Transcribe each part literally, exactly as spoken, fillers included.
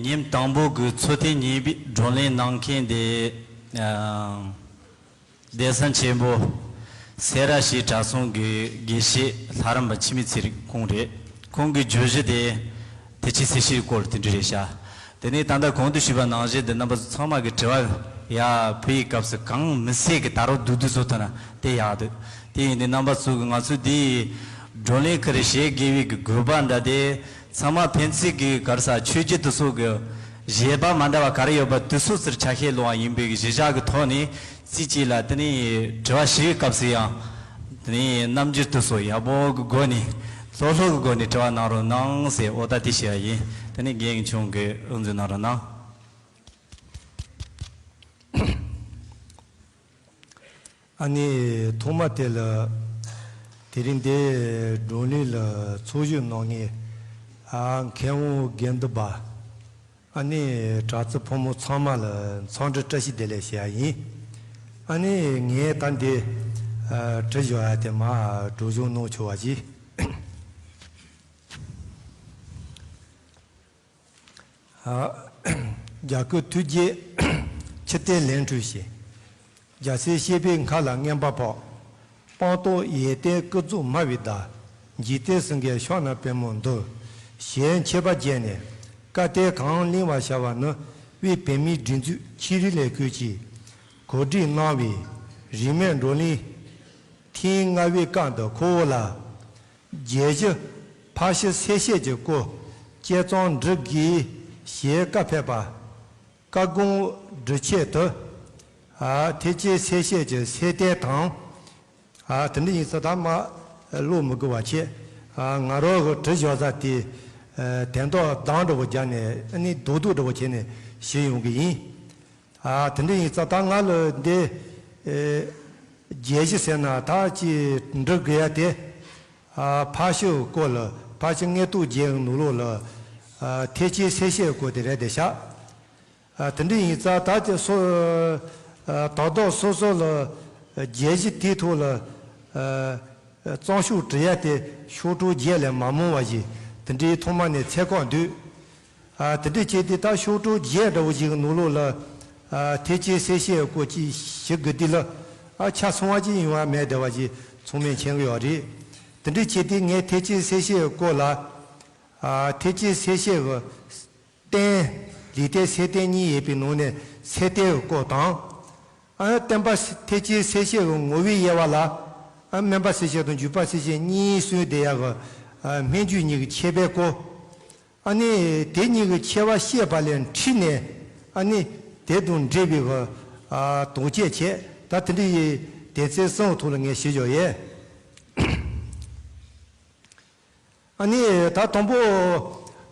ཉིན་དང་པོ་གི་ཚོགས་ཐེངས་གཉིས་པའི་བགྲོ་གླེང་གནང་མཁན་དེ། ཨ། གདན་ས་ཆེན་པོ་སེ་ར་བྱེས་གྲྭ་ཚང་གི་དགེ་བཤེས་ལྷ་རམས་པ་འཆི་མེད་ཚེ་རིང་ཁོང་རེད། ཁོང་གི་བརྗོད་གཞི་དེ་ཐེག་ཆེན་སེམས་བསྐྱེད་སྐོར་དེ་འདྲ་རེད་ཤག་དེ་ནས་ད་ལྟ་གོང་དུ་ཞུས་པ་ནང་བཞིན་འདི་རྣམ་པ་ཚོ་ཚང་མ་གི་དྲི་བ་ཡ་ཕུལ་བའི་སྐབས་སུ་གང་མི་སྲིད་ཀྱི་ད་རུང་བསྡུས་བསྡུས་བཟོ་ཐུབ་ན་དེ་ཡག་འདུག་དེ་ཡིན་དུས་རྣམ་པ་ཚོ་གི་ང་ཚོ་འདིའི་བགྲོ་གླེང་ཁུལ་བྱེད་དགོས་པའི་གི་དགོས་པ་འདྲ་དེ། ཚང་མ་ཕན་ཚུན་གྱི་ག་རེ་ཟེར་ཆོས་བརྒྱུད་དེ་ཚོ་གི་བཞེད་པ་མ་འདྲ་བ་ག་རེ་ཡོད་པ་དེ་ཚོ་ཟུར་ཆ་ཤས་ལོང་བ་ཡིན་པའི་གི་གཞི་བཞག་གི་ཐོག་ནས་རྩིས་གཅིག་ལ་དེ་ནས་དྲི་བ་ཞུ་བའི་སྐབས་སུ་ཡང་དེ་ནས་རྣམ་འགྱུར་དེ་ཚོ་ཡག་པོ་གི་སྒོ་ནས་ལྷོད་ལྷོད་གི་སྒོ་ནས་དྲི་བ་གནང་རོགས་གནང་ཟེར་འོ་ད་དེ་ཞུ་ཡ་ཡིན། དེ་ནས་རྒན་གྱི་ཆུང་གི་དབུ་འཛུགས་གནང་རོགས་གནང་། ཨ་ནི་ཐོག་མ་དེ་ལ་དེ་རིང་འདིར་བགྲོ་གླེང་ལ་ཚོགས་ཞུགས་གནང་མཁན་ཨ་མཁས་དབང་དགེ་འདུན་པ་ཨ་ནི་གྲྭ་བཙུན་ཕོ་མོ་ཚང་མ་ལ་འཚམས་འདྲི་བཀྲ་ཤིས་བདེ་ལེགས་ཞུ་ཡ་ཡིན། ཨ་ནི་ངས་ད་འདི་ཨ་དྲི་ཞུ་ཡ་དེ་མར་སྒྲོག་སྦྱང་གནང་ཆོག་པ་ཞིག་ཨ། རྒྱ་སྐུ་ཐུགས་རྗེས་ཕྱི་བལྟས་ལན་འཕྲོས་ཤིང་། རྒྱལ་སྲས་བཤེས་པའི་མཁའ་ལ་རྔན་པ་ཕོབ། སྤངས་རྟོགས་ཡོན་ཏན་ཀུན་རྫོགས་སྨྲ་བའི་བདག་འཇིག་རྟེན་སེང་གེ་ཕྱག་ན་པདྨོ་འདུ། ཞེས་མཆོད་པ་རྒྱས་ནས་བཀའ་གཏེར་གང་གླེང་བར་བྱ་བ་ནི། དབུས་བོད་མིའི་སྒྲིག་འཛུགས་ཆེད་རིགས་ལས་ཁུལ་གྱིས་གོ་སྒྲིག་གནང་བའི་རིས་མེད་བགྲོ་གླེང་ཐེངས་ལྔ་པའི་སྐབས་འདི་ཁོ་བོ་ལ། རྒྱལ་གཞི་ཕར་ཕྱིན་གསལ་བཤད་ཀྱི་སྐོར་བཅད་མཚམས་འབྲི་དགོས་ཞེས་བཀའ་ཕེབས་པ། བཀའ་དགོངས་སྒྲུབ་ཆེད་དུ། ཨ། ཐེག་ཆེན་གསལ་བཤད་ཀྱི་གསལ་བསྟན་དང་། ཨ། དེ་འདྲ་ཡིན་ཙང་ད་མར་ཀློག་མི་དགོས་པ་བྱས། ཨ། ང་རང་གི་དྲི་ཞུ་ས་དེ། ཨ། དོན་དག་གདངས་འདྲ་བོ་བརྒྱབ་ནས་ཨ་ནི་རྡོག་རྡོག་འདྲ་བོ་བྱས་ནས་ཞུས་ཡོང་གི་ཡིན། ཨ། དེ་འདྲ་ཡིན་ཙང་ད་ང་ལ་འདི། ཨེ། རྒྱལ་གཞི་ཟེར་ན་ད་ཅིག་འབྲི་དགོས་ཡ་དེ། ཨ། ཕར་ཕྱིན་སྐོར་ལ་ཕར་ཕྱིན་མངོན་རྟོགས་རྒྱན་གྱི་ནང་ལོགས་ལ། ཨ། ཐེག་ཆེན་གསལ་བཤད་སྐོར་དེ་རེད་དེ་ཤག་ཨ། དེ་འདྲ་ཡིན་ཙང་ད་ཅིག་སོ། ཨ། དོན་དག་སོ་སོ་ལ་རྒྱལ་གཞི་དེའི་ཐོག་ལ། ཨ། གཙང་ཤོས་བྲི་ཡ་དེ་ཤོག་གྲངས་བརྒྱད་ལས་མ་མང་བ་ཞིག་དེ་འདྲའི་ཐོག་མ་ནས་འཚོལ་ཀྱི་འདུག་ཨ། དེ་འདྲ་བྱས་ཏེ་ད་ཤོག་གྲངས་བརྒྱད་འདྲ་བོ་ཞིག་གི་ནང་ལོགས་ལ། ཨ། ཐེག་ཆེན་གསལ་བཤད་སྐོར་ཅིག་ཞུ་དགོས་དུས་ལ། ཨ། ཆ་ཚང་བ་ཅིག་ཡོང་བ་མེད་བསྡད་པ་ཞིག་ཚང་མས་མཁྱེན་གྱི་ཡོད་རེད། དེ་འདྲ་བྱས་ཏེ་ངས་ཐེག་ཆེན་གསལ་བཤད་སྐོར་ལ། ཨ། ཐེག་ཆེན་གསལ་བཤད་ཀྱི་རྟེན། ལུས་རྟེན་གསལ་རྟེན་གཉིས་ཡོད་པའི་ནང་ནས་གསལ་རྟེན་གྱི་སྐོར་དང་། ཨ། བསྟན་པ་ཐེག་ཆེན་གསལ་བཤད་ཀྱི་ངོ་བོའི་དབྱེ་བ་ལ། ཨ། སྨོན་པ་གསལ་བཤད་དང་འཇུག་པ་གསལ་བཤད་གཉིས་གསུངས་བསྡད་ཡ་གི། ཨ། སྨོན་འཇུག་གཉིས་ཀྱི་ཁྱད་པར་སྐོར། ཨ་ནི་དེ་གཉིས་ཀྱི་ཁྱད་པར་བཤད་པ་ལས་འཁྲིས་ནས། ཨ་ནི་དེ་དང་འབྲེལ་བའི་གི། ཨ། དོགས་གཅོད་བྱས། ད་དེ་འདྲ་ཡི་དོན་ཚན་གསུམ་གྱི་ཐོག་ལ་ངས་ཞུས་ཡོད་ཡས། ཨ་ནི་ད་དང་པོ།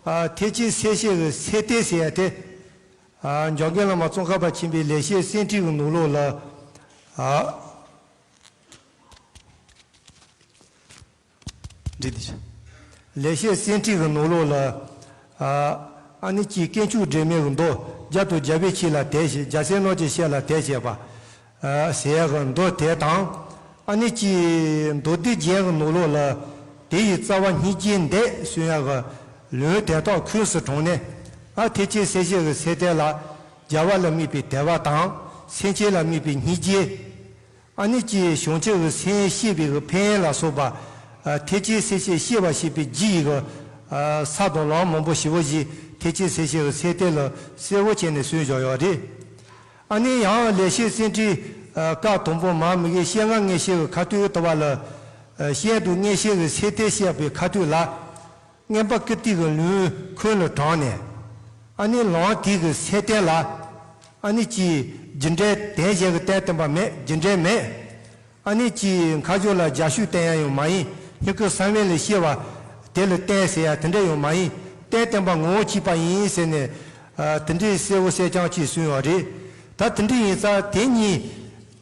ཨ། ཐེག་ཆེན་གསལ་བཤད་ཀྱི་གསལ་བསྟན་ཟེར་ཡ་དེ། ཨ། འཇམ་མགོན་བླ་མ་ཙོང་ཁ་པ་ཆེན་པོའི་ལེགས་བཤད་གསེར་ཁྲི་གི་ནང་ལོགས་ལ། ཨ། འདི་འདི་ལེགས་བཤད་གསེར་ཁྲི་གི་ནང་ལོགས་ལ། ཨ། ཨ་ནི་ཅིག་དཀོན་མཆོག་སྒྲོལ་མའི་གི་མདོ་བརྒྱ་དང་བརྒྱ་པའི་ཆོས་ལ་དད་བྱེད། རྒྱལ་སྲས་རྣམས་ཀྱི་ཞལ་ལ་དད་བྱེད་པ། ཨ། ཟེར་ཡ་གི་མདོ་དེ་དང་། ཨ་ནི་ཅིག་མདོ་སྡེ་རྒྱན་གྱི་ནང་ལོགས་ལ། དེ་ཡི་རྩ་བ་སྙིང་རྗེ་འདས་གསུང་ཡ་གི་ལུང་དེ་དག་ཁོངས་སུ་དྲངས་ནས། ཨ། ཐེག་ཆེན་གསལ་བཤད་ཀྱི་གསལ་བསྟན་ལ། རྒྱལ་བ་ལ་དམིགས་པའི་དད་པ་དང་། སེམས་ཅན་ལ་དམིགས་པའི་སྙིང་རྗེ། ཨ་ནི་ཅིག་བྱང་ཆུབ་ཀྱི་སེམས་བསྐྱེད་པའི་གི་ཕན་ཡོན་ལ་སོགས་པ། ཨ། ཐེག་ཆེན་གསལ་བཤད་བཤད་པ་ཞེས་པའི་རྒྱུ་ཡི་གི། ཨ། ས་དང་ལམ་མང་པོ་ཞེ་པོ་ཞིག་ཐེག་ཆེན་གསལ་བཤད་ཀྱི་གསལ་བསྟན་ལ་གསལ་བོ་བྱས་ནས་གསུངས་བཞག་ཡོད་རེད། ཨ་ནི་ཡང་ལེགས་བཤད་གསེར་ཁྲིའི། ཨ། བཀའ་དང་པོ་མར་མི་དགེ་བཤེས་ལྔ་མངོན་ཤེས་ཀྱི་ཁ་ཐུག་ལྟ་བ་ལ། ཨ། བཤད་དུ་མངོན་ཤེས་ཀྱི་གསལ་བསྟན་བཤད་པའི་ཁ་ཐུག་ལ། མངོན་པ་ཀིརྟི་གི་ལུང་ཁོང་ལ་དྲངས་ནས། ཨ་ནི་ལམ་དེ་གི་གསལ་བསྟན་ལ། ཨ་ནི་ཅིག་རྒྱུ་འབྲས་དོན་གཞན་གྱི་བསྟན་བསྟན་པ་མེད། རྒྱུ་འབྲས་མེད། ཨ་ནི་ཅིག་མཁའ་སྦྱོར་ལ་རྒྱ་ཤུག་བསྟན་ཡ་ཡང་མ་ཡིན། སྙིང་ཁུ་གསང་བའི་ལས་སྐྱེ་བ་དེ་ལ་བསྟན་ཟེར་ཡ་དེ་འདྲ་ཡང་མ་ཡིན། བསྟན་བསྟན་པ་ངོ་བོ་གཅིག་པ་ཡིན་ཟེར་ནས། ཨ། དེ་འདྲའི་གསལ་བོ་གསལ་རྐྱང་ཅིག་གསུངས་ཡོད་རེད། ད་དེ་འདྲ་ཡིན་ཙང་དེ་གཉིས་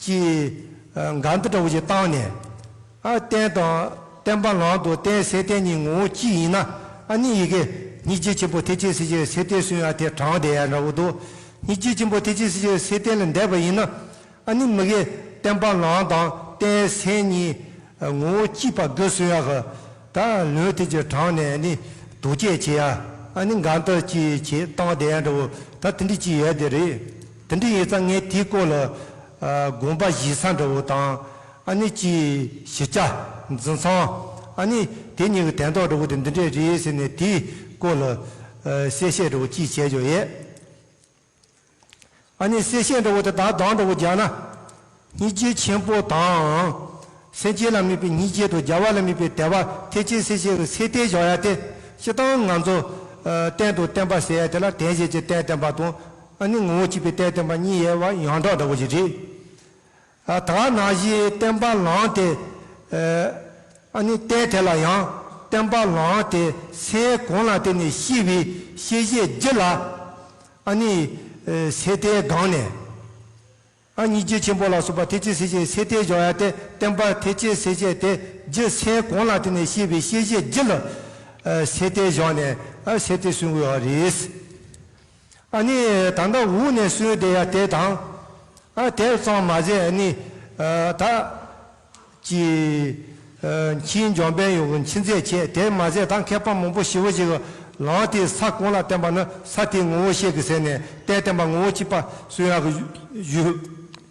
ཀྱི། ཨ། འགལ་ཟླ་འདྲ་བོ་ཞིག་བཏང་ནས། ཨ། བསྟན་དང་བསྟན་པ་ལམ་དང་བསྟན་གསལ་བསྟན་གཉིས་ངོ་བོ་གཅིག་ཡིན་ན། ཨ་ནི་ཡི་གེ་སྙིང་རྗེ་ཆེན་པོ་ཐེག་ཆེན་གསལ་བྱེད་གསལ་བསྟན་གསུང་ཡ་དེ་དྲངས་བསྡད་ཡ་འདྲ་བོ་འདུག་སྙིང་རྗེ་ཆེན་པོ་ཐེག་ཆེན་གསལ་བྱེད་གསལ་བསྟན་ལ་འདས་པ་ཡིན་ན། ཨ་ནི་མི་དགེ་བསྟན་པ་ལམ་དང་བསྟན་གསལ་གཉིས་ངོ་བོ་གཅིག་པ་དགོས་གསུང་ཡ་གི། ད་ལུང་དེ་ཅིག་དྲངས་ནས་ནི་དོགས་གཅོད་བྱེད་ཡ། ཨ་ནི་འགལ་ཟླ་ཅིག་བྱེད་བཏང་བསྡད་ཡ་འདྲ་བོ་ད་དེ་འདྲ་ཅིག་ཡོད་དེ་རེད། དེ་འདྲ་ཡིན་ཙང་ངས་དེའི་སྐོར་ལ་ཨ་དགོངས་པ་བཞེས་ས་འདྲ་བོ་དང་། ཨ་ནི་ཅིག་ཞིབ་ཆ་འཛིན་སྟངས། ཨ་ནི་དེ་གཉིས་ཀྱི་དན་རྟགས་འདྲ་བོ་དེ་འདི་འདྲས་རེད་ཟེར་ནས་དེའི་སྐོར་ལ་ཨ་གསལ་བཤད་འདྲ་བོ་ཅིག་བྱས་ཡོད་ཡས། ཨ་ནི་གསལ་བཤད་འདྲ་བོ་དེ་དག་དང་འདྲ་བོ་རྒྱག་ན། སྙིང་རྗེ་ཆེན་པོ་དང་། སེམས་ཅན་ལ་དམིགས་པའི་སྙིང་རྗེ་དང་རྒྱལ་བ་ལ་དམིགས་པའི་དད་པ་ཐེག་ཆེན་སེམས་བསྐྱེད་ཀྱི་ཚད་ལྡན་བཞག་ཡ་དེ། སྤྱིར་བཏང་ང་ཚོ་ཨ་རྟེན་དང་བརྟེན་པ་ཟེར་ཡ་དེ་ལ་དོན་གཞན་གྱི་རྟེན་བརྟེན་པ་དང་། ཨ་ནི་ངོ་བོ་གཅིག་པའི་རྟེན་བརྟེན་པ་གཉིས་ཡོད་པ་ཡང་དག་འདྲ་བོ་ཞིག་རེད། ཨ་ད་ནང་བཞིན་བརྟེན་པ་ལམ་དེ། ཨ་ནི་རྟེན་དེ་ལ་ཡང་བརྟེན་པ་ལམ་དེ་སེམས་གང་ལ་བརྟེན་ནས་སྐྱེས་པའི་སྐྱེད་བྱེད་རྒྱུ་ལ། ཨ་ནི་ཨ་ཚད་ལྡན་དགོངས་ནས། ཨ་སྙིང་རྗེ་ཆེན་པོ་ལ་སོགས་པ་ཐེག་ཆེན་སེམས་བསྐྱེད་ཚད་ལྡན་བཞག་ཡ་དེ། བརྟེན་པ་ཐེག་ཆེན་སེམས་བསྐྱེད་དེ་རྒྱུ་སེམས་གང་ལ་བརྟེན་ནས་སྐྱེས་པའི་སྐྱེད་བྱེད་རྒྱུ་ལ་ཨ་ཚད་ལྡན་བཞག་ནས་ཨ་ཚད་ལྡན་གསུང་གི་ཡོད་རེད། ཨ་ནི་ད་ལྟ་འོག་ནས་གསུངས་བསྡད་ཡ་དེ་དང་། ཨ་དེ་ཙམ་མ་ཟད་ཨ་ནི་ཨ་ད་ཀྱི་ཨ་མཁྱེན་འཇམ་དཔལ་ཡོངས་ཀྱི་མཁྱེན་ཚད་ཆེ། དེ་མ་ཟད་ད་མཁས་པ་མང་པོ་ཞེ་པོ་ཅིག་གིས་ལམ་དེའི་ས་གང་ལ་བརྟེན་པ་ནི་ས་དེའི་ངོ་བོ་ཤེས་དགོས་ཟེར་ནས་རྟེན་བརྟེན་པ་ངོ་བོ་གཅིག་པ་གསུང་ཡག་གི་ཡུལ་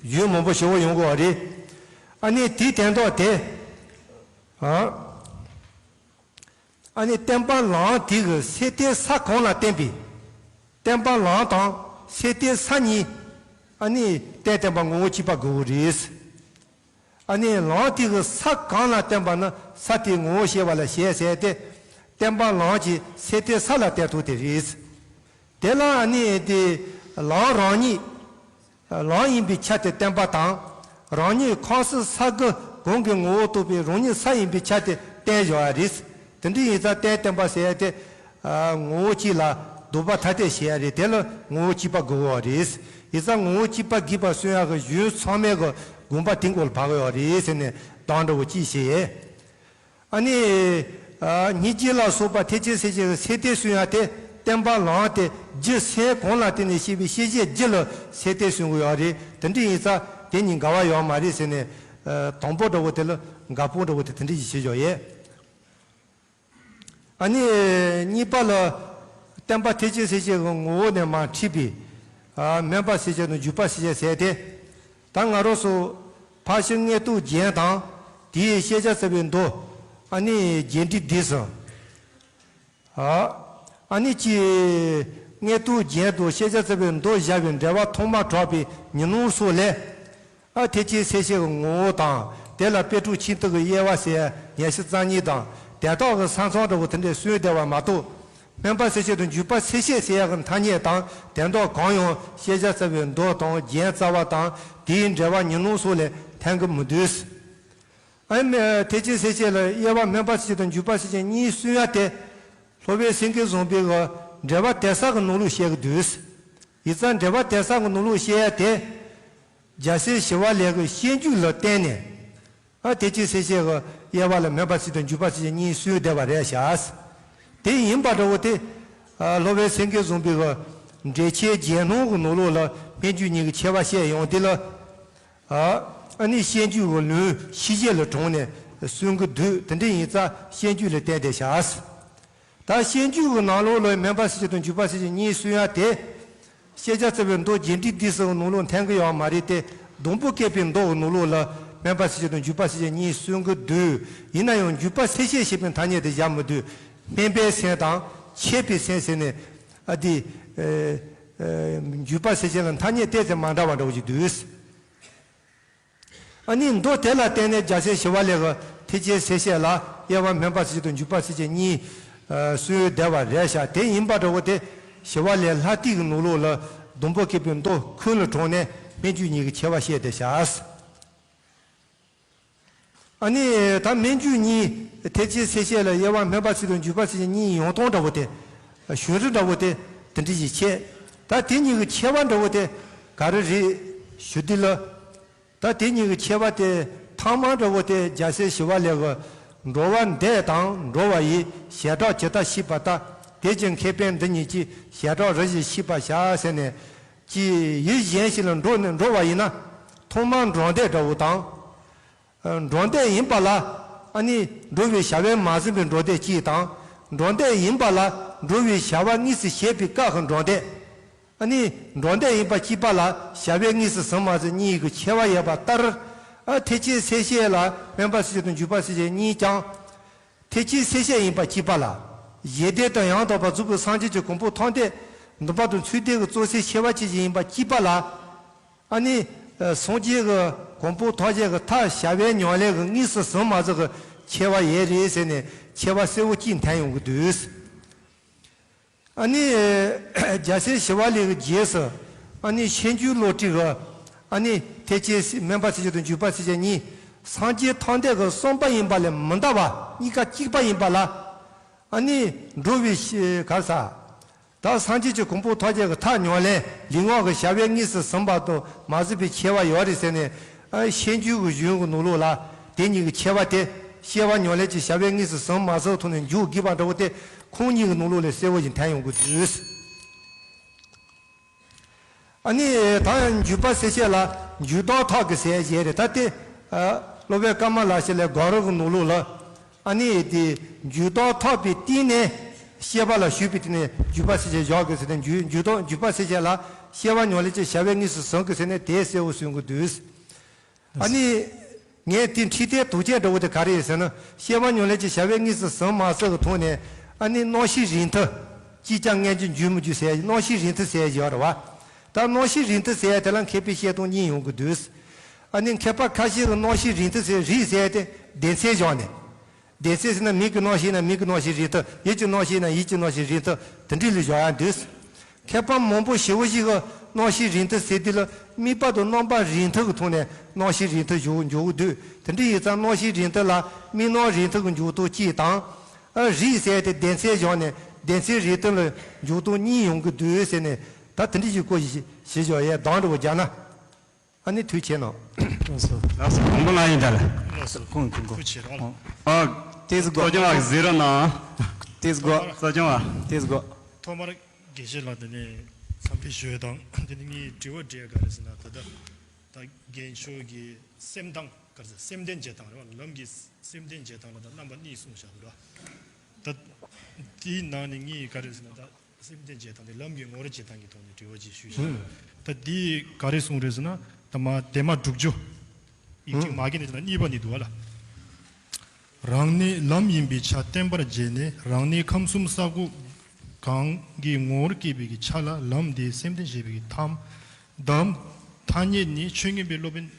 ཡུལ་མང་པོ་ཞེ་པོ་ཡོང་གི་ཡོད་རེད། ཨ་ནི་དེའི་དོན་དག་དེ། ཨ་ཨ་ནི་བརྟེན་པ་ལམ་དེ་གི་ཚད་ལྡན་ས་གང་ལ་བརྟེན་པའི། བརྟེན་པ་ལམ་དང་ཚད་ལྡན་ས་གཉིས། ཨ་ནི་རྟེན་བརྟེན་པ་ངོ་བོ་གཅིག་པ་དགོས་ཀྱི་རེད། ཨ་ནི་ལམ་དེ་གི་ས་གང་ལ་བརྟེན་པ་ན་ས་དེའི་ངོ་བོ་ཤེས་པ་ལ་བྱེད་ཟེར་ཏེ། བརྟེན་པ་ལམ་གྱི་ཚད་ལྡན་ས་ལ་བརྟེན་ཐུབ་དེ་རེད། དེ་ལ་ཨ་ནི་དེ་ལམ་རང་ཉིད། ལམ་ཡིན་པའི་ཆ་དེ་བརྟེན་པ་དང་། རང་ཉིད་ཁམས་གསུམ་ས་དགུ་གང་གི་ངོ་བོ་རྟོགས་པའི་རང་ཉིད་ས་ཡིན་པའི་ཆ་དེ་བརྟེན་བཞག་ཡ་རེད། དེ་འདྲ་ཡིན་ཙང་རྟེན་བརྟེན་པ་ཟེར་ཡ་དེ། ཨ་ངོ་བོ་གཅིག་ལ་ལྡོག་པ་ཐ་དད་བྱེད་ཡ་རེད། དེ་ལ་ངོ་བོ་གཅིག་པ་དགོས་ཡོད་རེད། ཡིན་ཙང་ངོ་བོ་གཅིག་པ་དགོས་པ་གསུང་ཡག་གི་གཞུང་ཚང་མའི་གི་དགོངས་པ་དེ་སྐོར་ལ་བབས་ཡོད་རེད་ཟེར་ནས་དོན་འདྲ་བོ་གཅིག་བྱས་ཡས། ཨ་ནི་ཨ་སྙིང་རྗེ་ལ་སོགས་པ་ཐེག་ཆེན་སེམས་བསྐྱེད་ཀྱི་ཚད་ལྡན་གསུང་ཡ་དེ་བརྟེན་པ་ལམ་དེ་རྒྱུ་སེམས་གང་ལ་བརྟེན་ནས་སྐྱེས་པའི་སྐྱེད་བྱེད་རྒྱུ་ལ་ཚད་ལྡན་གསུང་གི་ཡོད་རེད། དེ་འདྲ་ཡིན་ཙང་དེ་གཉིས་འགལ་བ་ཡོད་མ་རེད་ཟེར་ནས། ཨ་དང་པོ་འདྲ་བོ་དེ་ལ་འགལ་སྤོང་འདྲ་བོ་དེ་དེ་འདྲ་ཞིག་བྱེད་ཆོག་ཡས། ཨ་ནི་གཉིས་པ་ལ་བརྟེན་པ་ཐེག་ཆེན་སེམས་བསྐྱེད་ཀྱི་ངོ་བོ་ནས་མར་འཁྲིད་པའི་ཨ་སྨོན་པ་སེམས་བསྐྱེད་དང་འཇུག་པ་སེམས་བསྐྱེད་ཟེར་ཏེ། ད་ང་རང་ཚོ་ཕར་ཕྱིན་དངོས་སྟོབས་རྒྱན་དང་དེའི་ཤེས་བྱ་རྩ་བའི་མདོ། ཨ་ནི་རྒྱས་འབྲིང་བསྡུས་གསུམ། ཨ་ཨ་ནི་ཅི། དངོས་སྟོབས་རྒྱན་དང་ཤེས་བྱ་རྩ་བའི་མདོ་བཞག་པའི་འགྲེལ་པ་ཐོག་མར་གྲགས་པའི་ཉོན་མོངས་སོགས་ལས། ཨ་ཐེག་ཆེན་སེམས་བསྐྱེད་ཀྱི་ངོ་བོ་དང་དེ་ལ་དཔལ་སྤྲུལ་ཁྱིམ་བདག་གི་དབྱེ་བ་ཟེར་ཡ་ཉེར་ཞི་རྩ་གཉིས་དང་དེ་དག་གི་ས་མཚམས་འདྲ་བོ་དེ་འདྲས་གསུངས་བསྡད་པ་མ་གཏོགས། སྨོན་པ་སེམས་བསྐྱེད་དང་འཇུག་པ་སེམས་བསྐྱེད་ཟེར་ཡ་གི་ཐ་སྙད་དང་དེ་དག་གང་ཡང་ཤེས་བྱ་རྩ་བའི་མདོ་དང་རྒྱན་རྩ་བ་དང་དེའི་འགྲེལ་པ་ཉོན་མོངས་སོགས་ལས་འཐེན་གྱི་མི་འདུག་ཨ་ནི་ཐེག་ཆེན་སེམས་བསྐྱེད་ལ་དབྱེ་བ་སྨོན་པ་སེམས་བསྐྱེད་དང་འཇུག་པ་སེམས་བསྐྱེད་གཉིས་གསུངས་ཡ་དེ། སློབ་དཔོན་སེང་གེ་བཟང་པོའི་གི་འགྲེལ་པ་དེབ་གསར་གྱི་ནང་ལོགས་བཤད་ཀྱི་འདུག་ཡིན་ཙང་འགྲེལ་པ་དེབ་གསར་གྱི་ནང་ལོགས་བཤད་ཡ་དེ། རྒྱལ་སྲས་ཞི་བ་ལྷས་ཀྱི་བཤད་རྒྱུད་ལ་བརྟེན་ནས། ཨ་ཐེག་ཆེན་སེམས་བསྐྱེད་ཀྱི་དབྱེ་བ་ལ་སྨོན་པ་སེམས་བསྐྱེད་དང་འཇུག་པ་སེམས་བསྐྱེད་གཉིས་གསུངས་བསྡད་པ་རེད་ཤག་དེ་ཡིན་པ་འདྲ་བོ་དེ། ཨ་སློབ་དཔོན་སེང་གེ་བཟང་པོའི་གི་འགྲེལ་ཆེན་རྒྱན་སྣང་གི་ནང་ལོགས་ལ་སྨོན་འཇུག་གཉིས་ཀྱི་ཁྱད་པར་བཤད་ཡོང་དེ་ལ། ཨ་ཨ་ནི་བཤད་རྒྱུད་ཀྱི་ལུང་ཤེས་བྱེད་ལ་དྲངས་ནས་གསུང་གི་འདུག་དེ་འདྲ་ཡིན་ཙང་བཤད་རྒྱུད་ལ་བརྟེན་ཏེ་བཞག་ད་བཤད་རྒྱུད་ཀྱི་ནང་ལོགས་ལ་སྨོན་པ་སེམས་བསྐྱེད་དང་འཇུག་པ་སེམས་བསྐྱེད་གཉིས་གསུང་ཡ་དེ། ཤེས་བྱ་རྩ་བའི་མདོ་རྒྱས་འབྲིང་བསྡུས་གསུམ་ནང་ལོགས་འཐེན་གྱི་ཡོད་མ་རེད་དེ། སྡོང་པོ་བསྐྱེད་པའི་མདོ་གི་ནང་ལོགས་ལ་སྨོན་པ་སེམས་བསྐྱེད་དང་འཇུག་པ་སེམས་བསྐྱེད་གཉིས་གསུང་གི་འདུག་ཡིན་ན་ཡང་འཇུག་པ་སེམས་བསྐྱེད་ཞེས་པའི་ཐ་སྙད་དེ་བཞག་མི་འདུག་སྨོན་པའི་སེམས་དང་མཆོད་པའི་སེམས་ཟེར་ནས། ཨ་དེ། ཨ་ཨ་འཇུག་པ་སེམས་བསྐྱེད་ལ་ཐ་སྙད་ཏོག་ཙམ་མ་འདྲ་བ་འདྲ་བོ་ཞིག་འདུག་ཨ་ནི་མདོ་དེ་ལ་བརྟེན་ནས་རྒྱལ་སྲས་ཞི་བ་ལྷས་ཀྱི་ཐེག་ཆེན་སེམས་བསྐྱེད་ལ་དབྱེ་བ་སྨོན་པ་སེམས་བསྐྱེད་དང་འཇུག་པ་སེམས་བསྐྱེད་གཉིས། ཨ་གསུངས་ཡོད་བསྡད་པ་རེད་ཤག་དེ་ཡིན་པ་འདྲ་བོ་དེ་ཞི་བ་ལྷའི་ལྷ་ཐིག་གི་ནང་ལོགས་ལ་སྡོང་པོ་བསྐྱེད་པའི་མདོ་ཁུངས་ལ་དྲངས་ནས་སྨོན་འཇུག་གཉིས་ཀྱི་ཁྱད་པར་བཤད་བསྡད་ཤག་ཨ་ནི་ད་སྨོན་འཇུག་གཉིས་ཐེག་ཆེན་སེམས་བསྐྱེད་ལ་དབྱེ་བ་སྨོན་པ་སེམས་བསྐྱེད་དང་འཇུག་པ་སེམས་བསྐྱེད་གཉིས་ཡོང་སྟངས་འདྲ་བོ་དེ། བྱུང་རིམ་འདྲ་བོ་དེ་དེ་འདྲ་ཞིག་བྱས། ད་དེ་གཉིས་ཀྱི་ཁྱད་པར་འདྲ་བོ་དེ་ག་རེ་རེད་ཞུ་དུས་ལ། ད་དེ་གཉིས་ཀྱི་ཁྱད་པར་དེ་ཐ་མ་འདྲ་བོ་དེ་རྒྱལ་སྲས་ཞི་བ་ལྷས་ཀྱིས་འགྲོ་བ་འདས་དང་འགྲོ་བ་ཡི་བྱེ་བྲག་ཇི་ལྟར་ཤེས་པ་ལྟར་དེ་བཞིན་མཁས་པས་འདི་གཉིས་ཀྱི་བྱེ་བྲག་རིམ་བཞིན་ཤེས་པར་བྱ་ཟེར་ནས། ཀྱི་ཡུལ་གཞན་ཞིག་ལ་འགྲོ་ནས་འགྲོ་བ་ཡིན་ན། ཐོག་མར་འགྲོ་འདས་འདྲ་བོ་དང་། འགྲོ་འདས་ཡིན་པ་ལ་ཨ་ནི་འགྲོ་བའི་བྱ་བས་མ་ཟིན་པའི་འགྲོ་འདས་གཅིག་དང་། འགྲོ་འདས་ཡིན་པ་ལ་ འགྲོ་བའི་བྱ་བ་གཉིས་སུ་བྱེད་པའི་སྐབས་ཀྱི་འགྲོ་འདས། ཨ་ནི་འགྲོ་འདས་ཡིན་པ་གཅིག་པ་ལ་བྱ་བའི་གཉིས་སུ་ཟིན་མ་ཟིན་གཉིས་ཀྱི་ཁྱད་པར་ཡོད་པ་ལྟར། ཨ་ཐེག་ཆེན་སེམས་བསྐྱེད་ལ་སྨོན་པ་སེམས་བསྐྱེད་དང་འཇུག་པ་སེམས་བསྐྱེད་གཉིས་ཀྱང་། ཐེག་ཆེན་སེམས་བསྐྱེད་ཡིན་པ་གཅིག་པ་ལ། རྗེས་དྲན་དང་ཡང་དག་པར་རྫོགས་པའི་སངས་རྒྱས་ཀྱི་གོ་འཕང་ཐོབ་འདོད་འདུན་པ་དང་ཚུལ་ལྡན་གྱི་གཙོ་ཆེ་ཆེ་བ་ཆེ་ཆེ་ཡིན་པ་གཅིག་པ་ལ། ཨ་ནི་སངས་རྒྱས་ཀྱི་གོ་འཕང་ཐོབ་བྱེད་ཀྱི་ཐབས་བྱ་བའི་ཉམས་ལེན་གྱི་གཉིས་སུ་ཟིན་མ་ཟིན་གྱི་ཁྱད་པར་ཡོད་རེད་ཟེར་ནས་ཁྱད་པར་གསལ་བོ་གཅིག་འཐོན་ཡོང་གི་འདུག་ཨ་ནི་རྒྱལ་སྲས་ཞི་བ་ལྷས་ཀྱི་རྗེས་སུ་ཨ་ནི་ཤེས་འགྱུར་བློ་གྲོས་ཀྱི་ཨ་ནི་ཐེག་ཆེན་སེམས་སྨོན་པ་སེམས་བསྐྱེད་དང་འཇུག་པ་སེམས་བསྐྱེད་གཉིས། སངས་རྒྱས་ཐོབ་འདོད་ཀྱི་བསམ་པ་ཡིན་པ་ལས་མི་འདའ་བ་གཉིས་ཀ་གཅིག་པ་ཡིན་པ་ལ། ཨ་ནི་འགྲོ་བའི་ག་རེ་ཟ། ད་སངས་རྒྱས་ཀྱི་གོ་འཕང་ཐོབ་བྱེད་ཀྱི་ཐབས་ཉམས་ལེན་ལུས་ངག་གི་བྱ་བའི་གཉིས་སུ་ཟིན་པ་དང་མ་ཟིན་པའི་ཁྱད་པར་ཡོད་རེད་ཟེར་ནས། ཨ་ཤེས་འགྱུར་གྱི་གཞུང་གི་ནང་ལོགས་ལ་དེ་གཉིས་ཀྱི་ཁྱད་པར་དེ་བསྐྱེད་པ་ཉམས་ལེན་གྱི་བྱ་བའི་གཉིས་སུ་ཟིན་མ་ཟིན་ཐོག་ནས་འཇུག་དགོས་པ་འདྲ་བོ་དེ་ཁོང་གཉིས་ཀྱི་ནང་ལོགས་ལས་གསལ་བོ་ཞིག་འཐོན་ཡོང་གི་འདུག་ཨ་ནི་ད་འཇུག་པ་སེམས་བསྐྱེད་ལ་འཇུག་ལྡོག་ཐབས་ཀྱི་ཟེར་ཡ་ཞིག་རེད། ད་དེ་ཨ་སློབ་དཔོན་ཀ་མ་ལ་ཤཱི་ལའི་དགོངས་རབ་ཀྱི་ནང་ལོགས་ལ། ཨ་ནི་དེ་འཇུག་ལྡོག་ཐབས་པའི་སྟེང་ནས་བསྐྱེད་པ་ལ་ཞུགས་པའི་སྟེང་ནས་འཇུག་པ་སེམས་བསྐྱེད་བཞག་དགོས་ཟེར་ཏེ། འཇུག་འཇུག་ལྡོག་འཇུག་པ་སེམས་བསྐྱེད་ལ་བསྐྱེད་པ་ཉམས་ལེན་གྱི་བྱ་བའི་གཉིས་སུ་ཟིན་དགོས་ཟེར་ནས་དེ་གསལ་བོ་གསུང་གི་འདུག་ཨ་ནི་ངས་དེ་ཁྲིད་དེ་དོགས་ཅན་འདྲ་བོ་དེ་ག་རེ་ཡིན་ཟེར་ན། བསྐྱེད་པ་ཉམས་ལེན་གྱི་བྱ་བའི་གཉིས་སུ་ཟིན་མ་ཟིན་གྱི་ཐོག་ནས་ཨ་ནི་རྣམ་ཤེས་རིགས་མཐུན། གཅིག་ཀྱང་མངོན་གྱུར་འགྱུར་མི་འགྱུར་ཟེར་ཡ་རྣམ་ཤེས་རིགས་མཐུན་ཟེར་ཡ་ཡོད་རེད་བ། ད་རྣམ་ཤེས་རིགས་མཐུན་ཟེར་ཡ་དེ་ལ་མཁས་པའི་བཤད་སྟངས་གཉིས་ཡོང་གི་འདུག་ཨ་ནི་མཁས་པ་ཁ་ཤས་ཀྱིས་རྣམ་ཤེས་རིགས་མཐུན་ཟེར་རིགས་ཟེར་ཡ་དེ་སྡེ་ཚན་བཞག་ནས། སྡེ་ཚན་ཟེར་ན་མིག་གི་རྣམ་ཤེས་ན་མིག་གི་རྣམ་ཤེས་རིགས་མཐུན། ཡིད་ཀྱི་རྣམ་ཤེས་ན་ཡིད་ཀྱི་རྣམ་ཤེས་རིགས་མཐུན། དེ་འདྲ་ལ་བཞག་ཡ་འདུག་མཁས་པ་མང་པོ་ཞེ་པོ་ཞིག་གིས་རྣམ་ཤེས་རིགས་མཐུན་ཟེར་དུས་ལ་དམིགས་པ་དང་རྣམ་པ་རིགས་མཐུན་གྱི་ཐོག་ནས་རྣམ་ཤེས་རིགས་མཐུན་འཇོག་འཇོག་གི་འདུག་དེ་འདྲ་ཡིན་ཙང་རྣམ་ཤེས་རིགས་མཐུན་ལ་དམིགས་རྣམ་རིགས་མཐུན་གྱི་འཇོག་ཐབས་གཅིག་དང་། ཨ་རིགས་ཟེར་ཏེ་སྡེ་ཚན་བཞག་ནས་སྡེ་ཚན་རིགས་མཐུན་ལ་འཇོག་ཐབས་གཉིས་ཡོང་གི་འདུག་ཟེར་ནས། ད་དེ་འདྲ་ཞིག་སྐོར་ཞིག་ཞིག་བཞག་ཡས་གདམས་འདྲ་བོ་རྒྱག་ན། ཨ་ནི་ཐུགས་ཆེ་གནང་། ལགས་སོ། ལགས་སོ། དང་པོ་ལ་ཡིན་ད་ལ། ལགས་སོ། ཁོང་ཁོང་ཁོང་། ཐུགས་ཆེ་རང་། ཨ། ཏེས་གོ། གཙོ་སྐྱོང་བ་ཟེར་རོ་ན། ཏེས་གོ། གཙོ་སྐྱོང་བ། ཏེས་གོ། ཐོག་མར་དགེ་བཤེས་ལགས་དེ་ནས་འཚམས་འདྲི་ཞུ་ཡས་དང་། དེ་ནས་ངའི་དྲི་བ་དྲི་ཡས་ག་རེ་ཟེར་ན། ད་ལྟ་ད་རྒན་མཆོག་གིས་སེམས་དང་ག་རེ་ཟེར། སེམས་རྟེན་བྱེད་སྟངས་རེད་བ། ལམ་གྱི་སེམས་རྟེན་བྱེད་སྟངས་ལ་ད་རྣམ་པ་གཉིས་གསུངས་བཞག་འདུག་ར། ད་དེའི་ནང་ནས་ངས་ག་རེ་ཟེར་ན། ད་སེམས་རྟེན་བྱེད་སྟངས་དེ་ལམ་གྱི་ངོ་བོར་བྱེད་སྟངས་ཀྱི་ཐོག་ནས་དྲི་བ་ཅིག་ཞུས་ཤིག་ཧུམ། ད་འདི་ག་རེ་གསུངས་རེད་ཟེར་ན། ད་མ་དེ་མ་དྲུག་ཅུ། ཡིག་ཆ་ཧུམ། མ་གི་ནས་ན་གཉིས་པ་ནས་འདུག་བ་ལ། རང་གནས་ལམ་ཡིན་པའི་ཆ་བསྟན་པར་བྱས་ནས། རང་གནས་ཁམས་གསུམ་ས་གོ་གང་གི་ངོ་བོར་སྐྱེས་པའི་གི་ཆ་ལ་ལམ་དེ་སེམས་རྟེན་བྱེད་པའི་གི་ཐམ་དམ་ཐ་སྙད་ནི་ཆོས་མངོན་པའི་སློབ་དཔོན་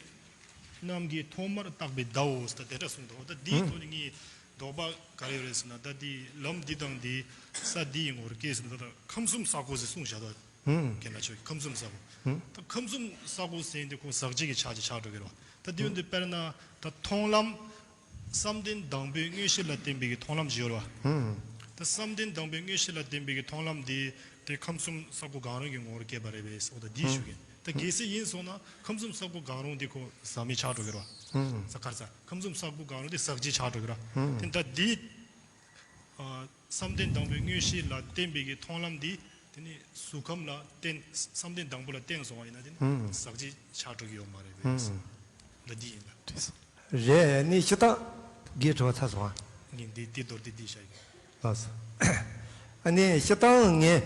རྣམས་ཀྱིས་ཐོག་མར་བརྟགས་པའི་བརྡའོ། ད་དེ་འདྲ་གསུངས་འདུག་ད་འདིའི་ཐོག་ནས་ངས་དོགས་པ་ག་རེ་ཡོད་རེད་ཟེར་ན། ད་འདི་ལམ་འདི་དང་འདི་ས་འདི་ཡི་ངོར་སྐྱེས་ཟེར་ན། ད་ད་ཁམས་གསུམ་ས་གོ་ཟེར་གསུངས་བཞག་ད། ཧུམ། རྒན་ལགས་ཁྱོད་ཀྱིས་ཁམས་གསུམ་ས་གོ། ཧུམ། ད་ཁམས་གསུམ་ས་གོ་ཟེར་འདི་ཁོ་ཟག་བཅས་ཀྱི་ཆ་ཅིག་ཆགས་འགྲོ་གི་རེད་བ། ད་འདི་ཡོད་འདི་དཔེར་ན་ད་མཐོང་ལམ་བསམ་གཏན་དང་པོའི་མངོན་ཤེས་ལ་བརྟེན་པའི་གི་མཐོང་ལམ་ཅིག་ཡོད་རེད་བ། ཧུམ། ད་བསམ་གཏན་དང་པོའི་མངོན་ཤེས་ལ་བརྟེན་པའི་གི་མཐོང་ལམ་འདི་དེ་ཁམས་གསུམ་ས་གོ་གང་རུང་གི་ངོར་སྐྱེས་པ་རེད་པས་ཟེར་བ། ད་འདི་ཞུ་གི། ད་གལ་སྲིད་ཡིན་སོང་ན་ཁམས་གསུམ་ས་གོ་གང་རུང་དེ་ཁོ་ཟག་མེད་ཆགས་འགྲོ་གི་རེད་བ། ཧུམ། ཟག་ག་རེ་ཟ། ཁམས་གསུམ་ས་གོ་གང་རུང་དེ་ཟག་བཅས་ཆགས་འགྲོ་གི་རེད་བ། ཧུམ། དེ་ད་འདི་ཨ་བསམ་གཏན་དང་པོའི་མངོན་ཤེས་ལ་བརྟེན་པའི་གི་མཐོང་ལམ་འདི་དེ་ནི་གཟུགས་ཁམས་ལ་བརྟེན། བསམ་གཏན་དང་པོ་ལ་བརྟེན་སོང་བ་ཡིན་ན་དེ་ནི་ཧུམ། ཟག་བཅས་ཆགས་འགྲོ་གི་ཡོད་མ་རེད་པས། ཧུམ། ད་འདི་ཡིན་ལ། རེད། ནི་སྤྱིར་བཏང་གི་དྲི་བ་ཚར་སོང་ཨ། ངས་འདི་འདི་མདོར་བསྡུས་འདི་བཤད་ཡིན། ལགས་སོ། ཨ་ནི་སྤྱིར་བཏང་ངས་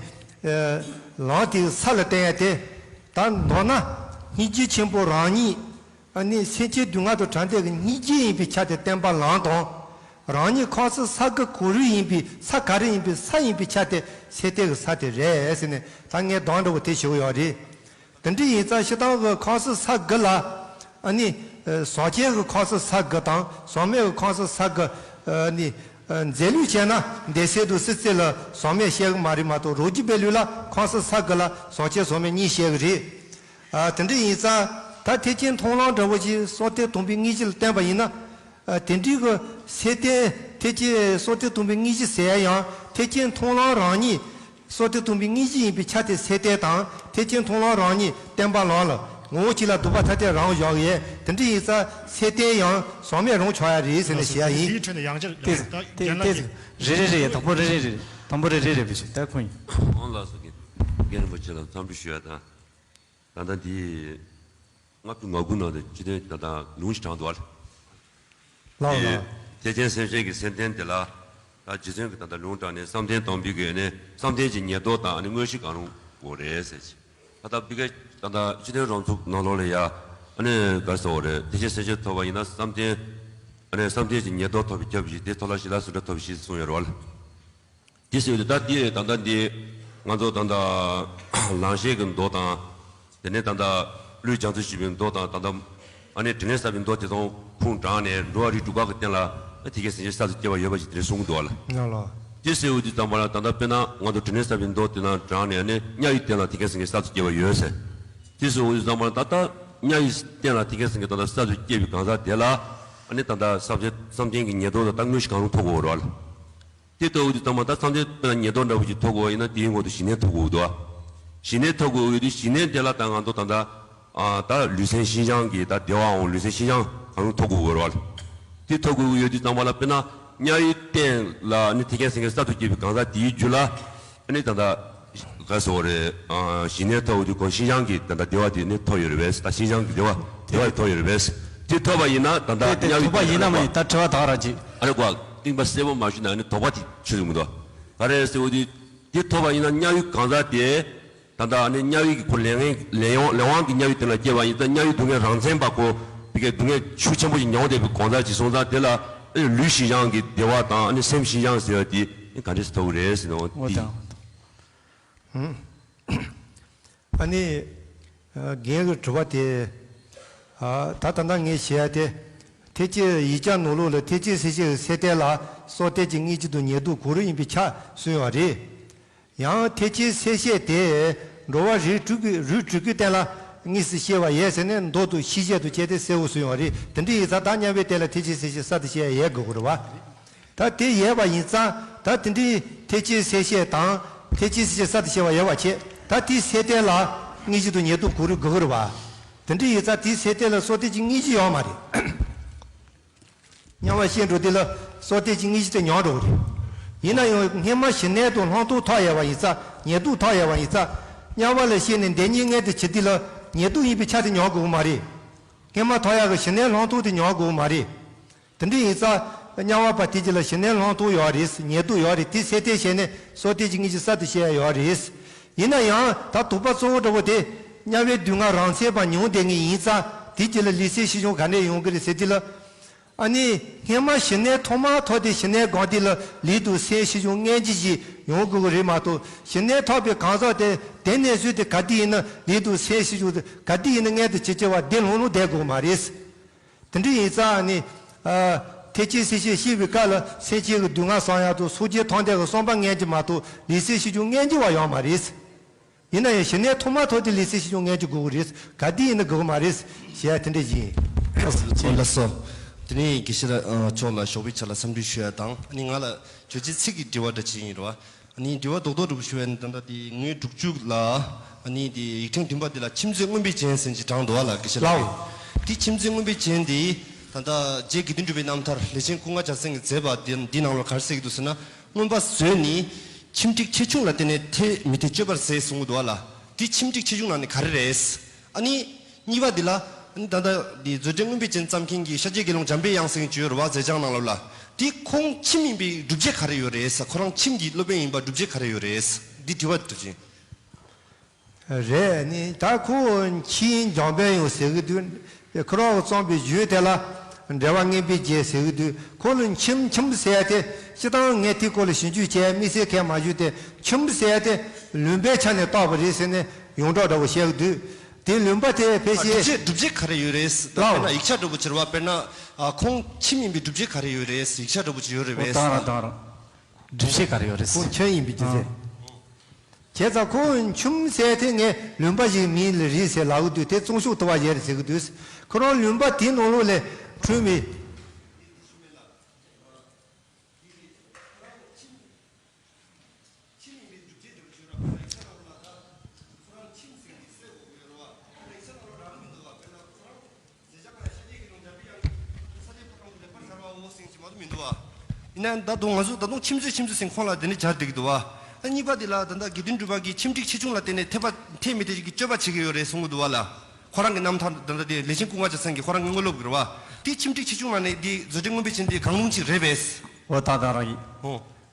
ཨ་ལམ་དེའི་ས་ལ་བརྟེན་ཡ་དེ། ད་མདོར་ན་སྙིང་རྗེ་ཆེན་པོ་རང་ཉིད། ཨ་ནི་སེམས་ཅན་སྡུག་བསྔལ་དང་བྲལ་འདོད་ཀྱི་སྙིང་རྗེ་ཡིན་པའི་ཆ་དེ་བསྟན་པ་ལམ་དང་། རང་ཉིད་ཁམས་གསུམ་ས་གོ་གང་རུང་ཡིན་པའི་ས་ག་རེ་ཡིན་པའི་ས་ཡིན་པའི་ཆ་དེ་སེམས་རྟེན་གྱི་ས་དེ་རེད་ཟེར་ནས། ད་ངས་གདམས་འདྲ་བོ་དེ་ཞུ་གི་ཡོད་རེད། དེ་འདྲ་ཡིན་ཙང་སྤྱིར་བཏང་གི་ཁམས་གསུམ་ས་དགུ་ལ། ཨ་ནི་ཨ་ཟག་བཅས་ཀྱི་ཁམས་གསུམ་ས་དགུ་དང་ཟག་མེད་ཀྱི་ཁམས་གསུམ་ས་དགུ། ཨ་ནི་ཨ་འཛིན་ལུགས་བྱས་ན་འདས་ཚད་དང་སྲིད་ཚད་ལ་ཟག་མེད་བཤད་གི་མ་རེད་མ་གཏོགས། རང་རྒྱུད་པའི་ལུགས་ལ་ཁམས་གསུམ་ས་དགུ་ལ་ཟག་བཅས་ཟག་མེད་གཉིས་བཤད་གི་རེད། ཨ་དེ་འདྲ་ཡིན་ཙང་ད་ཐེག་ཆེན་མཐོང་ལམ་འདྲ་བོ་ཞིག་བསམ་གཏན་དང་པོའི་དངོས་གཞི་ལ་བརྟེན་པ་ཡིན་ན། ཨ་དེ་འདྲའི་གི་སེམས་རྟེན་ཐེག་ཆེན་བསམ་གཏན་དང་པོའི་དངོས་གཞི་ཟེར་ཡ་ཡང་ཐེག་ཆེན་མཐོང་ལམ་རང་ཉིད་བསམ་གཏན་དང་པོའི་དངོས་གཞི་ཡིན་པའི་ཆ་དེ་སེམས་རྟེན་དང་། ཐེག་ཆེན་མཐོང་ལམ་རང་ཉིད་བསྟན་པ་ལམ་ལ་ངོ་བོ་གཅིག་ལ་སྡུད་པ་ཐ་དད་རང་བཞག་ཡས། དེ་འདྲ་ཡིན་ཙང་སེམས་རྟེན་ཡང་ཟག་མེད་རང་ཆགས་ཡ་རེད་ཟེར་ནས་ཞུ་ཡ་ཡིན། དེའི་ཁྲོད་ནས་ཡང་བསྐྱར་ཏེ་ལ་ད་ཏེ་རྒན་ལགས་ཏེ་ཀྱིས། རེ་རེ་རེ། དང་པོ་རེ་རེ་རེ། དང་པོ་རེ་རེ་རེ་བྱས་ད་ཁོང་ཡིན། ཁོང་ལ་སོགས་ཀྱིས་རྒན་རིན་པོ་ཆེ་ལ་འཚམས་འདྲི་ཞུ་ཡ་དང་། ད་ལྟ་འདི་ལྔ་བཅུ་ང་དགུ་ནང་དུ་སྤྱི་དོན་ད་ལྟ་ལུང་ཞིག་དྲངས་འདུག་ཨ། ལགས་ལགས། ཐེག་ཆེན་སེམས་བསྐྱེད་ཀྱི་སེམས་རྟེན་དེ་ལ། ད་རྗེ་བཙུན་གྱིས་ད་ལྟ་ལུང་དྲངས་ནས་བསམ་གཏན་དང་པོའི་གི་ནི་བསམ་གཏན་གྱི་ཉེར་བསྡོགས་དང་ནི་དངོས་གཞི་གང་རུང་དགོས་རེད་ཟེར་གྱི། ད་ལྟ་བི་ཀ་ད་ལྟ་སྤྱི་དོན་རང་ཚུགས་ནང་ལོགས་ལ་ཡ་ཨ་ནི་ག་རེ་ཟེར་བ་རེད། ཐེག་ཆེན་སེམས་བསྐྱེད་ཐོབ་པ་ཡིན་ན་བསམ་གཏན་ཨ་ནི་བསམ་གཏན་གྱི་ཉེར་བསྡོགས་ཐོབ་པའི་ཁྱབ་བཞེས་དེ་ཐོབ་ལ་ཞི་ལ་སུ་འདྲ་ཐོབ་བཞེས་གསུངས་ཡོད་རེད་བ་ལ། དེ་ཟེར་བ་དེ་ད་དེ་ད་ལྟ་འདི་ང་ཚོ་ད་ལྟ་ལང་གཤེགས་ཀྱི་མདོ་དང་། དེ་ནས་ད་ལྟ་ཀླུའི་རྒྱ་མཚོ་ཞེས་པའི་མདོ་དང་ད་ལྟ་ཨ་ནི་དྲིན་ལན་བསབ་པའི་མདོ་དེ་དང་ཁུངས་དྲངས་ནས་འགྲོ་བ་རིགས་དྲུག་པ་གི་སྟེང་ལ་ཐེག་ཆེན་སེམས་བསྐྱེད་གསར་དུ་སྐྱེ་བ་ཡོད་པ་ཞིག་དེ་འདྲ་གསུང་གི་འདུག་བ་ལ། ཡང་ལ། དེ་ཟེར་བ་དེ་ཙམ་པ་ལ་ད་ལྟ་དཔེར་ན་ང་ཚོ་དྲིན་ལན་བསབ་པའི་མདོ་དེ་དང་དྲངས་ནས་ཨ་ནི་དམྱལ་བའི་སྟེང་ལ་ཐེག་ཆེན་སེམས་བསྐྱེད་གསར་དུ་སྐྱེ་བ་ཡོད་ཟེར། དེ་ཟེར་བ་དེ་ཙམ་པ་ལ་ད་ལྟ་དམྱལ་བའི་སྟེང་ལ་ཐེག་ཆེན་སེམས་བསྐྱེད་ད་ལྟ་གསར་དུ་སྐྱེ་བའི་གང་ཟག་དེ་ལ་ཨ་ནི་ད་ལྟ་བསམ་གཏན་བསམ་གཏན་གྱི་ཉེར་བསྡོགས་དང་ད་དངོས་གཞི་གང་རུང་ཐོབ་དགོས་རེད་བ་ལ། དེ་ལྟ་བུ་དེ་ཚང་མ་ད་བསམ་གཏན་དཔེར་ན་ཉེར་བསྡོགས་འདྲ་བོ་ཞིག་ཐོབ་དགོས་པ་ཡིན་ན་དེའི་སྔོན་དུ་ཞི་གནས་ཐོབ་དགོས་འདུག་ཨ། ཞི་གནས་ཐོབ་དགོས་ཡོད་དུས་ཞི་གནས་དེ་ལ་ད་ང་ཚོ་ད་ལྟ་ཨ་ད་ལུས་སེམས་ཤིན་སྦྱངས་ཀྱི་ད་བདེ་བའམ་ལུས་སེམས་ཤིན་སྦྱངས་གང་རུང་ཐོབ་དགོས་ཀྱི་ཡོད་རེད་བ། དེ་ཐོབ་དགོས་ཀྱི་ཡོད་དུས་ཚང་མ་ལ་དཔེར་ན་དམྱལ་བའི་སྟེང་ལ་ནི་ཐེག་ཆེན་སེམས་བསྐྱེད་གསར་དུ་སྐྱེས་པའི་གང་ཟག་དེའི་རྒྱུད་ལ་ཨ་ནི་ད་ལྟ་ག་ཟེར་བ་རེད། ཨ་ཞི་གནས་ཐོབ་དུས་ཁོ་ཤིན་སྦྱངས་ཀྱི་ད་ལྟ་བདེ་བ་དེ་ནི་ཐོབ་ཡོད་རེད་པས། ད་ཤིན་སྦྱངས་ཀྱི་བདེ་བ་བདེ་བ་ཐོབ་ཡོད་རེད་པས། དེ་ཐོབ་པ་ཡིན་ན་ད་ལྟ་དེ་དེ་དམྱལ་བའི་ཐོབ་པ་ཡིན་ན་མ་ཡིན་ད་དྲི་བ་དག་ར་ཅིག་ཨ་རེ་ཀོ་གཏིང་པ་གསལ་པོ་མ་ཞུས་ན་ནི་དོགས་པ་དེ་ཆུད་ཡོང་གི་འདུག་ག་རེ་ཟེར་བ་དེ་དེ་ཐོབ་པ་ཡིན་ན་དམྱལ་བའི་གང་ཟག་དེ་ད་ལྟ་ཨ་ནི་དམྱལ་བའི་གི་ཁོ་ལས་ངན་ལས་ཡོང་ལས་དབང་གི་དམྱལ་བའི་སྟེང་ལ་སྐྱེས་པ་ཡིན་ཙང་དམྱལ་བའི་སྡུག་བསྔལ་རང་མཚན་པ་ཁོ་བི་ཀའི་སྡུག་བསྔལ་ཤུགས་ཆེན་པོ་ཞིག་མྱོང་བསྡད་པའི་གང་ཟག་ཅིག་སོང་ཙང་དེ་ལ་ཨ་ནི་ལུས་ཤིན་སྦྱངས་ཀྱི་བདེ་བ་དང་ཨ་ནི་སེམས་ཤིན་སྦྱངས་ཟེར་བ་དེ་ཨ་ནི་ག་འདྲས་སེ་ཐོབ་ཀྱི་རེད་ཟེར་ནོ་འོ་དེ། དང་། ཨ་ནི། རྒན་གྱི་དྲི་བ་དེ། ད་ད་ལྟ་ངས་བཤད་ཡ་དེ། ཐེག་ཆེན་ཡིག་ཆ་ནང་ལོགས་ལ་ཐེག་ཆེན་སེམས་བསྐྱེད་ཀྱི་སེམས་གཏད་ལ་སྲོག་གཏད་ཀྱི་དངོས་གཞི་དང་ཉེར་བསྡོགས་གང་རུང་ཡིན་པའི་ཆ་གསུངས་ཡོད་རེད། ཡང་ཐེག་ཆེན་སེམས་བསྐྱེད་དེ་འགྲོ་བ་རིགས་དྲུག་གི་རིགས་དྲུག་གི་སྟེང་ལ་དངོས་སུ་སྐྱེ་བ་ཡོད་ཟེར་ནས་མདོ་དང་ཤེས་བྱ་དང་བཅས་ཏེ་གསལ་བོ་གསུངས་ཡོད་རེད། དེ་འདྲ་ཡིན་ཙང་ད་དམྱལ་བའི་སྟེང་ལ་ཐེག་ཆེན་སེམས་བསྐྱེད་གསར་དུ་སྐྱེ་ཡ་ཡོད་དགོས་ཀྱི་རེད་བ། ད་དེ་ཡོད་པ་ཡིན་ཙང་ད་དེ་འདྲའི་ཐེག་ཆེན་སེམས་བསྐྱེད་དང་ཐེག་ཆེན་སེམས་བསྐྱེད་གསར་དུ་སྐྱེ་བ་ཡོད་པ་བྱས་ད་དེའི་སེམས་གཏད་ལ་དངོས་གཞི་དང་ཉེར་བསྡོགས་གང་རུང་དགོས་ཀྱི་རེད་བ། དེ་འདྲ་ཡིན་ཙང་དེའི་སེམས་གཏད་ལ་སྲོག་གཏད་ཀྱི་དངོས་གཞི་ཡོད་མ་རེད། དམྱལ་བ་སྐྱེ་འགྲོ་དུས་ལ་སྲོག་གཏད་ཀྱི་དངོས་གཞི་དེ་མྱོང་འགྲོ་གི་རེད། ཡིན་ན་ཡང་སྔོན་མ་ཞི་གནས་དང་ལྷག་མཐོང་ཐོབ་ཡོད་པ་ཡིན་ཙང་ཉེར་བསྡོགས་ཐོབ་ཡོད་པ་ཡིན་ཙང་དམྱལ་བ་ལ་སྐྱེས་ནས་བདེ་གཉིས་མངོན་དུ་གྱུར་དུས་ལ་ཉེར་བསྡོགས་ཡིན་པའི་ཆ་དེ་མྱོང་དགོས་ཀྱི་མ་རེད། སྔོན་མ་ཐོབ་ཡག་གི་ཞི་གནས་ལྷག་མཐོང་དེ་མྱོང་དགོས་མ་རེད། དེ་འདྲ་ཡིན་ཙང་དམྱལ་བ་པ་དེ་གཅིག་ལ་ཞི་གནས་ལྷག་མཐོང་ཡོད་རེད། ཉེར་བསྡོགས་ཡོད་རེད། དེ་སེམས་གཏད་བྱས་ནས་སྲོག་གཏད་ཀྱི་དངོས་གཞི་གསར་དུ་སྐྱེ་ཡ་ཡོད་རེད། ཡིན་ན་ཡང་ད་དོགས་པ་གཙོ་བོ་འདྲ་བོ་དེ་དམྱལ་བའི་སྡུག་བསྔལ་རང་མཚན་པ་མྱོང་བསྡད་ངེས་ཡིན་ཙང་དེ་གཅིག་ལ་ལུས་སེམས་ཤིན་སྦྱངས་ག་འདྲས་ཡོང་གི་རེད་ཟེར་དུས་ལ། ཨ་ནི་སྔོན་མ་ཞི་གནས་ཐོག་མ་ཐོབ་དེ་ཞི་གནས་སྒོམ་དུས་ལ་ལུས་དང་སེམས་ཤིན་སྦྱངས་མངོན་གྱུར་ཞིག་ཡོང་དགོས་ཀྱི་རེད་མ་གཏོགས་ཞི་གནས་ཐོབ་པའི་གང་ཟག་དེ་དེ་ནས་བཟུང་སྟེ་ག་དུས་ཡིན་ན་ལུས་དང་སེམས་ཤིན་སྦྱངས་དེ་ག་དུས་ཡིན་ན་མངོན་དུ་བྱེད་ཀྱི་བ་དེ་ལྷུང་ལྷུང་བསྡད་དགོས་མ་རེད། དེ་འདྲ་ཡིན་ཙང་ནི། ཐེག་ཆེན་སེམས་བསྐྱེད་བཤད་པའི་སྐབས་ལ་སེམས་ཅན་གྱི་སྡུག་བསྔལ་སངས་ཡག་དང་སངས་རྒྱས་ཐོབ་འདོད་ཀྱི་བསམ་པ་མངོན་གྱི་མ་གཏོགས་ལུས་སེམས་ཤིན་སྦྱངས་མངོན་གྱི་བ་ཡོད་མ་རེད། ཡིན་ན་ཡང་ཞི་གནས་ཐོག་མ་ཐོབ་དེ་ལུས་སེམས་ཤིན་སྦྱངས་མངོན་གྱི་དགོས་ཀྱི་རེད། ག་དུས་ཡིན་ན་དགོས་ཀྱི་མ་རེད་ཞེས་དེ་འདྲ་ཡིན། ལགས་སོ། དེ་ནས་དགེ་བཤེས་ལགས་མཆོག་ལ་ཞོགས་པའི་ཆ་ལ་འཚམས་འདྲི་ཞུ་ཡ་དང་ཨ་ནི་ང་ལ་བརྗོད་བྱའི་ཚིག་གི་དྲི་བ་འདྲ་ཅིག་ཡིན་རེད་བ། ཨ་ནི་དྲི་བ་རྡོག་རྡོག་འདྲ་པོ་ཞུ་བས་ནི་ད་ལྟ་དེ་ངོས་དྲུག་ཅུ་ལ་ཨ་ནི་དེ་ཡིག་ཕྲེང་བདུན་པ་འདི་ལ་མཆིམས་མཛོད་མངོན་པའི་རྒྱན་ཟེར་གྱི་དྲངས་འདུག་བ་ལ་དགེ་བཤེས་ལགས། ལགས། དེ་མཆིམས་མཛོད་མངོན་པའི་རྒྱན་འདི་ད་ལྟ་རྗེ་དགེ་འདུན་གྲུབ་པའི་རྣམ་ཐར་ལས་ཆེན་ཀུན་དགའ་རྒྱལ་མཚན་གྱིས་མཛད་པ་འདི་འདི་ནང་ལ་ག་རེ་ཟེར་གྱི་འདུག་ཟེར་ན་མངོན་པ་མཛོད་ནི་ཁྱིམ་སྒྲིག་ཆེ་ཆུང་ལ་བརྟེན་ནས་འཐད་མི་འཐད་དཔྱོད་པར་ཟད་གསུང་གི་འདུག་བ་ལ། དེ་ཁྱིམ་སྒྲིག་ཆེ་ཆུང་ནང་ནས་ག་རེ་རེད། ཨ་ནི། གཉིས་པ་འདི་ལ། ཨ་ནི་ད་ལྟ་འདི་མཛོད་འགྲེལ་མངོན་པའི་རྒྱན་བརྩམས་མཁན་གྱི་ཤཱཀྱའི་དགེ་སློང་འཇམ་དཔལ་དབྱངས་ཟེར་མཁན་ཅིག་ཡོད་རེད་བ་མཛད་བྱང་ནང་ལོགས་ལ། འདི་ཁོང་ཁྱིམ་ཡིན་པའི་སྒྲུབ་བྱེད་ག་རེ་ཡོད་རེད་ཟེར། ཁོ་རང་ཁྱིམ་གྱི་སློབ་དཔོན་ཡིན་པ་སྒྲུབ་བྱེད་ག་རེ་ཡོད་རེད་ཟེར། འདི་དྲི་བ་འདི་འདྲ་ཅིག་རེད་ནི་ད་ཁོ་ཁྱིམ་འཇམ་དཔལ་དབྱངས་ཟེར་གི་འདུག་ཁོ་རང་གིས་བརྩམས་པའི་གཞུང་དེ་ལ་འགྲེལ་པ་མངོན་པའི་རྒྱན་ཟེར་གི་འདུག་ཁོ་ལ་ཁྱིམ་ཁྱིམ་ཟེར་ཡ་དེ་སྤྱིར་བཏང་ངས་དེའི་སྐོར་ལ་ཞིབ་འཇུག་བྱས་དམིགས་བསལ་གང་མ་ཞུས་ཏེ་ཁྱིམ་ཟེར་ཡ་དེ་ལུང་པའི་ཆ་ནས་བཏགས་པ་རེད་ཟེར་ནས་ཡོངས་གྲགས་འདྲ་བོ་བཤད་གི་འདུག་དེ་ལུང་པ་དེ་ཕལ་ཆེར། སྒྲུབ་བྱེད་སྒྲུབ་བྱེད་ག་རེ་ཡོད་རེད་ཟེར་ད་ལགས། དཔེར་ན་ཡིག་ཆ་འདྲ་བོ་ཅིག་རེད་བ། དཔེར་ན་ཨ་ཁོང་ཁྱིམ་ཡིན་པའི་སྒྲུབ་བྱེད་ག་རེ་ཡོད་རེད་ཟེར་ཡིག་ཆ་འདྲ་བོ་ཅིག་ཡོད་རེད་པས། ཨོ་ད་རང་ད་རང་། སྒྲུབ་བྱེད་ག་རེ་ཡོད་རེད་ཟེར། ཁོང་ཁྱིམ་ཡིན་པའི་སྒྲུབ་བྱེད། ཨ། བྱས་ཙང་ཁོང་ཁྱིམ་ཟེར་དེ་ངས་ལུང་པ་ཞིག་མིང་ལ་རེད་ཟེར་ལབ་གི་འདུག་དེ་བཙོང་ཤོག་ཐུབ་པ་ཡོད་རེད་ཟེར་གི་འདུག་ཁོ་རང་ལུང་པ་དེའི་ནང་ལོགས་ལས་འཁྲུངས་པའི། ཁྱིམ་ཡིན་པའི་སྒྲུབ་བྱེད་འདྲ་བོ་ཅིག་ཡོད་ར། ལེགས་ཆ་ནང་ལོགས་ལ་ད་ཁོ་རང་ཁྱིམ་ཟེར་གྱི་གསལ་པོ་ཡོད་ར་བ། ལེགས་ཆ་ནང་ལོགས་རག་གི་མི་འདུག་བ། དཔེར་ན་ཁོ་རང་མཛད་བྱང་ཁ་ལ་ཤཱཀྱའི་དགེ་སློང་འཇམ་པའི་དབྱངས་ཀྱིས་ས་སྐྱའི་ཕོ་བྲང་དུ་ལེགས་པར་སྦྱར་བའོ་ཟེར་གྱི་མ་གཏོགས་མི་འདུག་བ། ཡིན་ན་ད་དུང་ང་ཚོ་ད་དུང་ཁྱིམ་མཛོད་ཁྱིམ་མཛོད་ཟེར་ཁོང་ལ་དེ་ནས་སྦྱར་བསྡད་ཀྱི་འདུག་བ། ཨ་གཉིས་པ་དེ་ལ་ད་ལྟ་དགེ་འདུན་གྲུབ་པ་གིས་ཁྱིམ་སྒྲིག་ཆེ་ཆུང་ལ་བརྟེན་ནས་འཐད་པ་འཐད་མི་འཐད་ཀྱི་དཔྱོད་པ་བྱེད་ཀྱི་ཡོད་རེད་གསུང་གི་འདུག་བ་ལ། ཁོ་རང་གི་རྣམ་ཐར་ད་ལྟ་དེ་ལས་ཆེན་ཀུན་དགའ་རྒྱལ་མཚན་གྱིས་ཁོ་རང་གི་དངོས་སློབ་ཀྱི་རེད་བ། དེ་ཁྱིམ་སྒྲིག་ཆེ་ཆུང་ལ་ནི་དེ་མཛོད་འགྲེལ་མངོན་པའི་རྒྱན་དེ་གང་རུང་ཅིག་རེད་པས། འོ་ད་ད་རང་ཡིན། ཧོ།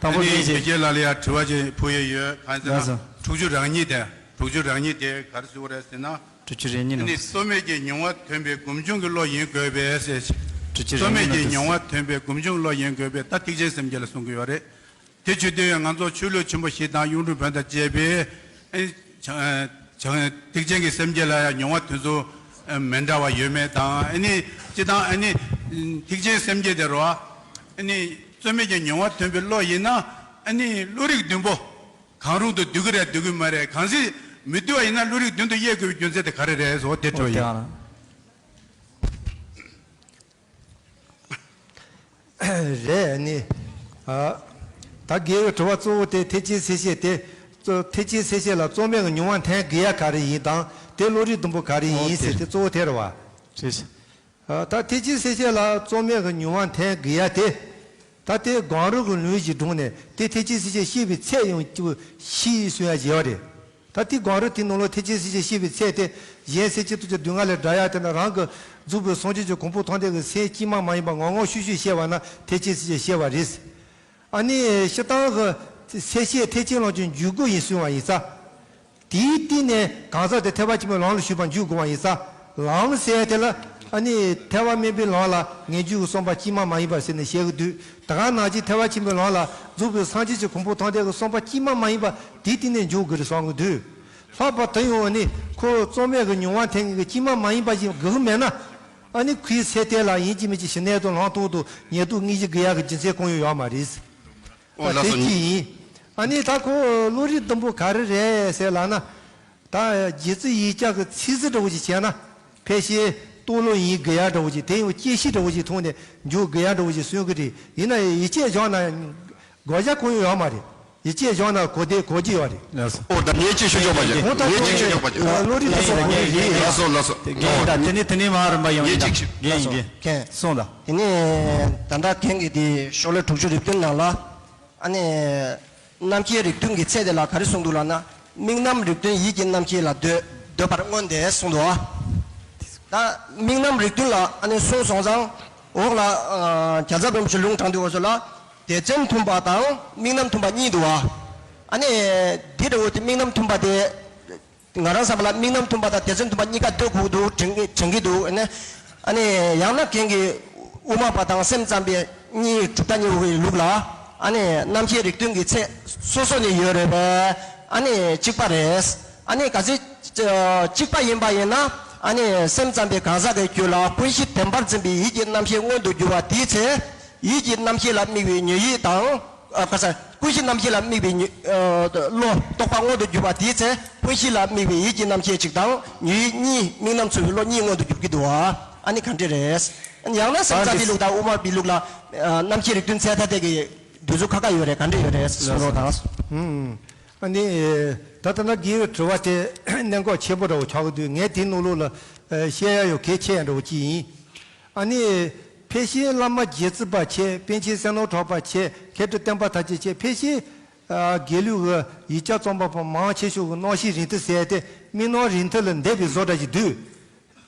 དང་པོ། ཨ་ནི་དགེ་རྒན་ལགས་ལ་ཡང་དྲི་བ་ཅིག་ཕུལ་ཡས་ཡོད། གང་ཟེར་ན། ལགས་སོ། དྲུག་ཅུ་རེ་གཉིས་དེ། དྲུག་ཅུ་རེ་གཉིས་དེ་ག་རེ་ཟེར་དགོས་རེད་ཟེར་ན། དྲུག་ཅུ་རེ་གཉིས་ཨ་ནི་ནང་། རྩོལ་མེད་ཀྱི་མྱོང་བ་ཐོན་པའི་སྒོམ་བྱུང་གི་བློ་ཡིན་དགོས་པས་ཟེར། དྲུག་ཅུ་རེ་གཉིས་ནང་དུ། རྩོལ་མེད་ཀྱི་མྱོང་བ་ཐོན་པའི་སྒོམ་བྱུང་གི་བློ་ཡིན་དགོས་པས། ད་ཐེག་ཆེན་སེམས་བསྐྱེད་ལ་གསུང་གི་ཡོད་རེད། དེ་བྱེད་དུས་ང་ཚོ་ཆོས་ལུགས་ཆེན་པོ་བཞི་དང་གཡུང་དྲུང་བོན་དང་བཅས་པའི། ཨེ། བྱང་། ཐེག་ཆེན་གྱི་སེམས་བསྐྱེད་ལ་ཡང་མྱོང་བ་དེ་ཚོ་མི་འདྲ་བ་ཡོད་མེད་དང་། ཨ་ནི་སྤྱིར་བཏང་ཨ་ནི་ཐེག་ཆེན་སེམས་བསྐྱེད་དེ་རུ། ཨ་ནི་རྩོལ་མེད་ཀྱི་མྱོང་བ་ཐོན་པའི་བློ་ཡིན་ན། ཨ་ནི་བློ་རིག་བདུན་པོ་གང་རུང་དུ་འདུས་ཀྱི་རེད་འདུས་ཀྱི་མ་རེད། གང་ཟིག་མི་འདུས་པ་ཡིན་ན་བློ་རིག་བདུན་དུ་དབྱེ་དགོས་པའི་རྒྱུ་མཚན་དེ་ག་རེ་རེད་ཟེར་བ་དེ་དྲི་བ་ཡིན། རེད། ནི། ཨ། ད་རྒན་པའི་དྲི་བ་གཙོ་བོ་དེ་ཐེག་ཆེན་སེམས་བསྐྱེད་དེ། གཙོ། ཐེག་ཆེན་སེམས་བསྐྱེད་ལ་རྩོལ་མེད་ཀྱི་མྱོང་བ་འཐེན་དགོས་ཡ་ག་རེ་ཡིན་དང་། དེ་བློ་རིག་བདུན་པོ་ག་རེ་ཡིན་ཟེར་དེ་གཙོ་བོ་དེ་རེད་བ། རེད། ཨ། ད་ཐེག་ཆེན་སེམས་བསྐྱེད་ལ་རྩོལ་མེད་ཀྱི་མྱོང་བ་འཐེན་དགོས་ཡ་དེ། ད་དེ་གང་རུང་གི་ལུགས་ཀྱིས་དྲངས་ནས་དེ་ཐེག་ཆེན་སེམས་བསྐྱེད་བཤད་པའི་ཚད་ཡང་སྐྱེ་བོ་ཤེས་གསུང་ཡ་བྱེད་པ་རེད། ད་དེ་གང་རུང་དེ་ནང་ལོགས་ཐེག་ཆེན་སེམས་བསྐྱེད་བཤད་པའི་ཚད་དེ། གཞན་སེམས་ཅན་ཐམས་ཅད་སྡུག་བསྔལ་ལས་བསྒྲལ་ཡ་དེ་ན་རང་གི་རྫོགས་པའི་སངས་རྒྱས་ཀྱི་གོ་འཕང་ཐོབ་སྟེ་གི་སེམས་ཅན་མ་མ་ཡིན་པ་ངོ་ངོ་ཤེས་ཤེས་བཤད་པ་ན་ཐེག་ཆེན་སེམས་བསྐྱེད་བཤད་པ་རེད། ཨ་ནི་སྤྱིར་བཏང་གི་སེམས་བསྐྱེད་ཐེག་ཆེན་ལམ་གྱི་འཇུག་སྒོ་ཡིན་གསུང་བ་ཡིན་ཙང་། དེའི་སྟེང་ནས་གང་ཟག་དེ་ཐེག་པ་ཆེན་པོའི་ལམ་ལ་ཞུགས་པར་འཇུག་དགོས་པ་ཡིན་ཙང་། ལམ་ཟེར་དེ་ལ་ཨ་ནི་ཐེག་པ་དམན་པའི་ལམ་ལ་ངེས་འབྱུང་གི་བསམ་པ་ཅན་མ་མ་ཡིན་པ་ཟེར་ནས་བཤད་ཀྱི་འདུག་ད་ག་ནང་བཞིན་ཐེག་པ་ཆེན་པོའི་ལམ་ལ་རྫོགས་པའི་སངས་རྒྱས་ཀྱི་གོ་འཕང་ཐོབ་སྟེ་གི་བསམ་པ་ཅན་མ་མ་ཡིན་པ་དེའི་སྟེང་ནས་འཇུག་དགོས་རེད་བསམ་གྱི་འདུག་ལྷག་པར་དུ་ཡང་ཨ་ནི་ཁོ་རྩོལ་མེད་ཀྱི་མྱོང་བ་འཐེན་མཁན་གྱི་ཅན་མ་མ་ཡིན་པ་ཞིག་དགོས་ཀྱི་མེད་ན། ཨ་ནི་ཁོའི་སེམས་དེ་ལ་ཡིན་གཅིག་མིན་གཅིག་ཞི་གནས་དང་ལམ་སྟོན་དང་ཉེར་བསྡོགས་དངོས་གཞི་དགོས་ཡག་གི་རྒྱུ་མཚན་གང་ཡང་ཡོད་མ་རེད། ཨོ། ད་ལགས་དེ་སོ། གཅིག་ཡིན། ཨ་ནི་ད་ཁོ་བློ་རིག་བདུན་པོ་ག་རེ་རེད་ཟེར་ལབ་ན། ད་རྗེ་བཙུན་ཡིག་བརྒྱ་གི་ཚིག་ཟིན་འདྲ་བོ་ཞིག་བྱས་ན། ཕལ་ཆེར་རྟོགས་ལོང་ཡིན་དགོས་ཡག་འདྲ་བོ་ཞིག་དེ་ཡང་དཔྱད་ཤེས་འདྲ་བོ་ཞིག་ཐོག་ནས་འཇུག་དགོས་ཡག་འདྲ་བོ་ཞིག་གསུང་གི་རེད། ཡིན་ན་ཡང་ཡིག་ཆ་སྦྱངས་ན་དགོས་ཡག་གང་ཡང་ཡོད་མ་རེད། ཡིག་ཆ་སྦྱངས་ན་གོ་བདེ་གོ་རྒྱུ་ཡོད་རེད། ལགས་སོ། ཨོ། ད་ངས་གཅིག་ཞུ་ཆོག་པ་ཅིག་ངས་གཅིག་ཞུ་ཆོག་པ་ཅིག་བློ་རིག་བདུན་པོ་ག་རེ་རེད། ལགས་སོ། ལགས་སོ། རྒན་ཡིན་ད། དེ་ནི་དེ་ནི་མ་རིམ་པ་ཡོང་ཡིན་ད། ངས་གཅིག་ཞུ། རྒན་ཡིན་རྒན། གསུངས་དང་། དེ་ནས་ད་ལྟ་རྒན་གྱིས་དེ་ཤོ་ལོ་དྲུག་ཅུ་རེ་བདུན་ནང་ལ། ཨ་ནི། རྣམ་མཁྱེན་རིགས་བདུན་གྱི་ཚད་དེ་ལ་ག་རེ་གསུངས་འདུག་ལབ་ན། དམིགས་རྣམ་རིགས་བདུན་ཡིད་ཀྱི་རྣམ་ཤེས་ལ་འདོད་འདོད་པར་མངོན་ཏེ་གསུངས་འདུག་ད་དམིགས་རྣམ་རིགས་བདུན་ལ་ཨ་ནི་གསུངས་སོང་ཙང་། འོག་ལ་ཨ་རྒྱལ་ཚབ་རིན་པོ་ཆེ་ལུང་དྲངས་དུས་འོ་ཚོ་ལ། སྡེ་ཚན་མཐུན་པ་དང་དམིགས་རྣམ་མཐུན་པ་གཉིས་འདུག་བ། ཨ་ནི། འདི་འདྲ་བོ་དེ་དམིགས་རྣམ་མཐུན་པ་དེ། ང་རང་བསམ་པ་ལ་དམིགས་རྣམ་མཐུན་པ་དང་སྡེ་ཚན་མཐུན་པ་གཉིས་ཀ་འདོད་དགོས་འདུག་དྲན་གྱི་དྲན་གྱི་འདུག་ཨ་ནི། ཨ་ནི་ཡང་ན་རྒན་གྱིས་དབུ་མ་པ་དང་སེམས་ཙམ་པའི་གཉིས་གྲུབ་མཐའ་གཉིས་པོ་གི་ལུགས་ལ། ཨ་ནི་རྣམ་མཁྱེན་རིགས་བདུན་གྱི་ཚད་སོ་སོ་ནས་ཡོད་རེད་པས། ཨ་ནི་གཅིག་པ་རེད། ཨ་ནི་གལ་སྲིད་གཅིག་པ་ཡིན་པ་ཡིན་ན། ཨ་ནི་སེམས་ཙམ་པའི་གང་ཟག་གི་རྒྱུད་ལ་ཀུན་གཞི་བདེན་པར་འཛིན་པའི་ཡིད་ཀྱི་རྣམ་ཤེས་མངོན་དུ་གྱུར་པ་དེའི་ཚེ། ཡིད་ཀྱི་རྣམ་ཤེས་ལ་དམིགས་པའི་ཉོན་ཡིད་དང་། ཨ། ཁ་ས། ཀུན་གཞི་རྣམ་ཤེས་ལ་དམིགས་པའི་ཉོ། ཨ། བློ་རྟོག་པ་མངོན་དུ་གྱུར་པ་དེའི་ཚེ་ཀུན་གཞི་ལ་དམིགས་པའི་ཡིད་ཀྱི་རྣམ་ཤེས་གཅིག་དང་ཉོན་ཡིད་གཉིས། དམིགས་རྣམ་མཚུངས་པའི་བློ་གཉིས་མངོན་དུ་གྱུར་གྱི་འདུག་བ། ཨ་ནི་ག་འདྲ་རེད། ཡང་ན་སེམས་ཙམ་པའི་ལུགས་དང་དབུ་མ་པའི་ལུགས་ལ། ཨ། རྣམ་མཁྱེན་རིགས་བདུན་ཚད་ཐ་དད་ཀྱི་འདོད་ཚུལ་ཁ་ཁ་ཡོད་རེད། ག་འདྲ་ཡོད་རེད་གསུང་རོགས་དང་། ཨ་ནི། ད་ལྟ་ན་རྒན་པའི་དྲི་བ་དེ་གནད་འགག་ཆེན་པོ་འདྲ་བོ་ཆགས་ཀྱི་འདུག་ངས་དེའི་ནང་ལོགས་ལ་བཤད་ཡ་ཡོད་གལ་ཆེ་ཡ་འདྲ་བོ་ཅིག་ཡིན། ཨ་ནི། ཕལ་ཆེར་བླ་མ་རྗེ་བཙུན་པ་བྱས། པཎ་ཆེན་སེང་ནོར་གྲགས་པ་བྱས། མཁས་གྲུབ་བསྟན་པ་དར་རྒྱས་བྱས། ཕལ་ཆེར། ཨ། དགེ་ལུགས་ཀྱི་ཡིག་བརྒྱ་རྩོམ་པ་པོ་མང་ཆེ་ཤོས་ཀྱི་རྣམ་བཤད་རིང་ཐུང་ཟེར་ཏེ་མི་རྣམ་རིང་ཐུང་ལ་འདེབས་པའི་བཟོ་འདྲ་ཞིག་འདུག་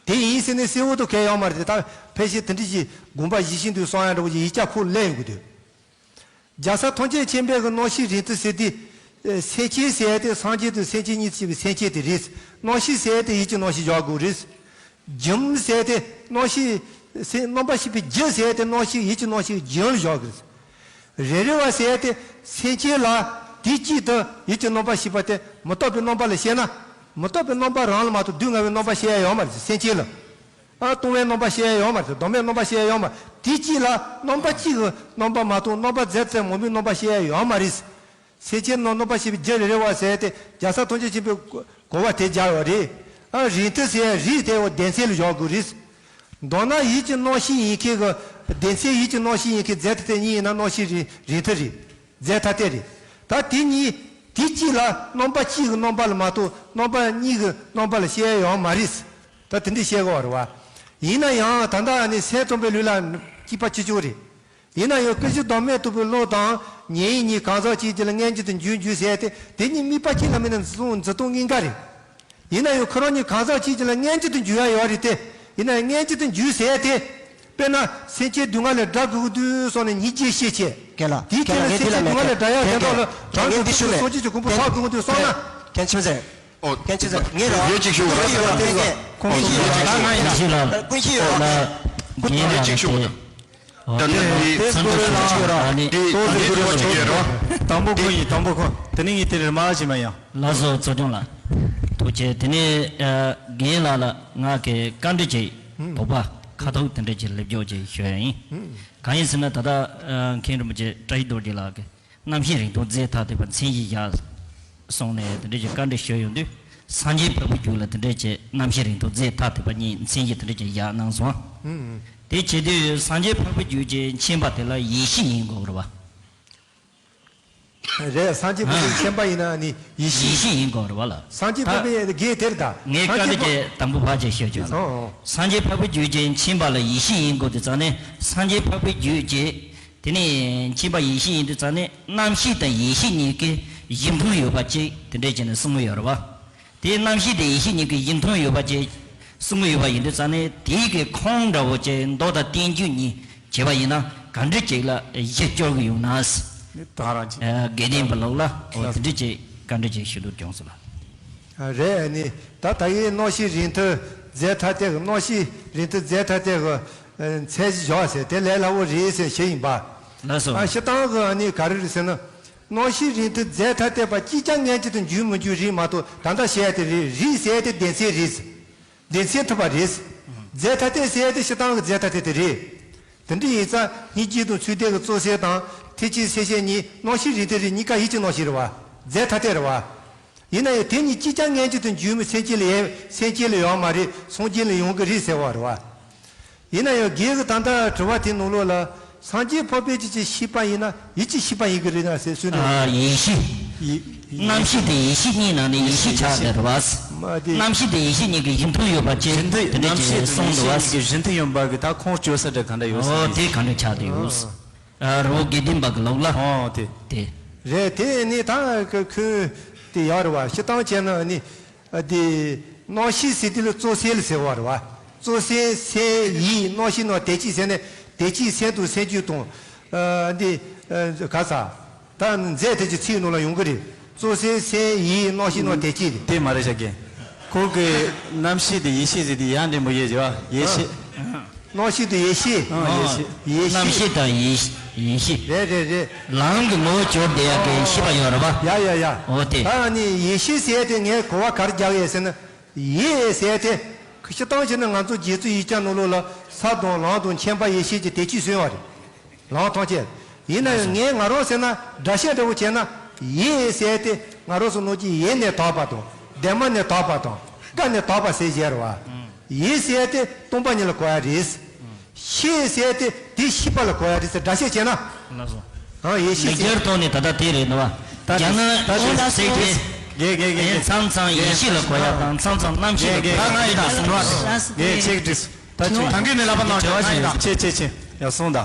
དེ་ཡིན་ཟེར་ནས་གསལ་བོ་དུ་གལ་ཡོད་མ་རེད་དེ། ད་ཕལ་ཆེར་དེ་འདྲ་ཞིག་དགོངས་པ་ཇི་བཞིན་དུ་གསུང་ཡ་འདྲ་བོ་ཞིག་ཡིག་བརྒྱ་ཁོ་ལ་ཡོང་གི་འདུག་རྒྱལ་ས་ཐམས་ཅད་མཁྱེན་པའི་གི་རྣམ་བཤད་རིང་ཐུང་ཟེར་དུས། སེམས་ཅན་ཟེར་ཏེ་སངས་རྒྱས་དང་སེམས་ཅན་གཉིས་སུ་ཕྱེ་བའི་སེམས་ཅན་དེ་རེད། རྣམ་བཤད་ཟེར་ཏེ་ཡིད་ཀྱི་རྣམ་བཤད་བཞག་དགོས་རེད། སྒྱུ་མ་ཟེར་ཏེ་རྣམ་བཤད་སེམས་རྣམ་པར་ཤེས་པའི་སྒྱུ་ཟེར་ཏེ་རྣམ་བཤད་ཡིད་ཀྱི་རྣམ་བཤད་སྒྱུ་མ་ལ་བཞག་དགོས་རེད། རེ་རེ་བ་ཟེར་ཏེ་སེམས་ཅན་ལ་དེ་གཅིག་ཏུ་ཡིད་ཀྱི་རྣམ་པར་ཤེས་པ་དེ་མི་རྟག་པའི་རྣམ་པ་ལ་བཤད་ན། མི་རྟག་པའི་རྣམ་པ་རང་ལ་མ་གཏོགས་སྡུག་བསྔལ་བའི་རྣམ་པ་བཤད་ཡ་ཡོད་མ་རེད། སེམས་ཅན་ལ། ཨ། སྟོང་པའི་རྣམ་པ་བཤད་ཡ་ཡོད་མ་རེད། སྡོམ་པའི་རྣམ་པ་བཤད་ཡ་ཡོད་མ་རེད། དེ་གཅིག་ལ་རྣམ་པ་གཅིག་གི་རྣམ་པ་མ་གཏོགས་རྣམ་པ་རྫས་ཚད་མང་པོའི་རྣམ་པ་བཤད་ཡ་ཡོད་མ་རེད། སེམས་ཅན་རྣམ་རྣམ་པར་ཤེས་པའི་རྒྱུ་རེ་རེ་བ་ཟེར་ཏེ་རྒྱལ་ས་ཐམས་ཅད་མཁྱེན་པའི་གོ་གོ་བ་དེ་སྦྱར་ཡོད་རེད། ཨ། རིང་ཐུང་ཟེར་ཡ་རིང་དེ་འོ་སྡེ་ཚན་ལ་བཞག་དགོས་རེད། མདོར་ན་ཡིད་ཀྱི་རྣམ་ཤེས་ཡིན་མཁན་གྱི་སྡེ་ཚན། ཡིད་ཀྱི་རྣམ་ཤེས་ཡིན་མཁན་རྫས་ཐ་དད་གཉིས་ཡིན་ན་རྣམ་ཤེས་རིང་རིང་ཐུང་རེད། རྫས་ཐ་དད་རེད། ད་དེ་གཉིས་དེ་གཅིག་ལ་རྣམ་པ་གཅིག་གི་རྣམ་པ་ལ་མ་གཏོགས་རྣམ་པ་གཉིས་ཀྱི་རྣམ་པ་ལ་བཤད་ཡ་ཡོད་མ་རེད། ད་དེ་འདྲ་བཤད་དགོས་པ་རེད་བ། ཡིན་ན་ཡང་ད་ལྟ་ནི་སེམས་ཙམ་པའི་ལུགས་ལ་གཅིག་པ་གཅིག་རྐྱང་རེད། ཡིན་ན་ཡང་ཀུན་གཞི་བདག་མེད་རྟོགས་པའི་བློ་དང་ཉོན་ཡིད་གཉིས་གང་ཟག་གཅིག་གཅིག་ལ་མངོན་གྱུར་དུ་འཇུག་འཇུག་ཟེར་ཏེ་དེ་གཉིས་དམིགས་པ་གཅིག་ལ་དམིགས་ནས་འཛིན་འཛིན་སྟངས་གཉིས་ཀ་རེད། ཡིན་ན་ཡང་ཁོ་རང་གཉིས་གང་ཟག་གཅིག་གཅིག་ལ་མངོན་གྱུར་དུ་འཇུག་ཡ་ཡོད་རེད་དེ། ཡིན་ན་ཡང་མངོན་གྱུར་དུ་འཇུག་ཟེར་ཏེ། དཔེར་ན་སེམས་ཅན་སྡུག་བསྔལ་ལས་བསྒྲལ་དགོས་ཀྱི་འདུག་བསམ་ནས་སྙིང་རྗེ་ཤས་ཆེ། རྒན་ལགས། དེའི་རྐྱེན་ལ་ཚེ་ཕྱི་མ་ལ་དགྲ་ཡང་དེ་དག་ལ་རང་གི་ཐུགས་ཀྱི་སངས་རྒྱས་ཀྱི་གོ་འཕང་ཐོབ་དགོས་འདུག་བསམ་ན། རྒན་ཆོས་མཛད། ཨོ། རྒན་ཆོས་མཛད། ངས་རང་ཡོད་ཅིག་ཞུ་བ། ཁོང་ཁྱི་ཡོད་ཅིག་ཞུ་བ། ང་ཡིན་ན། ཁོང་ཁྱི་ཡོད། ཁོང་ཁྱི་ཡོད། ཡོད་ཅིག་ཞུ་བ། ད་ནི་དེ་ཚོ་རེ་ལ་དེ་ཏོག་ཙམ་ཞུ་བ་ཡོད། དང་པོ་ཁོ་ཡིན། དང་པོ་ཁོ། དེ་ནི་ངས་དེ་རེ་མ་ཞིག་མ་ཡང་། ལགས་སོ། ཚོགས་ཆུང་ལགས། ཐུགས་རྗེ་ཆེ། དེ་ནས་རྒན་ལགས་ལ་ང་གི་བཀའ་འདྲི་ཅིག་དོགས་པ་ཁ་ཐུག་དེ་འདྲ་ཅིག་ལེབ་འཇོག་ཅིག་ཞུ་ཡ་ཡིན། གང་ཡིན་ཟེར་ན། ད་ལྟ་མཁན་རིན་པོ་ཆེ་བཀྲ་ཤིས་རྡོ་རྗེ་ལགས་ཀྱིས་རྣམ་ཤེས་རིང་ཐུང་རྫས་ཐ་དད་པ་མཚན་གཞི་བཞག་གསུངས་ནས་དེ་འདྲ་ཅིག་བཀའ་འདྲི་ཞུས་ཡོང་དུས། སངས་རྒྱས་འཕགས་པའི་རྒྱུད་ལ་དེ་འདྲ་ཅིག་རྣམ་ཤེས་རིང་ཐུང་རྫས་ཐ་དད་པ་གཉིས་མཚན་གཞི་དེ་འདྲ་ཅིག་བཞག་གནང་སོང་། དེ་བྱེད་དུས་སངས་རྒྱས་འཕགས་པའི་རྒྱུད་ཀྱི་མཁྱེན་པ་དེ་ལ་ཡེ་ཤེས་ཡིན་དགོས་རེད་བ། རེད། སངས་རྒྱས་པོ་ཏི་མཁྱེན་པ་ཡིན་ན་ནི་ཡེ་ཤེས། ཡེ་ཤེས་ཡིན་དགོས་རེད་བ་ལ། སངས་རྒྱས་ད་པ་ཏི་དགེ་དེར་ད། ངས་བཀའ་འདྲི་ཅིག་དང་པོ་ཕར་ཅིག་ཞུ་ཆོག་ལ། ཨོ་ཨོ། སངས་རྒྱས་འཕགས་པའི་རྒྱུད་ཀྱི་མཁྱེན་པ་ལ་ཡེ་ཤེས་ཡིན་དགོས་དུས་ཙང་ནས། སངས་རྒྱས་འཕགས་པའི་རྒྱུད་ཀྱི་དེ་ནས་མཁྱེན་པ་ཡེ་ཤེས་ཡིན་དུས་ཙང་ནས། རྣམ་ཤེས་དང་ཡེ་ཤེས་གཉིས་ཀྱི་གཞི་མཐུན་ཡོད་པ་ཅིག་དེ་འདྲས་བྱས་ནས་གསུངས་ཡོད་རེད་བ། དེའི་རྣམ་ཤེས་དེ་ཡེ་ཤེས་གཉིས་ཀྱི་གཞི་མཐུན་ཡོད་པ་ཅིག་གསུངས་ཡོད་པ་ཡིན་དུས་ཙང་ནས། དེའི་གི་ཁུངས་འདྲ་བོ་ཅིག་མདོ་དང་བསྟན་བཅོས་གཉིས་བྱས་པ་ཡིན་ན་ག་འདྲ་ཅིག་ལ་གཞི་སྐྱོར་གི་ཡོང་ན། ད་རང་ཅིག་ཨ། དགེ་ལྡན་པ་ལོག་ལ། ཨོ། དེ་འདྲ་ཅིག་བཀའ་འདྲི་ཅིག་ཞུ་འདོད་བྱུང་སོང་ལ། ཨ། རེད། ཨ་ནི་ད་ད་གིན་རྣམ་ཤེས་རིང་ཐུང་རྫས་ཐ་དད་ཀྱི། རྣམ་ཤེས་རིང་ཐུང་རྫས་ཐ་དད་ཀྱི་མཚན་གཞི་བཞག་ཟེར་དེ་ལས་སླ་བོ་རེད་ཟེར་ཞུས་ཡིན་པ། ལགས་སོ། ཨ། སྤྱིར་བཏང་གི་ཨ་ནི་ག་རེ་རེད་ཟེར་ན། རྣམ་ཤེས་རིང་ཐུང་རྫས་ཐ་དད་པ་གཅིག་རྐྱང་ངེས་ཅན་དུ་འགྱུར་མི་འགྱུར་རིགས་མ་གཏོགས། ད་ལྟ་བཤད་ཡ་དེ་རེད། རིགས་ཟེར་ཡ་དེ་སྡེ་ཚན་རེད། སྡེ་ཚན་ཐུབ་པ་རེད། རྫས་ཐ་དད་ཟེར་ཡ་དེ་སྤྱིར་བཏང་གི་རྫས་ཐ་དད་དེ་རེད། དེ་འདྲ་ཡིན་ཙང་སྙིང་རྗེ་དང་ཚུལ་ལྡན་གྱི་གཙོ་གསལ་དང་ཐེག་ཆེན་གསལ་བྱེད་གཉིས་རྣམ་ཤེས་རིང་ཐུང་རེད། གཉིས་ཀ་ཡིད་ཀྱི་རྣམ་ཤེས་རེད་བ། རྫས་ཐ་དད་རེད་བ། ཡིན་ན་ཡང་དེ་གཉིས་གཅིག་རྐྱང་ངེས་ཅན་དུ་འགྱུར་མི། སེམས་ཅན་ལ་ཡང་། སེམས་ཅན་ལ་ཡོད་མ་རེད། སངས་རྒྱས་ལ་ཡོང་གི་རེད་ཟེར་བ་རེད་བ། ཡིན་ན་ཡང་རྒན་གྱི་ད་ལྟ་དྲི་བ་དེའི་ནང་ལོགས་ལ། སངས་རྒྱས་འཕགས་པའི་རྒྱུད་ཀྱི་ཤེས་པ་ཡིན་ན་ཡིད་ཀྱི་ཤེས་པ་ཡིན་གྱི་རེད་ན་ཟེར་གསུངས་ནས། ཨ། ཡེ་ཤེས། ཡེ། རྣམ་ཤེས་དེ་ཡེ་ཤེས་གཉིས་ནང་ནས་ཡེ་ཤེས་ཆགས་བསྡད་རེད་བ། མ་དེ། རྣམ་ཤེས་དེ་ཡེ་ཤེས་གཉིས་ཀྱི་གཞི་མཐུན་ཡོད་པ་ཅིག་གཞི་མཐུན། དེ་འདྲ་རྣམ་ཅིག་ཤེས་དེ་གསུངས་འདུག་བ། ཡེ་ཤེས་ཀྱི་གཞི་མཐུན་ཡོད་པ་གི་ད་ཁུངས་བཅོལ་ས་འདྲ་ག་འདྲ་ཡོད་ས། ཨོ། རེད། དེ་ག་འདྲ་ཆགས་བསྡད་ཡོད། ཨ། ཨ། རི་བོ་དགེ་ལྡན་པ་གི་ལུགས་ལ། ཨོ། དེ། དེ། རེད། དེ་ནི་ད་ཁོ་ཁོས་དེ་ཡག་རེད་བ། སྤྱིར་བཏང་བྱས་ན་ནི། ཨ། དེ་རྣམ་ཤེས་ཟེར་དེ་ལ་གཙོ་གསལ་ཟེར་བ་རེད་བ། གཙོ་གསལ་སེམས་ཡིད་རྣམ་ཤེས་རྣམས་དེ་གཅིག་ཟེར་ནས། དེ་གཅིག་སེམས་དང་སེམས་བྱུང་དང་། ཨ། འདི། ཨ། ག་ས། ད་རྫས་དེ་གཅིག་ཚིག་ནང་ལ་ཡོང་གི་རེད། གཙོ་གསལ་སེམས་ཡིད་རྣམ་ཤེས་རྣམས་དེ་གཅིག་རེད། དེ་མ་རེད་ཤག་རྒན། ཁོ་གི་རྣམ་ཤེས་དེ་ཡེ་ཤེས་ཟེར་དེ་ཡང་འདྲེན་པོ་ཡོད་ཀྱི་བ། ཡེ་ཤེས། ཨ། རྣམ་ཤེས་དེ་ཡེ་ཤེས། ཨ། ཡེ་ཤེས། ཡེ་ཤེས། རྣམ་ཤེས་དང་ཡེ་ཤེས། ཡེ་ཤེས། རེད་རེད་རེད། ལམ་གྱི་ངོ་བོ་བཅོས་བསྡད་ཡག་གི་ཤེས་པ་ཡོད་རེད་བ། ཡ་ཡ་ཡ། འོ་དེ། ད་ནི་ཡེ་ཤེས་ཟེར་དེ་ངས་གོ་བ་ག་རེ་རྒྱག་ཡོད་ཟེར་ན། ཡེ་ཟེར་དེ་སྤྱིར་བཏང་བྱས་ན་ང་ཚོ་རྗེ་བཙུན་ཡིག་བརྒྱ་ནང་ལོགས་ལ་ས་དང་ལམ་དང་མཁྱེན་པ་ཡེ་ཤེས་ཀྱི་དེ་གཅིག་གསུངས་པ་རེད། ལམ་ཐམས་ཅད། ཡིན་ན་ཡང་ངས་ང་རང་ཟེར་ན་སྒྲ་བཤད་འདྲ་བོ་བྱས་ན། ཡེ་ཟེར་དེ་ང་རང་ཚོ་ནང་གི་ཡེ་ནས་དག་པ་དང་། གདོད་མ་ནས་དག་པ་དང་། ཀ་ནས་དག་པ་ཟེར་བཞག་རེད་བ། ཡེ་ཟེར་དེ་སྟོང་པ་ཉིད་ལ་གོ་ཡ་རེད། ཤེས་ཟེར་དེ་དེ་ཤེས་པ་ལ་གོ་ཡ་རེད་ཟེར་སྒྲ་བཤད་བྱས་ན། ལགས་སོ། ཨ། ཡེ་ཤེས་ཟེར། ལེགས་སྦྱར་ཐོག་ནས་ད་ལྟ་དེ་རེད་འདུག་བ། ད་རྒྱ་ནག་ད་ཨོ་ལ་སེ་ཏྲེ། དགེ་དགེ་དགེ་དགེ། མཚམས་མཚམས་ཡེ་ཤེས་ལ་གོ་ཡ་དང་། མཚམས་མཚམས་རྣམ་ཤེས་ལ་གོ་ཡ་དང་གསུངས་རོགས། དགེ་ཆེག་ཏྲིས། ད་ཁྱོད་ད་གིན་ནས་ལབ་པ་ནང་དྲི་བ་ཞིག་ཡིན་ད། ཆེ་ཆེ་ཆེ། ཡ་སོང་ད།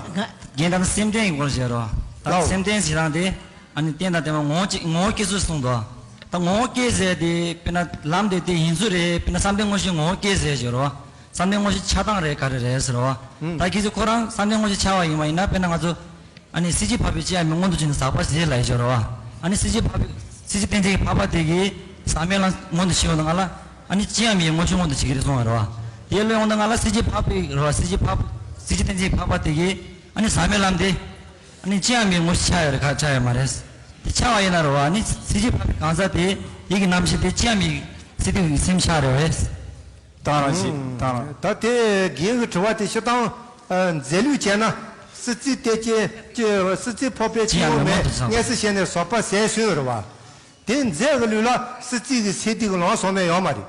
རྒན་ད་ནི་སེམས་ཅན་གྱི་སྐོར་བཤད་རོགས། ད་ལའོ། སེམས་ཅན་ཞེ་སྡང་དེ། ཨ་ནི་རྟེན་དང་བརྟེན་པ་ངོ་བོ་སྐྱེ་ངོ་བོ་སྐྱེ་ཚུལ་གསུངས་འདུག་ད་ངོ་བོ་སྐྱེ་ཟེར་དེ་དཔེར་ན་ལམ་དེ་དེ་ཡིན་ཚུལ་རེད། དཔེར་ན་བསམ་གཏན་དངོས་གཞི་ངོ་བོ་སྐྱེ་ཟེར་བརྗོད་རོགས། བསམ་གཏན་དངོས་གཞི་ཆགས་སྟངས་རེད་ག་རེ་རེད་ཟེར་རོགས། ད་ཁྱེད་ཚོ་ཁོ་རང་བསམ་གཏན་དངོས་གཞི་ཆགས་པ་ཡིན་པ་ཡིན་ན། དཔེར་ན་ང་ཚོ་ཨ་ནི་སྲིད་ཞི་འཕགས་པའི་སྤྱི་ཡང་མེད་མངོན་དུ་བྱས་ནས་ཟག་པ་ཟད་ལབ་ཡ་བརྗོད་རོགས། ཨ་ནི་སྲིད་ཞི་འཕགས་པའི་སྲིད་ཞི་བསྟན་འཛིན་གྱི་འཕགས་པ་དེ་གིས་ཟག་མེད་ལམ་མངོན་དུ་བྱས་ཡོང་དུས་སྒང་ལ། ཨ་ནི་སྤྱི་ཡང་མེད་མངོན་ཆོས་མངོན་དུ་བྱེད་ཀྱི་རེད་གསུངས་པ་རེད་བ། དེ་ལོས་ཡོང་དུས་སྒང་ལ་སྲིད་ཞི་འཕགས་པའི་རེད་བ། སྲིད་ཞི་འཕགས་སྲིད་ཞི་བསྟན་འཛིན་གྱི་འཕགས་པ་དེ་གིས་ཨ་ནི་ཟག་མེད་ལམ་དེ། ཨ་ནི་ཅི་ཡང་མེད་ངོ་ཤེས་ཆགས་ཡོད་རེད་ག། ཆགས་ཡོད་མ་རེད། དེ་ཆགས་པ་ཡིན་ན་རེད་བ། ཨ་ནི་སྲིད་ཞི་འཕགས་པའི་གང་ཟག་དེ་ཡིད་ཀྱི་རྣམ་ཤེས་དེ་ཅི་ཡང་མེད་ཀྱི་སྲིད་དུ་སེམས་ཆགས་རེད་བས། དང་རང་བཞིན་དང་རང་། ད་དེ་རྒན་གྱི་དྲི་བ་དེ་སྤྱིར་བཏང་། ཨ། རྫས་ལུགས་བྱས་ན་སྲིད་རྩེ་གཏེར་ཆེན་གྱི་སྲིད་རྩེ་འཕགས་པའི་སྤྱི་ཡོངས་མེད་མངོན་དུ་བྱས་ནས་ཟག་པ་ཟད་གསུངས་རེད་བ། དེ་རྫས་ཀྱི་ལུགས་ལ་སྲིད་རྩེ་གི་སེམས་གཏད་ཀྱི་ལམ་ཟབ་མོ་ཡོད་མ་རེད།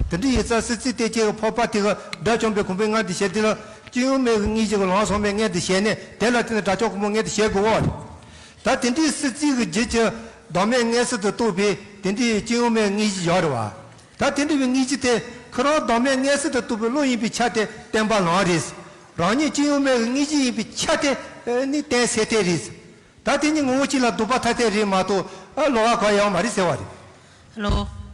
དེ་འདྲ་ཡིན་ཙང་སྲིད་རྩེ་གཏེར་ཆེན་གྱི་འཕགས་པ་དེ་གི་དགྲ་བཅོམ་པའི་གོ་འཕང་མངོན་དུ་བྱེད་དེ་ལ་སྤྱི་ཡོངས་མེད་ཀྱི་དངོས་གཞི་གི་ལམ་ཟབ་མོ་མངོན་དུ་བྱས་ནས། དེ་ལ་བརྟེན་ནས་དགྲ་བཅོམ་གོ་འཕང་མངོན་དུ་བྱེད་དགོས་པ་རེད། ད་དེ་འདྲའི་སྲིད་རྩེ་གི་རྒྱུད་ཀྱི་བདག་མེད་མངོན་གསལ་དུ་རྟོགས་པའི་དེ་འདྲའི་སྤྱི་ཡོངས་མེད་དངོས་གཞི་ཡོད་རེད་བ། ད་དེ་འདྲ་བའི་དངོས་གཞི་དེ་ཁོ་རང་བདག་མེད་མངོན་གསལ་དུ་རྟོགས་པའི་བློ་ཡིན་པའི་ཆ་དེ་བརྟེན་པ་ལམ་རེད། རང་ཉིད་སྤྱི་ཡོངས་མེད་ཀྱི་དངོས་གཞི་ཡིན་པའི་ཆ་དེ་ནི་རྟེན་ཟད་གཏེར་རེད། ད་དེ་གཉིས་ངོ་བོ་གཅིག་ལ་ལྡོག་པ་ཐ་དད་རེད་མ་གཏོགས། ཨ། ལོགས་ཀ་གང་ཡང་མ་རེད་ཟེར་བ་རེད། ལོ།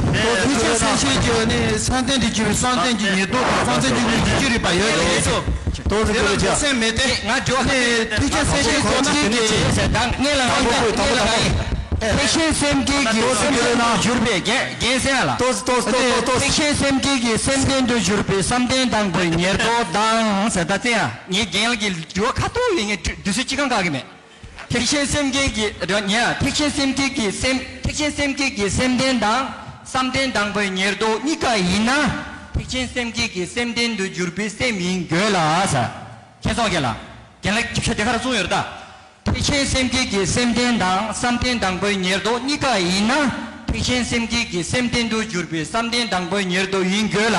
ཐེག་ཆེན་སེམས་བསྐྱེད་ཀྱི་ནི་བསམ་གཏན་དུ་གྱུར་པའི་བསམ་གཏན་གྱི་ཉེར་བསྡོགས་དང་བསམ་གཏན་གྱི་དངོས་ཀྱི་སྤྱི་རིག་པ་ཡོད་དེ། ཏོག་ཙམ་དེ་ལ་ཅི། འགོག་སེམས་མེད་དེ། ང་དྲི་བ་ཁ་ནི་ཐེག་ཆེན་སེམས་བསྐྱེད་ཀྱི་སེམས་བསྐྱེད་ཀྱི་ད་ངས་ལ་ང་ད་ངས་ལ་ང་ཡིན། ཐེག་ཆེན་སེམས་བསྐྱེད་ཀྱི་སེམས་གཏན་དུ་གྱུར་པའི་རྒྱན་རྒྱན་གསལ་ལ། ཏོག་ཙམ་ཏོག་ཙམ་ཏོག་ཙམ། ཐེག་ཆེན་སེམས་བསྐྱེད་ཀྱི་སེམས་གཏན་དུ་གྱུར་པའི་བསམ་གཏན་དང་པོའི་ཉེར་བསྡོགས་དང་ཟེར་ད་ཙེ་ཡ། ངས་རྒན་ལགས་ཀྱི་དྲི་བ་ཁ་ཐོག་ཡིན། ངས་དུས་ཚོད་ཅི་གང་བཀག་གི་མེད། ཐེག་ཆེན་སེམས་བསྐྱེད་ཀྱི་ར་ཉ། ཐེག་ཆེན་སེམས་བསྐྱེད་ཀྱི་སེམས། ཐེག་ཆེན་སེམས་བསྐྱེད་ཀྱི་སེམས་རྟེན་དང་། བསམ་གཏན་དང་པོའི་ཉེར་བསྡོགས་གཉིས་ཀ་ཡིན་ན། ཐེག་ཆེན་སེམས་བསྐྱེད་ཀྱི་སེམས་རྟེན་དུ་གྱུར་པའི་སེམས་ཡིན་དགོས་ལ་ཟེར། མཁྱེན་སོང་རྒན་ལགས། རྒན་ལགས་ཞིབ་ཆ་དེ་ག་རང་གསུངས་ཡོད་རེད་ད། ཐེག་ཆེན་སེམས་བསྐྱེད་ཀྱི་སེམས་རྟེན་དང་བསམ་གཏན་དང་པོའི་ཉེར་བསྡོགས་གཉིས་ཀ་ཡིན་ན། ཐེག་ཆེན་སེམས་བསྐྱེད་ཀྱི་སེམས་རྟེན་དུ་གྱུར་པའི་བསམ་གཏན་དང་པོའི་ཉེར་བསྡོགས་ཡིན་དགོས་ལ།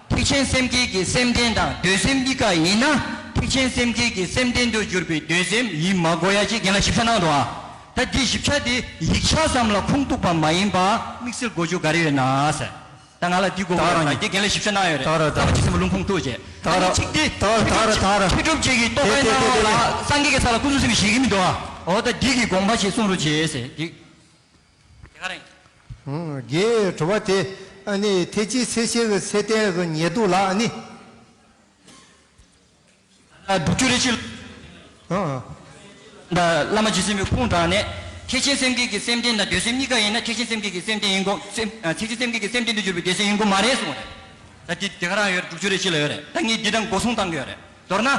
ཐེག་ཆེན་སེམས་བསྐྱེད་ཀྱི་སེམས་རྟེན་དང་འདོད་སེམས་གཉིས་ཀ་ཡིན་ན། ཐེག་ཆེན་སེམས་བསྐྱེད་ཀྱི་སེམས་རྟེན་དུ་གྱུར་པའི་འདོད་སེམས་ཡིན་མ་དགོས་ཡ་ཅེས་རྒན་ལགས་ཞིབ་ཆ་གནང་འདུག་ཨ། ད་འདི་ཞིབ་ཆ་འདི་ཡིག་ཆ་ཙམ་ལ་ཁུངས་གཏུགས་པ་མ་ཡིན་པ་དམིགས་བསལ་དགོས་རྒྱུ་ག་རེ་ཡོད་ན་ཟེར། ད་ང་ལ་འདི་དགོས་ད་རང་ཡིན། ད་རྒན་ལགས་ཞིབ་ཆ་གནང་ཡོད་རེད། ད་ར་ད་ར། ད་ཅི་སེམས་ལུང་ཁུངས་གཏུགས་བྱས། ད་ར་ད་ར། ད་ར་ད་ར། མཁས་གྲུབ་ཅིག་གིས་རྟོགས་པའི་སྣང་བ་ལ་སངས་རྒྱས་ཀྱི་ས་ལ་ཀུན་རྫོབ་སེམས་ཞེས་ཀྱི་མི་འདུག་ཨ། འོ་ད་འདི་གི་དགོངས་པ་ཞིག་གསུང་རོགས་བྱས་ཟེར་འདི། དེ་ག་རེད། ཨང་། རྒན་དྲི་བ་དེ་ཨ་ནི་ཐེག་ཆེན་སེམས་བསྐྱེད་ཀྱི་སེམས་རྟེན་གྱི་ཉེར་བསྡོགས་ལ་ཨ་ནི། ཨ། དྲུག་ཅུ་རེ་གཅིག་ལ། ཨང་། ད་བླ་མ་རྗེ་བཙུན་མའི་ཁུངས་དྲངས་ནས། ཐེག་ཆེན་སེམས་བསྐྱེད་ཀྱི་སེམས་རྟེན་དང་འདོད་སེམས་གཉིས་ཀ་ཡིན་ན་ཐེག་ཆེན་སེམས་བསྐྱེད་ཀྱི་སེམས་རྟེན་ཡིན་དགོས། སེམས། ཨ། ཐེག་ཆེན་སེམས་བསྐྱེད་ཀྱི་སེམས་རྟེན་དུ་གྱུར་པའི་འདོད་སེམས་ཡིན་དགོས་མ་རེད་གསུངས་པ་རེད། ད་འདི་དེ་ག་རང་ཡོད་རེད། དྲུག་ཅུ་རེ་གཅིག་ལ་ཡོད་རེད། ད་ངས་འདི་དང་སྒོ་གསུམ་བཏང་གི་ཡོད་རེད། མདོར་ན།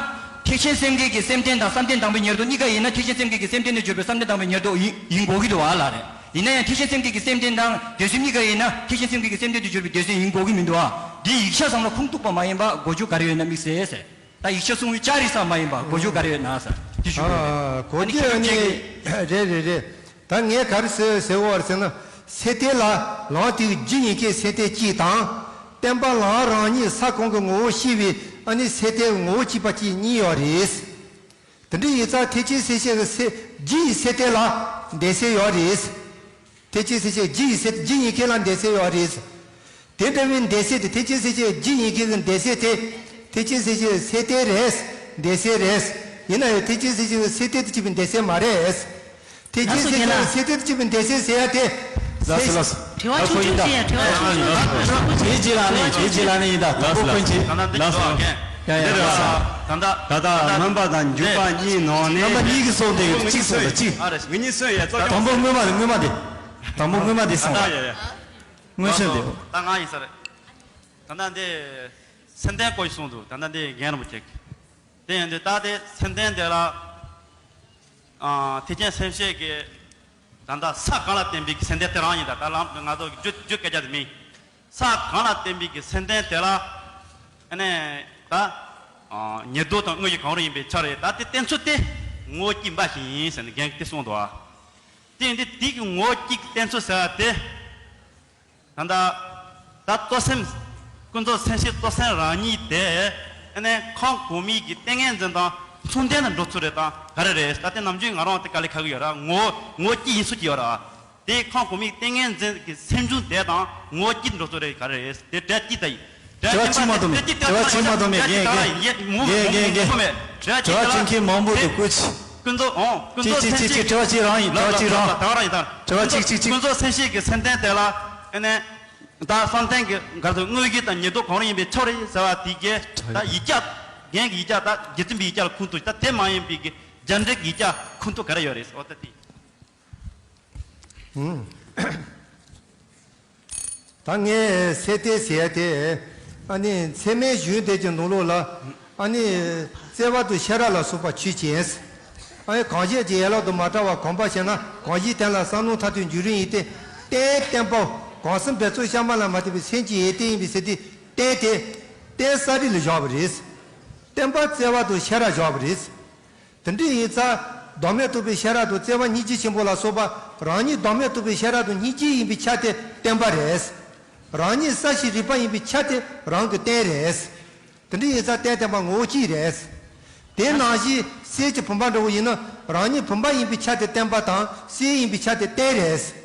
ཐེག་ཆེན་སེམས་བསྐྱེད་ཀྱི་སེམས་རྟེན་དང་བསམ་གཏན་དང་པོའི་ཉེར་བསྡོགས་གཉིས་ཀ་ཡིན་ན་ཐེག་ཆེན་སེམས་བསྐྱེད་ཀྱི་སེམས་རྟེན་དུ་གྱུར་པའི་བསམ་གཏན་དང་པོའི་ཉེར་བསྡོགས་ཡིན་ཡིན་དགོས་ཀྱི་འདུག་ཨ་ལ་རེད། ཡིན་ན་ཡང་ཐེག་ཆེན་སེམས་བསྐྱེད་ཀྱི་སེམས་རྟེན་དང་འདོད་སེམས་གཉིས་ཀ་ཡིན་ན་ཐེག་ཆེན་སེམས་བསྐྱེད་ཀྱི་སེམས་རྟེན་དུ་གྱུར་པའི་འདོད་སེམས་ཡིན་དགོས་ཀྱི་མི་འདུག་ཨ། འདི་ཡིག་ཆ་ཙམ་ལ་ཁུངས་གཏུགས་པ་མ་ཡིན་པ་དགོས་རྒྱུ་ག་རེ་ཡོད་ན་དམིགས་བསལ་ཟེར། ད་ཡིག་ཆ་གསུང་བའི་ལྕགས་རིགས་ཙམ་མ་ཡིན་པ་དགོས་རྒྱུ་ག་རེ་ཡོད་ན་ཟེར། འདི་ཞུ་གི་ཡོད་རེད། ཨ། གོ་ཨ་ནི་རྒྱུ་ཁྱེད་རང་ནི་གཅིག་གིས། རེད་རེད་རེད། ད་ངས་ག་རེ་ཟེར་ཟེར་བ་རེད་ཟེར་ན། སེམས་རྟེན་ལ་ལམ་དེའི་རྒྱུ་གཉིས་ཀའི་སེམས་རྟེན་གཅིག་དང་། བརྟེན་པ་ལམ་རང་ཉིད་ས་གང་གི་ངོ་བོ་ཤེས་པའི་ཨ་ནི་སེམས་རྟེན་གྱི་ངོ་བོ་གཅིག་པ་གཅིག་གཉིས་ཡོད་རེད། དེ་འདྲ་ཡིན་ཙང་ཐེག་ཆེན་སེམས་བསྐྱེད་ཀྱི་སེམས་རྒྱུ་ཡི་སེམས་རྟེན་ལ་འདོད་སེམས་ཡོད་རེད། ཐེག་ཆེན་སེམས་བསྐྱེད་རྒྱུ་ཡི་སེམས་རྒྱུ་གཉིས་ཀའི་ལ་འདོད་སེམས་ཡོད་རེད། དེ་འདྲ་བའི་འདོད་སེམས་དེ་ཐེག་ཆེན་སེམས་བསྐྱེད་རྒྱུ་གཉིས་ཀའི་གི་འདོད་སེམས་དེ། ཐེག་ཆེན་སེམས་བསྐྱེད་སེམས་རྟེན་རེད། འདོད་སེམས་རེད། ཡིན་ན་ཡང་ཐེག་ཆེན་སེམས་བསྐྱེད་སེམས་རྟེན་དུ་གྱུར་པའི་འདོད་སེམས་མ་རེད། ཐེག་ཆེན་སེམས་བསྐྱེད་སེམས་རྟེན་དུ་གྱུར་པའི་འདོད་སེམས་ཟེར་ཡ་དེ། ལགས་སོ་ལགས་སོ། དྲི་བ་ཆུང་ཆུང་བྱས། དྲི་བ་ཆུང་ཆུང་བྱས། དེ་རྗེས་ལ་ནི་དེ་རྗེས་ལ་ནི་ཡིན་ད། དང་པོ་ལགས་སོ་ལགས་སོ། ཀུན་གྱིས། ད་ལྟ་འདི་ལགས་སོ། ལགས་སོ། ད་ལྟ་ད་ལྟ་སྨན་པ་དང་འཇུག་པ་གཉིས་ནང་ནས། སྨན་པ་གཉིས་ཀྱི་གསུང་དེ་གཅིག་གསུངས་དང་གཅིག་ངེད་གཉིས་གསུངས་ཡ་ཙོག་དང་པོ་སྔོན་མ་དེ་སྔོན་མ་དེ། དང་པོ་སྔོན་མ་དེ་གསུངས། ད་ཡ་ཡ། སྔོན་བྱོན་དེ། ད་ང་ཡིན་ས་རེད། ད་ལྟ་འདི་སེམས་རྟེན་སྐོར་ཞིག་གསུངས་འདུག་ད་ལྟ་འདི་རྒན་རིན་པོ་ཆེ་གིས། དེ་ཡིན་དུས་ད་དེ་སེམས་རྟེན་དེ་ལ། ཨ། ཐེག་ཆེན་སེམས་བསྐྱེད་ཀྱི། ད་ལྟ་ས་གང་ལ་བརྟེན་པའི་གི་སེམས་རྟེན་དེ་རང་ཡིན་ད། ད་ལམ་ང་ཚོ་རྒྱུ་རྒྱུ་སྐད་ཆ་དེ་མིན། ས་གང་ལ་བརྟེན་པའི་གི་སེམས་རྟེན་དེ་ལ། ཨ་ནི་ད། ཨ། ཉེར་བསྡོགས་དང་དངོས་གཞི་གང་རུང་ཡིན་པའི་ཆ་རེད། ད་དེ་བརྟེན་ཚུལ་དེ་ངོ་བོ་གཅིག་འབའ་ཞིག་ཡིན་ཟེར་ནས་རྒན་གྱིས་དེ་གསུངས་འདུག་ཨ། དེ་ཡིན་དུས་དེ་གི་ངོ་བོ་གཅིག་བརྟེན་ཚུལ་ཟེར་བ་དེ། ད་ལྟ་ད་གཙོ་སེམས། ཀུན་རྫོབ་སེམས་བསྐྱེད་གཙོ་སེམས་རང་ཉིད་དེ། ཨ་ནི་ཁམས་གོང་མའི་གི་ཏིང་ངེ་འཛིན་དང་མཚུངས་ལྡན་དུ་འགྲོ་ཚུལ་རེད་དང་ག་རེ་རེད། ད་ལྟ་ནམ་རྒྱུན་ང་རང་དེ་དཀའ་ལས་ཁག་གི་ཡོད་ར། ངོ་བོ་ངོ་བོ་གཅིག་ཡིན་ཚུལ་གྱི་ཡོད་ར། དེ་ཁམས་གོང་མའི་ཏིང་ངེ་འཛིན་གྱི་སེམས་བྱུང་དེ་དང་ངོ་བོ་གཅིག་འགྲོ་ཚུལ་རེད་ག་རེ་རེད། དེ་འབྲེལ་གཅིག་ད་ཡིན། དྲི་བ་གཅིག་མ་གཏོགས་མེད། དྲི་བ་གཅིག་མ་གཏོགས་མེད། རྒན་རྒན་རྒན་རྒན་རྒན། དྲི་བ་གཅིག་གཅིག་གཅིག་མང་པོ་འདུག་ཀུ་ཅི། ཀུན་རྫོབ། ཨོ། ཀུན་རྫོབ་སེམས་བསྐྱེད་ཀྱི། དྲི་བ་གཅིག་རང་ཡིན། དྲི་བ་གཅིག་རང་། ད་ག་རང་ཡིན་ད། དྲི་བ་གཅིག་གཅིག་གཅིག་ཀུན་རྫོབ་སེམས་བསྐྱེད་ཀྱི་སེམས་རྟེན་དེ་ལ། ཨ་ནི། ད་བསམ་གཏན་གྱི་ག་ཚོད་དངོས་གཞི་དང་ཉེར་བསྡོགས་གང་རུང་ཡིན་པའི་ཆ་རེད་ཟེར་བ་དེ་གའི་ད་ཡིག་ཆ། རྒན་གྱི་ཡིག་ཆ། ད་རྗེ་བཙུན་པའི་ཡིག་ཆ་ལ་ཁུངས་གཏུགས། ད་དེ་མ་ཡིན་པའི་གི་རྒྱ་འགྲེལ་གྱི་ཡིག་ཆ་ཁུངས་གཏུགས་ག་རེ་ཡོད་རེད་ཟེར་བ་ད་དེ། ཨུམ། ད་ངས་སེམས་རྟེན་ཟེར་ཡ་དེ། ཨ་ནི་ཚད་མའི་གཞུང་དེ་གི་ནང་ལོགས་ལ། ཨ་ནི་བརྩེ་བ་དང་ཤེས་རབ་ལ་སོགས་པ་ཆོས་ཅན། ཨ་ནི་གང་ཞིག་ཅེས་ཡན་ལག་དང་མ་བྲལ་བར་གོམས་པར་བྱས་ན། གང་ཞིག་དོན་ལ་བསམ་བློ་མཐར་ཐུག་འགྱུར་རིགས་ཡིན་ཏེ། རྟེན་བརྟེན་པ་གང་གསུམ་འབད་རྩོལ་གཤའ་མ་ལ་མ་ལྟོས་པའི་སེམས་ཀྱི་ཡོན་ཏན་ཡིན་པའི་ཟེར་དུས། རྟེན་དེ་རྟེན་གསར་རིག་ལ་བཞག་པ་རེད། བརྟེན་པ་བརྩེ་བ་དང་ཤེས་རབ་བཞག་པ་རེད། དེ་འདྲ་ཡིན་ཙང་བདག་མེད་རྟོགས་པའི་ཤེས་རབ་དང་བརྩེ་བ་སྙིང་རྗེ་ཆེན་པོ་ལ་སོགས་པ་རང་ཉིད་བདག་མེད་རྟོགས་པའི་ཤེས་རབ་དང་སྙིང་རྗེ་ཡིན་པའི་ཆ་དེ་བརྟེན་པ་རེད། རང་ཉིད་གསར་ཞིང་རིག་པ་ཡིན་པའི་ཆ་དེ་རང་གི་རྟེན་རེད། དེ་འདྲ་ཡིན་ཙང་རྟེན་བརྟེན་པ་ངོ་བོ་གཅིག་རེད། དེ་ནང་བཞིན་གསེར་གྱི་བུམ་པ་འདྲ་བོ་ཡིན་ན་རང་ཉིད་བུམ་པ་ཡིན་པའི་ཆ་དེ་བརྟེན་པ་དང་གསེར་ཡིན་པའི་ཆ་དེ་རྟེན་རེད།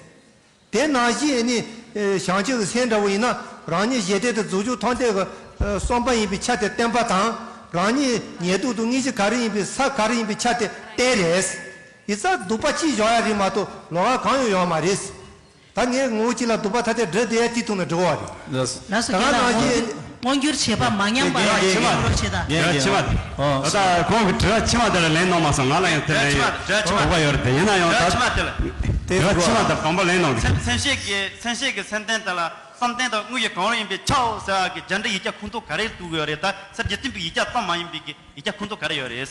དེ་ནང་བཞིན་ནི། ཨེ། བྱང་ཆུབ་ཀྱི་སེམས་འདྲ་བོ་ཡིན་ན་རང་ཉིད་གཞན་དོན་དང་རྫོགས་བྱང་ཐམས་ཅད་ཀྱི། ཨེ། བསམ་པ་ཡིན་པའི་ཆ་དེ་བརྟེན་པ་དང་ རང་ཉིད་ཉལ་འདུག་ཏུ་དངོས་གཞི་ག་རེ་ཡིན་པའི་ས་ག་རེ་ཡིན་པའི་ཆ་དེ་གཏན་རེད། ཡིན་ཙང་སྡུག་པ་གཅིག་བཞག་ཡ་རེད་མ་གཏོགས་ལོགས་ཀ་གང་ཡང་ཡོད་མ་རེད། ད་ངས་ངོ་བོ་གཅིག་ལ་སྡུག་པ་ཐ་དད་འདྲི་བསྡད་ཡ་དེའི་ཐོག་ནས་འགྲོ་བ་རེད། ལགས་སོ། ལགས་སོ། ད་ཁྱེད་ང་རང་རང་གིས་གིས་མངོན་གྱུར་བྱེད་པ་མ་ཉམས་པ་རྒན་རྒན་ཡིན་རྒན་རྒན་རོགས་བྱེད་དང་། རྒན་དྲི་བ་རྒན་ཕྱི་མ་དེ། ཨོ། ད་ལྟ་ཁོང་གི་དྲི་བ་ཕྱི་མ་དེ་ལ་ལན་གནང་མ་སོང་། ང་ལ་ཡང་དེ་ལན་དྲི་བ་དྲི་བ་ཕྱི་མ་དེ། དགོས་པ་ཡོད་རེད་དེ། ཡིན་ན་ཡང་ད་དྲི་བ་ཕྱི་མ་དེ་ལ་དྲི་བ་ཕྱི་མ་དེ་དང་པོ་ལན་གནང་དེ། སེམས་སེམས་བསྐྱེད་ཀྱི་སེམས་བསྐྱེད་ཀྱི་སེམས་རྟེན་དེ་ལ་བསམ་གཏན་དང་དངོས་ཀྱི་གང་རུང་ཡིན་པའི་ཆའོ་ཟེར་བ་གི་རྒྱ་འདྲ་ཡིག་ཆ་ཁུངས་གཏུག་ག་རེ་གཏུག་གི་ཡོད་རེད། ད་སེམས་རྒྱུ་མཐུན་པའི་ཡིག་ཆ་ཙམ་མ་ཡིན་པའི་གི་ཡིག་ཆ་ཁུངས་གཏུག་ག་རེ་ཡོད་རེད།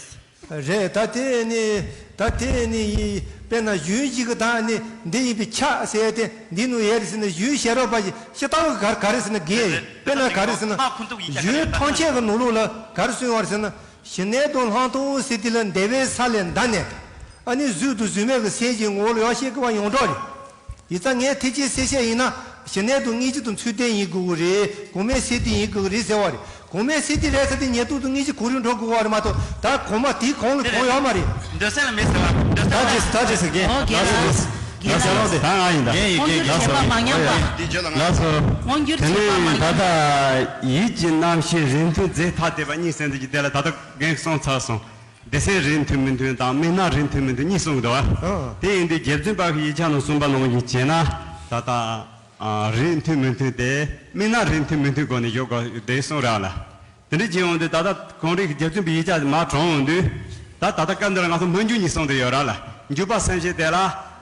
རེད། ད་དེ་ནི་ད་དེ་ནི་ཡི་དཔེར་ན་གཞུང་ཞིག་གི་ད་ནི་འདི་ཡིན་པའི་ཆ་ཟེར་ཏེ་འདི་ནུ་ཡེ་རེད་ཟེར་ན་གཞུང་ཤེས་རོགས་པ་ཞིག་ཤི་སྟངས་ག་ག་རེ་ཟེར་ན་དགེ། དཔེར་ན་ག་རེ་ཟེར་ན་གཞུང་ཐམས་ཅད་ཀྱི་ནང་ལོགས་ལ་ག་རེ་གསུངས་ཡོད་རེད་ཟེར་ན། ཞི་གནས་དང་ལྷག་མཐོང་ཟེར་དེ་ལ་འདས་པའི་ས་ལས་འདའ་ནས་ཨ་ནི་གཟུགས་དང་གཟུགས་མེད་ཀྱི་སེམས་ཀྱི་ངོ་བོ་ལ་ཡང་ཤེས་དགོས་པ་ཡོངས་གྲགས་རེད། ཡིན་ཙང་ངས་ཐེག་ཆེན་སེམས་བསྐྱེད་ཡིན་ན་ཞི་གནས་དང་དངོས་གཞི་དང་ཚུལ་ལྡན་ཡིན་དགོས་ཀྱི་རེད། གོང་མའི་སེམས་བསྐྱེད་ཡིན་དགོས་ཀྱི་རེད་ཟེར་བ་རེད། གོང་མའི་སེམས་བསྐྱེད་རེད་ཟེར་ཏེ་ཉེར་དྲུག་དང་དངོས་གཞི་གང་རུང་འགྲོ་དགོས་པ་རེད་མ་གཏོགས། ད་གོང་མ་དེའི་གོང་ལ་གོང་ཡོད་མ་རེད། འདོད་སེམས་ལ་མེད་ཟེར་བ། འདོད་སེམས་ད་ལ་ཅི་ཟེར་ད་ཅི་ཟེར་གི། ཨོ་རྒན་ལགས་སོ། རྒན་ལགས་སོ། ད་ང་ཡིན་ད། ཡིན་ཡིན། ད་ང་ཡིན་ད། མངོན་གྱུར་བྱེད་པ་མ་ཉམས་པ། ལགས་སོ། མངོན་གྱུར་བྱེད་པ་མ་ཉམས་པ། དེ་ནས་ད་ལྟ་ཡིད་ཀྱི་རྣམ་ཤེས་རིགས་མཐུན་རྫས་ཐ་དད་པ་གཉིས་ཟེར་འདི་གི་དེ་ལ་ད་ལྟ་རྒན་གསུངས་ཚར་སོང་། སྡེ་ཚན་རིགས་མཐུན་མི་མཐུན་དང་དམིགས་རྣམ་རིགས་མཐུན་མི་མཐུན་གཉིས་གསུངས་འདུག་བ། ཨ། དེ་ཡིན་དུས་རྗེ་བཙུན་པ་གི་ཡིག་ཆ་ནང་གསུངས་པ་ནང་བཞིན་བྱས་ན་ད་ལྟ་ཨ་རིགས་མཐུན་མི་མཐུན་དེ་དམིགས་རྣམ་རིགས་མཐུན་མི་མཐུན་སྒོ་ནས་ཡོད་དགོས་དེ་གསུངས་རག་ལ། དེ་འདྲ་བྱས་ཡོང་དུས་ད་ལྟ་གོང་རིགས་ཀྱི་རྗེ་བཙུན་པའི་ཡིག་ཆ་མར་དྲངས་ཡོང་དུས། ད་ད་ལྟ་སྐབས་འདིར་ང་ཚོ་སྨོན་འཇུག་གཉིས་གསུངས་ཏེ་ཡོད་ར་ལ། འཇུག་པ་སེམས་བསྐྱེད་དེ་ལ་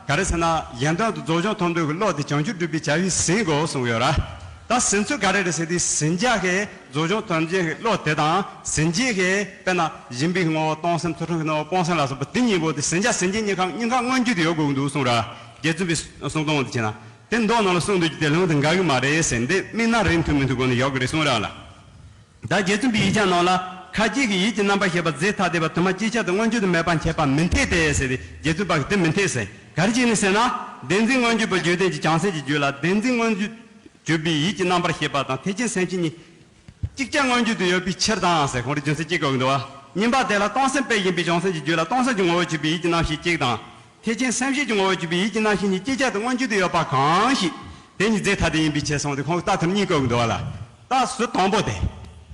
ག་རེ་ཟེར་ན་གཞན་དོན་དུ་རྫོགས་བྱང་ཐོབ་འདོད་ཀྱི་བློ་དེ་བྱང་ཆུབ་སྒྲུབ་པའི་བྱ་བས་ཟིན་དགོས་གསུངས་ཡོད་ར། ད་ཟིན་ཚུལ་ག་རེ་རེད་ཟེར་དུས་ཟིན་བྱ་གི་རྫོགས་བྱང་ཐོབ་བྱེད་ཀྱི་བློ་དེ་དང་ཟིན་བྱེད་ཀྱི་དཔེར་ན་སྦྱིན་པའི་ངོ་བོ་གཏོང་སེམས་ཚུལ་ཁྲིམས་ཀྱི་ངོ་བོ་སྤོང་སེམས་ལ་སོགས་པ་དེ་གཉིས་པོ་དེ་ཟིན་བྱ་ཟིན་བྱེད་གཉིས་ཀ་གཉིས་ཀ་མངོན་གྱུར་དུ་ཡོད་དགོས་ཀྱི་འདུག་གསུངས་ར། རྗེ་བཙུན་པའི་གསུང་སྟངས་དེ་བྱས་ན་དེ་མདོ་ནང་ལ་གསུངས་འདུག་ཀྱི་དེ་ལུང་དེ་འགལ་གྱི་མ་རེད་ཟེར་འདི་དམིགས་རྣམ་རིགས་མཐུན་མི་མཐུན་སྒོ་ནས་ཡོད་ཀྱི་རེད་གསུངས་ར་ལ། ད་རྗེ་བཙུན་པའི་ཡིག་ཆ་ནང་ལ་ཁ་ཅིག་གིས་ཡིད་ཀྱི་རྣམ་པར་ཤེས་པ་རྫས་ཐ་དད་པ་དུ་མ་ཅིག་ཆར་དུ་མངོན་གྱུར་དུ་མེད་པར་འཆད་པ་མི་འཐད་དེ་ཟེར་ཏེ་རྗེ་བཙུན་པ་གིས་དེ་མི་འཐད་ཟེར། ག་རེ་བྱས་ནས་ཟེར་ན། བདེན་འཛིན་མངོན་གྱུར་པ་རྒྱུད་ལྡན་གྱི་བྱང་སེམས་ཀྱི་རྒྱུད་ལ་བདེན་འཛིན་མངོན་གྱུར་གྱུར་པའི་ཡིད་ཀྱི་རྣམ་པར་ཤེས་པ་དང་ཐེག་ཆེན་སེམས་བསྐྱེད་གཉིས་ཅིག་ཅར་མངོན་གྱུར་དུ་ཡོད་པའི་ཕྱིར་དང་ཟེར་ཁོང་རང་རྒྱུ་མཚན་གཅིག་བཀོད་འདུག་བ། གཉིས་པ་དེ་ལ་སྟོང་སེམས་དཔེ་ཡིན་པའི་བྱང་སེམས་ཀྱི་རྒྱུད་ལ་སྟོང་སེམས་ཀྱི་ངོ་བོར་གྱུར་པའི་ཡིད་ཀྱི་རྣམ་ཤེས་གཅིག་དང་། ཐེག་ཆེན་སེམས་བསྐྱེད་ཀྱི་ངོ་བོར་གྱུར་པའི་ཡིད་ཀྱི་རྣམ་ཤེས་གཉིས་ཅིག་ཅར་དུ་མངོན་གྱུར་དུ་ཡོད་པ་གང་ཞིག་དེ་ཉིད་རྫས་ཐ་དད་ཡིན་པའི་ཕྱིར་གསུངས་ཏེ་ཁོང་གིས་རྟགས་ཐམ་གཉིས་བཀོད་འདུག་བ་ལ། རྟགས་གཟུ་དང་པོ་དེ།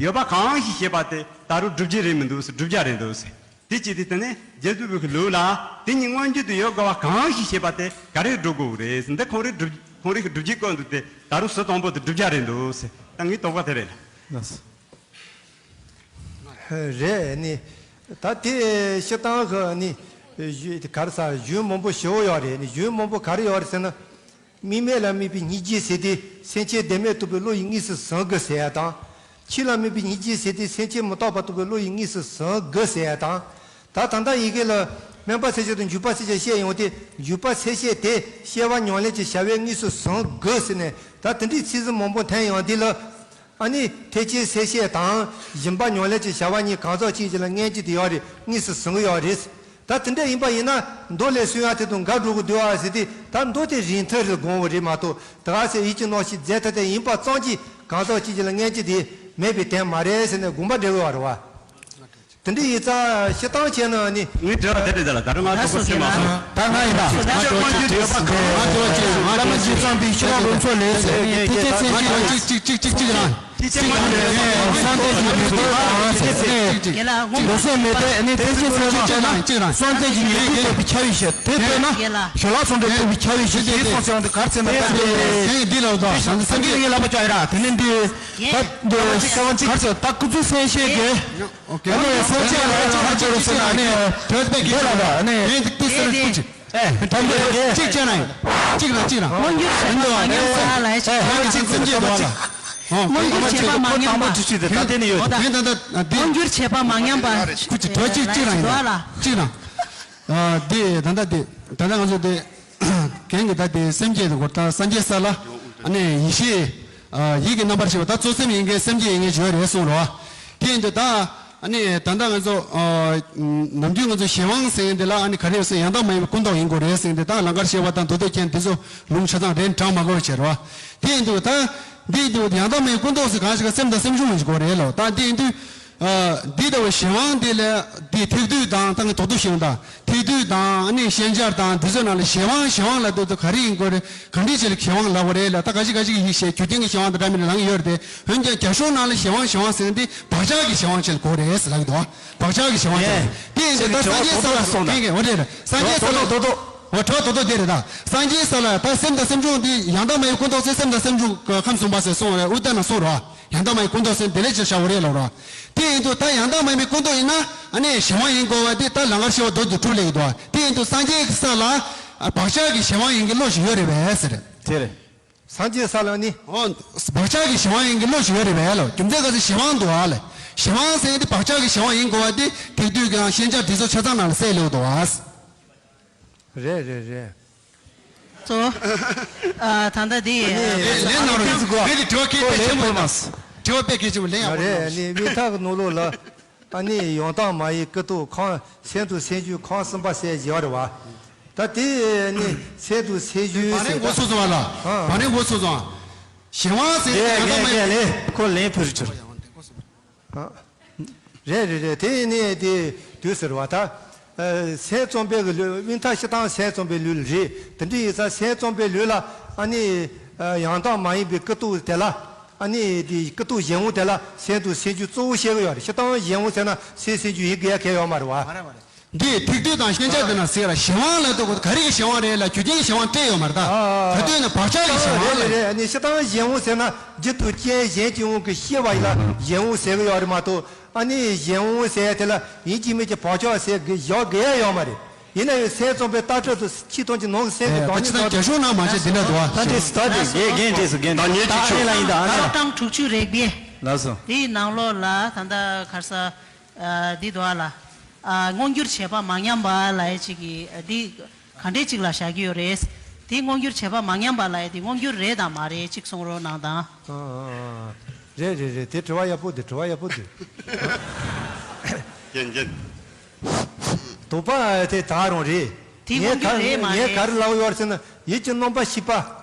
ཡོད་པ་གང་ཞིག་ཤེས་པ་དེ་ད་རུང་སྒྲུབ་བྱེད་རེད་མི་འདུག་ཟེར་བསྒྲུབ་བྱ་རེད་འདུག་ཟེར། དེ་ཅི་སྟེ་དེ་ནི་རྗེ་བཙུན་པའི་ལུགས་ལ་དེ་ཉིད་མངོན་གྱུར་དུ་ཡོད་དགོས་པ་གང་ཞིག་ཤེས་པ་དེ་ག་རེ་སྒྲུབ་དགོས་རེད་ཟེར་འདི་ཁོང་རིག་སྒྲུབ་ཁོང་རིག་གི་སྒྲུབ་བྱེད་བཀོད་འདུག་སྟེ་ད་རུང་གཟུ་དང་པོ་དེ་བསྒྲུབ་བྱ་རེད་འདུག་ཟེར། ད་ངའི་དོགས་པ་དེ་རེད་ལ། རེད་ནི། ད་དེ་ཤི་སྟངས་གི་ནི། ག་རེ་ཟ་གཞུང་མང་པོ་ཞེ་པོ་ཡོད་རེད་ནི། གཞུང་མང་པོ་ག་རེ་ཡོད་རེད་ཟེར་ན། དམིགས་མེད་ལ་དམིགས་པའི་སྙིང་རྗེ་ཟེར་ཏེ་སེམས་ཅན་བདེན་མེད་རྟོགས་པའི་བློ་ཡིས་དངོས་སུ་ཟིན་དགོས་ཟེར་ཡ་དང་། ཆོས་ལ་དམིགས་པའི་སྙིང་རྗེ་ཟེར་ཏེ་སེམས་ཅན་མི་རྟག་པ་རྟོགས་པའི་བློ་ཡིས་དངོས་སུ་ཟིན་དགོས་ཟེར་ཡ་དང་། ད་ད་ལྟ་ཡི་གེ་ལ་སྨོན་པ་སེམས་བསྐྱེད་དང་འཇུག་པ་སེམས་བསྐྱེད་བཤད་ཡོང་སྟེ་འཇུག་པ་སེམས་བསྐྱེད་དེ་སྐྱེ་བ་ཉམས་ལེན་གྱི་བྱ་བས་དངོས་སུ་ཟིན་དགོས་ཟེར་ནས་ད་དེ་འདྲའི་ཚིག་ཟིན་མང་པོ་འཐེན་ཡོང་དུས་ལ། ཨ་ནི་ཐེག་ཆེན་སེམས་བསྐྱེད་དང་སྦྱིན་པ་ཉམས་ལེན་གྱི་བྱ་བ་གཉིས་གང་ཟག་གཅིག་གཅིག་ལ་མངོན་གྱུར་དུ་ཡོད་རེད་དངོས་སུ་ཟིན་གྱི་ཡོད་རེད། ད་དེ་འདྲ་ཡིན་པ་ཡིན་ན་མདོ་ལས་གསུང་ཡ་དེ་དང་འགལ་འགྲོ་གི་འདུག་ཨ་ཟེར་ཏེ་ད་མདོ་དེ་རིན་ཐང་རེད་དགོངས་པ་རེད་མ་གཏོགས་ད་ག་ཟེ་ཡིད་ཀྱི་རྣམ་ཤེས་རྫས་ཐ་དད་ཡིན་པ་ཙམ་གྱིས་གང་ཟག་གཅིག་གཅིག་ལ་མངོན་གྱུར་དུ་མེད་པའི་དོན་མ་རེད་ཟེར་ནས་དགོངས་པ་འགྲེལ་གི་ཡོད་རེད་བ། དེ་འདྲ་ཡིན་ཙང་ཤི་སྟངས་བྱས་ན་ནི། ངའི་དྲི་བ་དེ་རེད་ད་ལ་ད་རུང་ང་ཐུག་པ་ཤི་མ་སོང་། ད་ང་ཡིན་ད། ང་དྲི་བ་གཅིག་ང་དྲི་བ་གཅིག་ང་དྲི་བ་གཅིག་བླ་མ་རྗེ་བཙུན་པའི་ཤེས་རབ་ལུང་ཕྱོགས་ལས་ཟེར་ཐེག་ཆེན་སེམས་བསྐྱེད་གཅིག་གཅིག་གཅིག་གཅིག་རང་། གཅིག་གཅིག་རང་། བསམ་གཏན་གྱི་ཉེར་བསྡོགས་དང་ཟེར་ནས། ལོ་སོགས་མེད་དེ་ནི་ཐེག་ཆེན་སེམས་བསྐྱེད་ན་བསམ་གཏན་གྱི་ཉེར་བསྡོགས་པའི་ཆ་ཡིན་ཞེས་དེ་ལྟར་ན་ཞོལ་ལག་ཚོགས་འདྲ་བསྟན་པའི་ཆ་ཡིན་ཞེས་དེའི་གསུང་ཚེ་འོང་དུ་གར་ཚེ་ན་ད་དེ་འདི་ལ་ད་བྱང་སེམས་ཀྱི་ངའི་ལག་པ་བཅག་ཡོད་ར་དེ་ནི་འདི་ད་འདི་གར་ཚེ་ད་སྐུ་ཚེ་སེང་ཤེས་ཀྱི། ཨོ་ཁེ། ཨ་ནི་སེམས་ཅན་ལ་ཡང་ཁ་ཆེ་རུ་སེམས་ལ་ཨ་ནི་དོད་པའི་གེ་ལ་ཨ་ནི་དེ་དེ་སེམས་ཀུན་གཅིག་ཨེ་དམ་པའི་གཅིག་བྱས་ན་ཡང་གཅིག་ལ་གཅིག་ལ་མངོན་གྱུར་བྱེད་པ་མ་ཉམས་པ་ལ་ཡང་ཨེ་ཁ་ཅིག་སེམས་ཅན་དོ་ལ་ཨོ་མངོན་གྱུར་བྱེད་པ་མ་ཉམས་པ། ད་དེ་ནི་ཡོད་ད་དེ་ད་ད་དེ་མངོན་གྱུར་བྱེད་པ་མ་ཉམས་པ་ཀུ་ཅི་དོད་གཅིག་གཅིག་ལ་ཡང་གཅིག་ལ་ཨ་དེ་ད་ད་དེ་ད་ད་ང་ཚོ་དེ། གན་གི་ད་དེ་སེམས་བསྐྱེད་དེ་གོ་ད་སངས་རྒྱས་ས་ལ་ཨ་ནི་ཡེ་ཤེས་ཡིད་ཀྱི་རྣམ་པར་ཤེས་པ་ད་གཙོ་སེམས་ཡིན་མཁན་སེམས་བསྐྱེད་ཡིན་མཁན་བྱོས་རེད་གསུངས་རོ། དེ་ཡིན་དུས་ད་ཨ་ནི་ད་ལྟ་ང་ཚོ་ནམ་རྒྱུན་ང་ཚོ་གཞན་དབང་ཟེར་མཁན་དེ་ལ་ཨ་ནི་ག་རེ་ཟེར་ཡང་དག་མ་ཡིན་པའི་ཀུན་རྟོག་ཡིན་དགོས་རེད་ཟེར་མཁན་དེ་ད་ལང་ཀར་གཤེགས་པ་དང་མདོ་སྡེ་མཁན་དེ་ཚོ་ལུང་ཆ་ཚང་རེད་དྲངས་མ་དགོས་པ་བྱས་རོ། དེ་ཡིན་དུས་ད་འདི་ཡིན་དུས་ཡང་དག་མ་ཡིན་ཀུན་རྟོག་ཟེར་གང་ཞིག་ག་སེམས་དང་སེམས་བྱུང་ཡིན་དགོས་རེད་ལོ། ད་འདི་ཡིན་དུས། ཨ། འདི་ལྟ་བུའི་གཞན་དབང་འདི་ལ་འདི་ཐེག་བསྡུས་དང་ད་ངས་དོ་བསྡུ་ཞིག་དང་ཐེག་བསྡུས་དང་ཨ་ནི་ཤན་སྦྱར་དང་འདི་ཚོའི་ནང་ལ་གཞན་དབང་གཞན་དབང་ལབ་དུས་ད་ག་རེ་ཡིན་དགོས་རེད། ག་འདྲ་ཅིག་ལ་གཞན་དབང་ལབ་དགོས་རེད་ལ། ད་ག་ཅིག་ག་ཅིག་ཡིན་ཞེས་རྒྱུ་རྐྱེན་གྱི་གཞན་དབང་དང་འདྲ་མི་འདྲ་ལངས་ཡོད་རེད་དེ། འོན་ཀྱང་རྒྱ་གཞུང་ནང་ལ་གཞན་དབང་གཞན་དབང་ཟེར་མཁན་འདི་བག་ཆགས་ཀྱི་གཞན་དབང་ཅིག་ལ་གོ་རེད་ཟེར་ལབ་ཀྱི་འདུག་བག་ཆགས་ཀྱི་གཞན་དབང་ཅིག་ལ། དེ་ཡིན་དུས་ད་སངས་རྒྱས་ས་ལ་ངས་ངས་འོ་རེད་རེད། སངས་རྒྱས་ས་ལ་དོ་དོ་དོ་དོ། འོ་དྲི་བ་དོ་དོ་དེ་རེད་ད། སངས་རྒྱས་ས་ལ་ད་སེམས་དང་སེམས་བྱུང་འདི་ཡང་དག་མ་ཡིན་ཀུན་རྟོག་ཚེ་སེམས་དང་སེམས་བྱུང་ཁམས་གསུམ་པ་ཟེར་གསུངས་རེད། ཨུ་ཏ་ན་གསུངས་རོ། ཡང་དག་མ་ཡིན་ཀུན་རྟོག་ཚེ་དེ་ལས་ཕྱིར་བཞག་འོ་རེད་ལབ་རོ། དེ་ཡིན་དུས་ད་ཡང་དག་མ་ཡིན་པའི་ཀུན་རྟོག་ཡིན་ན་ཨ་ནི་གཞན་དབང་ཡིན་དགོས་པ་དེ་ད་ལང་ཀར་ཤི་བ་མདོ་དུ་གྲུབ་ལས་ཀྱི་འདུག་དེ་ཡིན་དུས་སངས་རྒྱས་ཀྱི་ས་ལ་བག་ཆགས་ཀྱི་གཞན་དབང་ཡིན་གྱི་བློ་ཞིག་ཡོད་རེད་པས་ཟེར། དེ་རེད། སངས་རྒྱས་ས་ལ་ནི། འོ། བག་ཆགས་ཀྱི་གཞན་དབང་ཡིན་གྱི་བློ་ཞིག་ཡོད་རེད་པས་ལོ། རྒྱུ་མཚན་ག་ཚོད་གཞན་དབང་འདུག་ཨ་ལས། གཞན་དབང་ཟེར་དེ་བག་ཆགས་ཀྱི་གཞན་དབང་ཡིན་དགོས་པ་དེ་ཐེག་བསྡུས་ཀྱི་ཤན་སྦྱར་དེ་ཚོ་ཆ་ཚང་ནང་ལ་གསལ་ལེ་འདུག་ཨ། རེད་རེད་རེད། གཙོ། ཨ། ད་ལྟ་འདི། ལན་གནང་རོགས། ངས་འདི་དྲི་བ་གལ་ཆེན་པོ་ཡིན་ན། དྲི་བ་དཔེ་གལ་ཆེན་པོ་ལན་ཡག་པོ་གནང་། རེད། ནི་དབུས་ཐག་ནོར་ལུག་ལ། ཨ་ནི་ཡང་དག་མ་ཡིན་ཀུན་རྟོག་ཁམས་སེམས་དང་སེམས་བྱུང་ཁམས་གསུམ་པ་ཟེར་བཞག་རེད་བ། ད་དེ་ནི་སེམས་དང་སེམས་བྱུང་ཟེར། བ་རེ་འགོ་ཚུགས་སོང་བ་ལ། ཨ། བ་རེ་འགོ་ཚུགས་སོང་། གཞན་དབང་ཟེར་ཡང་དག་མ་ཡིན། ཁོ་ལན་ཕུལ་ཆོག་ཨ། རེད་རེད་རེད། དེ་ནས་དེ་དུས་ཟེར་བ་ད། ཨ། སེམས་ཙམ་པའི་གི་ལུས། དབུས་མཐའ་སྤྱིར་བཏང་སེམས་ཙམ་པའི་ལུས་རེད། དེ་འདྲ་ཡིན་ཙང་སེམས་ཙམ་པའི་ལུས་ལ་ཨ་ནི། ཨ། ཡང་དག་མ་ཡིན་པའི་ཀུན་རྟོག་དེ་ལ། ཨ་ནི་དེ་ཀུན་རྟོག་གཞན་དབང་དེ་ལ་སེམས་དང་སེམས་བྱུང་གཙོ་བོ་བཤད་གི་ཡོད་རེད། སྤྱིར་བཏང་གཞན་དབང་ཟེར་ན་སེམས་སེམས་བྱུང་ཡིན་དགོས་ཡ་གལ་ཡོད་མ་རེད་བ། མ་རེད་མ་རེད། འདི་ཐེག་བསྡུས་དང་ཤན་སྦྱར་དེ་ན་ཟེར་ལ་གཞན་དབང་ལ་ལྟོས་གོ། ག་རེ་གི་གཞན་དབང་རེད་ལ་རྒྱུ་རྐྱེན་གྱི་གཞན་དབང་སྤྲད་ཡོད་མ་རེད་ད། ཨ། ག་དུས་ན་བག་ཆགས་ཀྱི་གཞན་དབང་ལ། རེད་རེད་རེད། ཨ་ནི་སྤྱིར་བཏང་གཞན་དབང་ཟེར་ན་རྒྱུ་དང་རྐྱེན་གཞན་གྱི་དབང་གིས་སྐྱེ་བ་ཡིན་ལ་གཞན་དབང་ཟེར་གི་ཡོད་རེད་མ་གཏོགས། ཨ་ནི་གཞན་དབང་ཟེར་ཡ་དེ་ལ་ཡིན་གཅིག་མིན་གཅིག་བག་ཆགས་ཟེར་གི་བཞག་དགོས་ཡ་ཡོད་མ་རེད། ཡིན་ན་ཡང་སེམས་ཙམ་པའི་ལྟ་གྲུབ་ཏུ་ཆིག་སྟོང་གི་ནང་གི་སེམས་ཀྱི་བདག་ཉིད་ད་ཅི་ད་རྒྱ་གཞུང་ནང་མ་བྱས་འདི་འདྲ་འདུག་ཨ། ད་འདྲས་སུ་ད་འདྲས་ངས་རྒན་འདྲས་སུ་རྒན་ད་ངས་ད་ཅིག་ཨ་ནི་ལ་ཡིན་ད་ཨ་ནི་ལ། ཐོག་དང་དྲུག་ཅུ་རེ་བརྒྱད། ལགས་སོ། དེའི་ནང་ལོགས་ལ་ད་ལྟ་ག་རེ་ཟ། ཨ། འདི་འདུག་ཨ་ལ། ཨ། མངོན་གྱུར་བྱེད་པ་མ་ཉམས་པ་ལབ་ཡ་ཅིག་གི་འདི་ག་འདྲས་ཅིག་ལ་བཞག་གི་ཡོད་རེད། དེ་མངོན་གྱུར་བྱེད་པ་མ་ཉམས་པ་ལབ་ཡ་དེ་མངོན་གྱུར་རེད་དང་མ་རེད་ཅིག་གསུང་རོགས་གནང་དང་། ཨ་ཨ་ཨ། རེད་རེད་རེད། དེ་དྲི་བ་ཡག་པོ་འདུག་དྲི་བ་ཡག་པོ་འདུག་རྒན་རྒན། དོགས་པ་དེ་ད་རུང་རེད། དེ་མངོན་གྱུར་རེད་མ་རེད། ངས་ག་རེ་ལབ་ཡོད་ཟེར་ན་ཡིད་ཀྱི་རྣམ་པར་ཤེས་པ།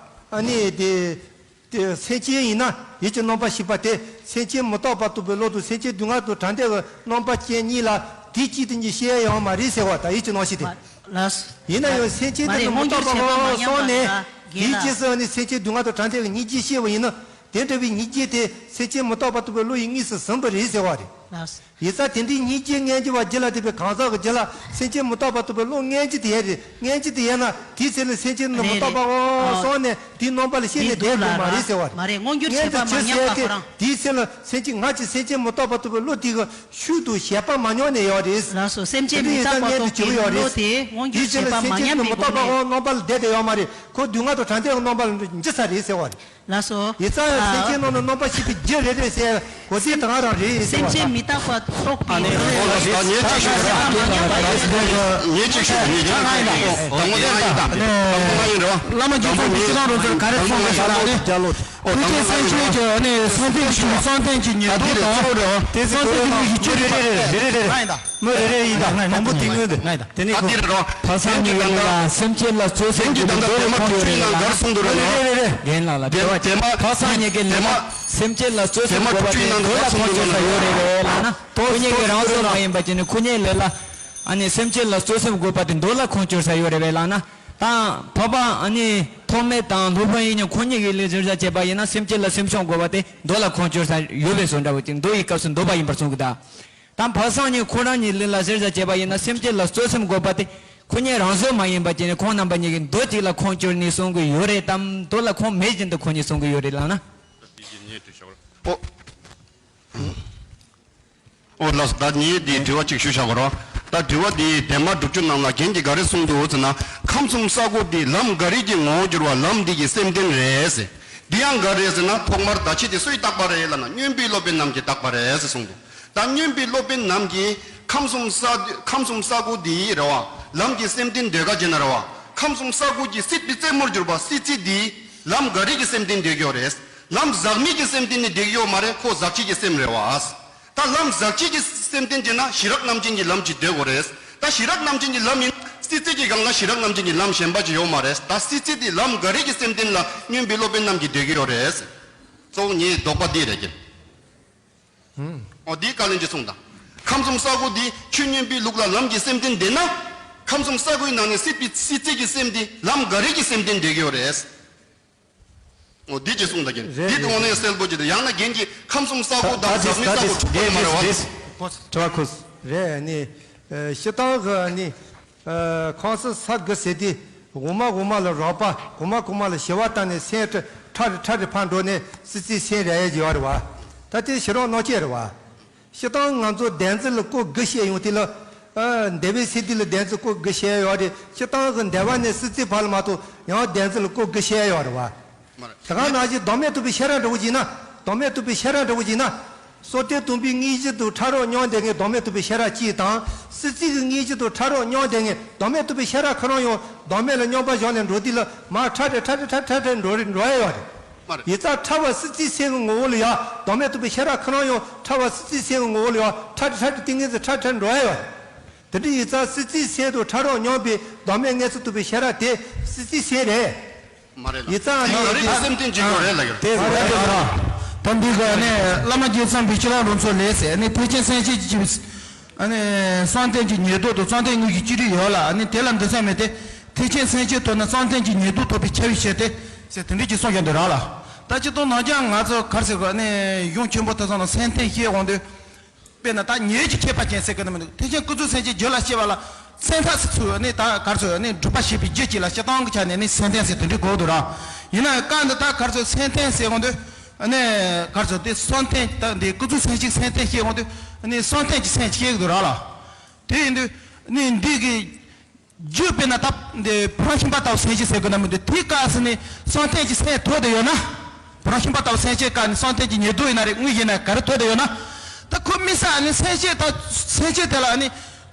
ཨ་ནི་དེ། དེ་སེམས་ཅན་ཡིན་ན་ཡིད་ཀྱི་རྣམ་པར་ཤེས་པ་དེ་སེམས་ཅན་མི་རྟག་པ་རྟོགས་པའི་བློ་དང་སེམས་ཅན་སྡུག་བསྔལ་དང་བྲལ་འདོད་ཀྱི་རྣམ་པ་ཅན་གཉིས་ལ་དེ་གཅིག་ཏུ་གཉིས་ཤེས་ཡ་ཡོད་མ་རེད་ཟེར་བ་ད་ཡིད་ཀྱི་རྣམ་ཤེས་དེ། ལགས། ཡིན་ན་ཡང་སེམས་ཅན་དེ་ནི་མི་རྟག་པ་གོ་སོང་ནས་དེའི་རྗེས་སུ་ནི་སེམས་ཅན་སྡུག་བསྔལ་དང་བྲལ་འདོད་ཀྱི་སྙིང་རྗེ་ཤེས་པ་ཡིན་ན་དེ་འདྲ་བའི་སྙིང་རྗེ་དེ་སེམས་ཅན་མི་རྟག་པ་རྟོགས་པའི་བློ་ཡི་དངོས་སུ་ཟིན་པ་རེད་ཟེར་བ་རེད། ལགས། ཡིན་ཙང་དེ་འདྲའི་སྙིང་རྗེ་མངོན་གྱུར་བ་རྒྱུད་ལ་ཐེབས་པའི་གང་ཟག་གི་རྒྱུད་ལ་སེམས་ཅན་མི་རྟག་པ་རྟོགས་པའི་བློ་མངོན་གྱི་དེ་ཡས་རེད། མངོན་གྱི་དེ་ཡས་ན་དེའི་ཚེ་ལ་སེམས་ཅན་ནི་མི་རྟག་པ་འོ་སོང་ནས་དེའི་རྣམ་པ་ལ་ཤེས་ནས་བསྡད་དགོས་མ་རེད་ཟེར་བ་རེད། མ་རེད། མངོན་གྱུར་བྱེད་པ་མ་ཉམས་པ་ཁོ་རང་། དེའི་ཚེ་ལ་སེམས་ཅན་ང་ཅི་སེམས་ཅན་མི་རྟག་པ་རྟོགས་པའི་བློ་དེ་གི་ཤུགས་དང་ཞེད་པ་མ་མྱོང་ནས་ཡོད་རེད། ལགས་སོ། སེམས་ཅན་མི་རྟག་པ་རྟོགས་པའི་བློ་དེ་མངོན་གྱུར་བྱེད་པ་མ་ཉམས་པའི་སྒོ་ནས། དེའི་ཚེ་ལ་སེམས་ཅན་ནི་མི་རྟག་པ་འོ་རྣམ་པ་ལ་བསྡད་དེ་ཡོད་མ་རེད། ཁོ་སྡུག་བསྔལ་དང་བྲལ་འདོད་ཀྱི་རྣམ་པ་ལ་འཇིག་ཚར་རེད་ཟེར་བ་རེད། ལགས་སོ། ཡིན་ཙང་ཨ། སེམས་ཅན་རྣམས་ནི་རྣམ་པར་ཤེས་པའི་རྒྱུ་རེད་རེད་ཟེར་གོ་དེ་དང་རང་རེད་ཟེར་སེམས་ཅན་མི་རྟག་པ་རྟོགས་པའི་ཨ་ནི་ངས་ཅིག་ཞུ་ངས་ཅིག་ཞུ་ངས་ཅིག་ཞུ་ངས་ཅིག་ཞུ་ངས་ཅིག་ཞུ་ངས་ཅིག་ཞུ། བླ་མ་རྒྱལ་ཚབ་ཀྱིས་ཁྱེད་རང་རང་ཚོར་ག་རེ་གསུངས་པའི་ཤ་ལག་རེད། ཨོ་ཐུགས་རྗེ་སེམས་ཅན་གྱི་ཨ་ནི་སངས་རྒྱས་ཀྱི་སངས་རྒྱས་ཀྱི་ཉེར་བསྡོགས་དང་སངས་རྒྱས་ཀྱི་ལུགས་ཀྱི་ཡིད་སྤྱོད་རེ་རེ་རེ་རེ་རེ། མོ་རེ་རེ་ཡིན་ད། དང་པོ་དེ་དངོས་དེ། དེ་ནི་ད་འདིར་རོ། བག་ཆགས་ཉེར་བསྡོགས་ལ་སེམས་ཅན་ལ་གཙོ་སེམས་ཀྱི་མདོ་ལ་ཁོང་ཁྱོད་རེད་ལ། རེད་རེད་རེད། རྒན་ལགས་ལ་དེ་དྲི་བ་དེ་མ་བག་ཆགས་ཉེར་བསྡོགས་ལ་སེམས་ཅན་ལ་གཙོ་སེམས་དགོས་པ་དེ་མདོ་ལ་ཁོང་ཁྱོད་ས་ཡོད་རེད་རེད་ལ་ན། ཁོ་གཉིས་ཀྱི་རང་བཟོ་མ་ཡིན་པ་ཅིག་ནི་ཁོ་གཉིས་ལས་ལ། ཨ་ནི་སེམས་ཅན་ལ་གཙོ་སེམས་དགོས་པ་དེ་མདོ་ལ་ཁོང་ཁྱོད་ས་ཡོད་རེད་རེད་ལ་ན། ད་འཕགས་པ་ཨ་ནི་ཐོགས་མེད་དང་སློབ་དཔོན་ཡིན་ཡང་ཁོ་གཉིས་ཀྱི་ལས་ཟེར་བྱ་བྱས་པ་ཡིན་ན་སེམས་ཅན་ལ་སེམས་ཤོང་དགོས་པ་དེ་མདོ་ལ་ཁོང་ཁྱོད་ས་ཡོད་པའི་བཟོ་འདྲ་བོ་ཅིག་མདོ་ཡི་སྐབས་སུ་འདོད་པ་ཡིན་པར་གསུང་གི་ད། དང་བག་ཆགས་ཉེར་ཁོ་རང་ཉིད་ལུས་ལ་ཟེར་བྱ་བྱས་པ་ཡིན་ན་སེམས་ཅན་ལ་གཙོ་སེམས་དགོས་པ་དེ་ཁོ་གཉིས་རང་བཟོ་མ་ཡིན་པ་ཅིག་ནི་ཁོང་རྣམ་པ་གཉིས་ཀྱི་མདོ་གཅིག་ལ་ཁོང་ཁྱོད་ནི་གསུང་གི་ཡོད་རེད་དམ། མདོ་ལ་ཁོང་མེད་བཞིན་དུ་ཁོ་གཉིས་གསུང་གི་ཡོད་རེད་ལགས་ན། ཨོ། ཨོ་ལགས་སོ། ད་ངས་འདི་དྲི་བ་གཅིག་ཞུ་བཞག་གོ་རོགས། ད་དྲི་བ་འདི་དེབ་དང་པོ་དྲུག་ཅུ་ནང་ལ་རྒན་གྱིས་ག་རེ་གསུངས་འདུག་ཟེར་ན། ཁམས་གསུམ་ས་དགུ་འདི་ལམ་འགའ་རེ་གི་ངོ་བོར་གྱུར་པ་ལམ་འདི་གི་སེམས་རྟེན་རེད་ཟེར། འདི་ཡང་ག་རེ་ཟེར་ན་ཐོག་མར་བརྡ་ཆད་དེ་སུས་བཏགས་པ་རེད་ལབ་ན་སྨྱོན་པའི་སློབ་དཔོན་རྣམས་ཀྱིས་བཏགས་པ་རེད་ཟེར་གསུངས་འདུག་ད་སྨྱོན་པའི་སློབ་དཔོན་རྣམས་ཀྱིས་ཁམས་གསུམ་ས་ཁམས་གསུམ་ས་དགུ་འདི་རེད་བ། ལམ་གྱི་སེམས་རྟེན་འདོད་ག་བྱས་ན་རེད་བ། ཁམས་གསུམ་ས་དགུ་གི་སྲིད་པའི་རྩེ་མོར་གྱུར་པ་སྲིད་རྩེ་འདི་ལམ་འགའ་རེ་གི་སེམས་རྟེན་འདོད་ཀྱི་ཡོད་རེད། ལམ་ཟག་མེད་ཀྱི་སེམས་རྟེན་ནི་འདོད་ཀྱི་ཡོད་མ་རེད། ཁོ་ཟག་བཅས་ཀྱི་སེམས་རེད་བ། ད་ལམ་ཟག་བཅས་ཀྱི་སེམས་རྟེན་བྱས་ན་ཞི་རགས་རྣམ་ཅན་གྱི་ལམ་གྱིས་འདོད་དགོས་རེད། ད་ཞི་རགས་རྣམ་ཅན་གྱི་ལམ་ཡིན་སྲིད་རྩེ་གི་སྒང་ལ་ཞི་རགས་རྣམ་ཅན་གྱི་ལམ་གཞན་པ་ཅིག་ཡོད་མ་རེད། ད་སྲིད་རྩེ་དེ་ལམ་འགའ་རེ་གི་སེམས་རྟེན་ལ་སྨྱོན་པའི་སློབ་དཔོན་རྣམས་ཀྱིས་འདོད་ཀྱི་ཡོད་རེད། གཙོ་བོ་ངའི་དོགས་པ་འདི་རེད་ཀྱི། ཧུམ། འོ་འདིའི་བཀའ་ལན་ཅིག་གསུངས་དང་། ཁམས་གསུམ་ས་དགུ་འདི་ཆོས་མངོན་པའི་ལུགས་ལ་ལམ་གྱི་སེམས་རྟེན་ལྡན་ན། ཁམས་གསུམ་ས་དགུའི་ནང་ནས་སྲིད་པའི་སྲིད་རྩེ་གི་སེམས་འདི་ལམ་འགའ་རེ་གི་སེམས་རྟེན་ལྡན་གྱི་ཡོད་རེད། འོ་འདི་ཅིག་གསུངས་དང་རྒན། རེད་འདི་དངོས་གནས་གསལ་པོ་ཅིག་དང་། ཡང་ན་རྒན་གྱིས་ཁམས་གསུམ་ས་དགུ་དང་འཛམ་གླིང་ས་དགུ་འཁྲུག་པ་ཡོད་མ་རེད་བ། དྲི་བ་ཁུ། རེད་ནི། ཨ་སྤྱིར་བཏང་གི་ནི། ཨ་ཁམས་གསུམ་ས་དགུ་ཟེར་དུས་གོང་མ་གོང་མ་ལ་རོགས་པ། གོང་མ་གོང་མ་ལ་ཞི་བ་བཏང་ནས་སེམས་ཁྲ་ཁྲ་རེ་ཕར་འགྲོ་ནས་སྲིད་རྩེའི་སེམས་རེད་ཡོད་རེད་བ། ད་དེ་ཕྱི་རོལ་སྣང་བྱེད་རེད་བ། སྤྱིར་བཏང་ང་ཚོ་བདེན་འཛིན་ལ་སྐོར་དགུ་བཤད་ཡོང་དུས་ལ། ཨ་འདས་པའི་ཚེ་འདི་ལ་བདེན་འཛིན་སྐོར་དགུ་བཤད་ཡོད་རེད། སྤྱིར་བཏང་གི་འདས་པ་ནས་སྲིད་རྩེ་བར་ལ་མ་གཏོགས་ཡང་བདེན་འཛིན་ལ་སྐོར་དགུ་བཤད་ཡོད་རེད་བ། མ་རེད། དེ་ག་ནང་བཞིན་བདག་མེད་རྟོགས་པའི་ཤེས་རབ་འདྲ་བོ་ཅིག་ན། བདག་མེད་རྟོགས་པའི་ཤེས་རབ་འདྲ་བོ་ཅིག་ན། སྲོག་ལྡན་སྟོང་པའི་དངོས་གཞི་དང་ཕྲ་རགས་མཉམ་ལྡན་གྱི་བདག་མེད་རྟོགས་པའི་ཤེས་རབ་གཅིག་དང་། སྲིད་རྩེ་གི་དངོས་གཞི་དང་ཕྲ་རགས་མཉམ་ལྡན་གྱི་བདག་མེད་རྟོགས་པའི་ཤེས་རབ་ཁོ་རང་ཡང་བདག་མེད་ལ་མཉམ་པར་བཞག་ནས་འགྲོ་དུས་ལ་མར་ཁྲ་ཁྲ་ཁྲ་ཁྲ་ཁྲ་ཁྲ་འགྲོ་རེ་འགྲོ་ཡ་ཡོད་རེད། མ་རེད། ཡིན་ཙང་ཕྲ་བ་སྲིད་རྩེའི་སེམས་ཀྱི་ངོ་བོ་ལ་ཡང་བདག་མེད་རྟོགས་པའི་ཤེས་རབ་ཁོ་རང་ཡང་ཕྲ་བ་སྲིད་རྩེའི་སེམས་ཀྱི་ངོ་བོ་ལ་ཡང་ཁྲ་ཁྲ་ཁྲ་ཏིང་ངེ་འཛིན་ཁྲ་ཁྲ་འགྲོ་ཡ་ཡོད་རེད། དེ་འདྲ་ཡིན་ཙང་སྲིད་རྩེའི་སེམས་དང་ཕྲ་རགས་མཉམ་པའི་བདག་མེད་མངོན་སུམ་རྟོགས་པའི་ཤེས་རབ་དེ་སྲིད་རྩེའི་སེམས་རེད། མ་རེད་ལ། ཡིན་ཙང་ནི་རང་རིག་གི་སེམས་རྟེན་གྱི་སྐྱོན་རེད་ལ་ཡོད། དེ་རེད་དེ་རང་། ད་འདི་ག་ནི་བླ་མ་རྒྱལ་ཚབ་པའི་ཕྱི་ལོགས་རུ་ཚོ་ལས་ཟེར་ནི་ཐེག་ཆེན་སེམས་བསྐྱེད་ཀྱི། ཨ་ནི་བསམ་གཏན་གྱི་ཉེར་བསྡོགས་དང་བསམ་གཏན་དངོས་ཀྱི་སྤྱི་རིགས་ཡོད་ལ། ཨ་ནི་དེ་ལ་འདི་ཚད་མེད་དེ། ཐེག་ཆེན་སེམས་བསྐྱེད་ཐོབ་ན་བསམ་གཏན་གྱི་ཉེར་བསྡོགས་ཐོབ་པའི་ཁྱབ་པའི་ཕྱིར་ཏེ། ཟེར་དེ་འདྲས་ཀྱི་གསུང་བཤད་འདི་རག་ལ། ད་སྤྱིར་བཏང་ནང་ཆ་ང་ཚོ་ག་རེ་ཟེར་དགོས། ཨ་ནི་གཞུང་ཆེན་པོ་དེ་ཚོ་ནང་སེམས་རྟེན་བཤད་འོང་དུས། དཔེར་ན་ད་ཉེར་གྱི་ཁྱད་པར་ཅན་ཟེར་གི་ནི་མི་འདུག་ཐེག་ཆེན་ཀུན་རྫོབ་སེམས་བསྐྱེད་རྒྱུད་ལ་སྐྱེ་བ་ལ་སེམས་ཐག་སུ་ཚུགས་ནི་ད་ག་རེ་ཟེར་ནི་སྒྲུབ་པ་བྱེད་པའི་རྒྱུ་གཅིག་ལ་སྤྱིར་བཏང་གི་ཆ་ནས་ནི་སེམས་རྟེན་ཟེར་དེ་འདྲའི་གོ་འདུག་ར། ཡིན་ན་བཀའ་འདི་ད་ག་རེ་ཟེར་སེམས་རྟེན་ཟེར་འོང་དུས། ནི་ག་རེ་ཟེར་དེ་བསམ་གཏན་ད་འདི་ཀུན་རྫོབ་སེམས་བསྐྱེད་སེམས་རྟེན་བཤད་འོང་དུས་ནི་བསམ་གཏན་གྱི་སེམས་བསྐྱེད་གི་འདུག་ར་ལ། དེ་ཡིན་དུས་ནི་འདི་གི་རྒྱུ་དཔེར་ན་ད་འདི་བུ་རམ་ཤིང་པ་ལྟ་བུ་སེམས་བསྐྱེད་ཟེར་དགོས་ན་མི་འདུག་དེའི་སྐབས་སུ་ནི་བསམ་གཏན་གྱི་སེམས་ཐོབ་བསྡད་ཡོད་ན། བུ་རམ་ཤིང་པ་ལྟ་བུ་སེམས་བསྐྱེད་སྐབས་ནི་བསམ་གཏན་གྱི་ཉེར་བསྡོགས་ཡིན་ན་རེད། དངོས་ཡིན་ན་ག་རེ་ཐོབ་བསྡད་ཡོད་ན། ད་ཁོ་དམིགས་བསལ་ནི་སེམས་བསྐྱེད་ད་སེམས་བསྐྱེད་དེ་ལ་ནི་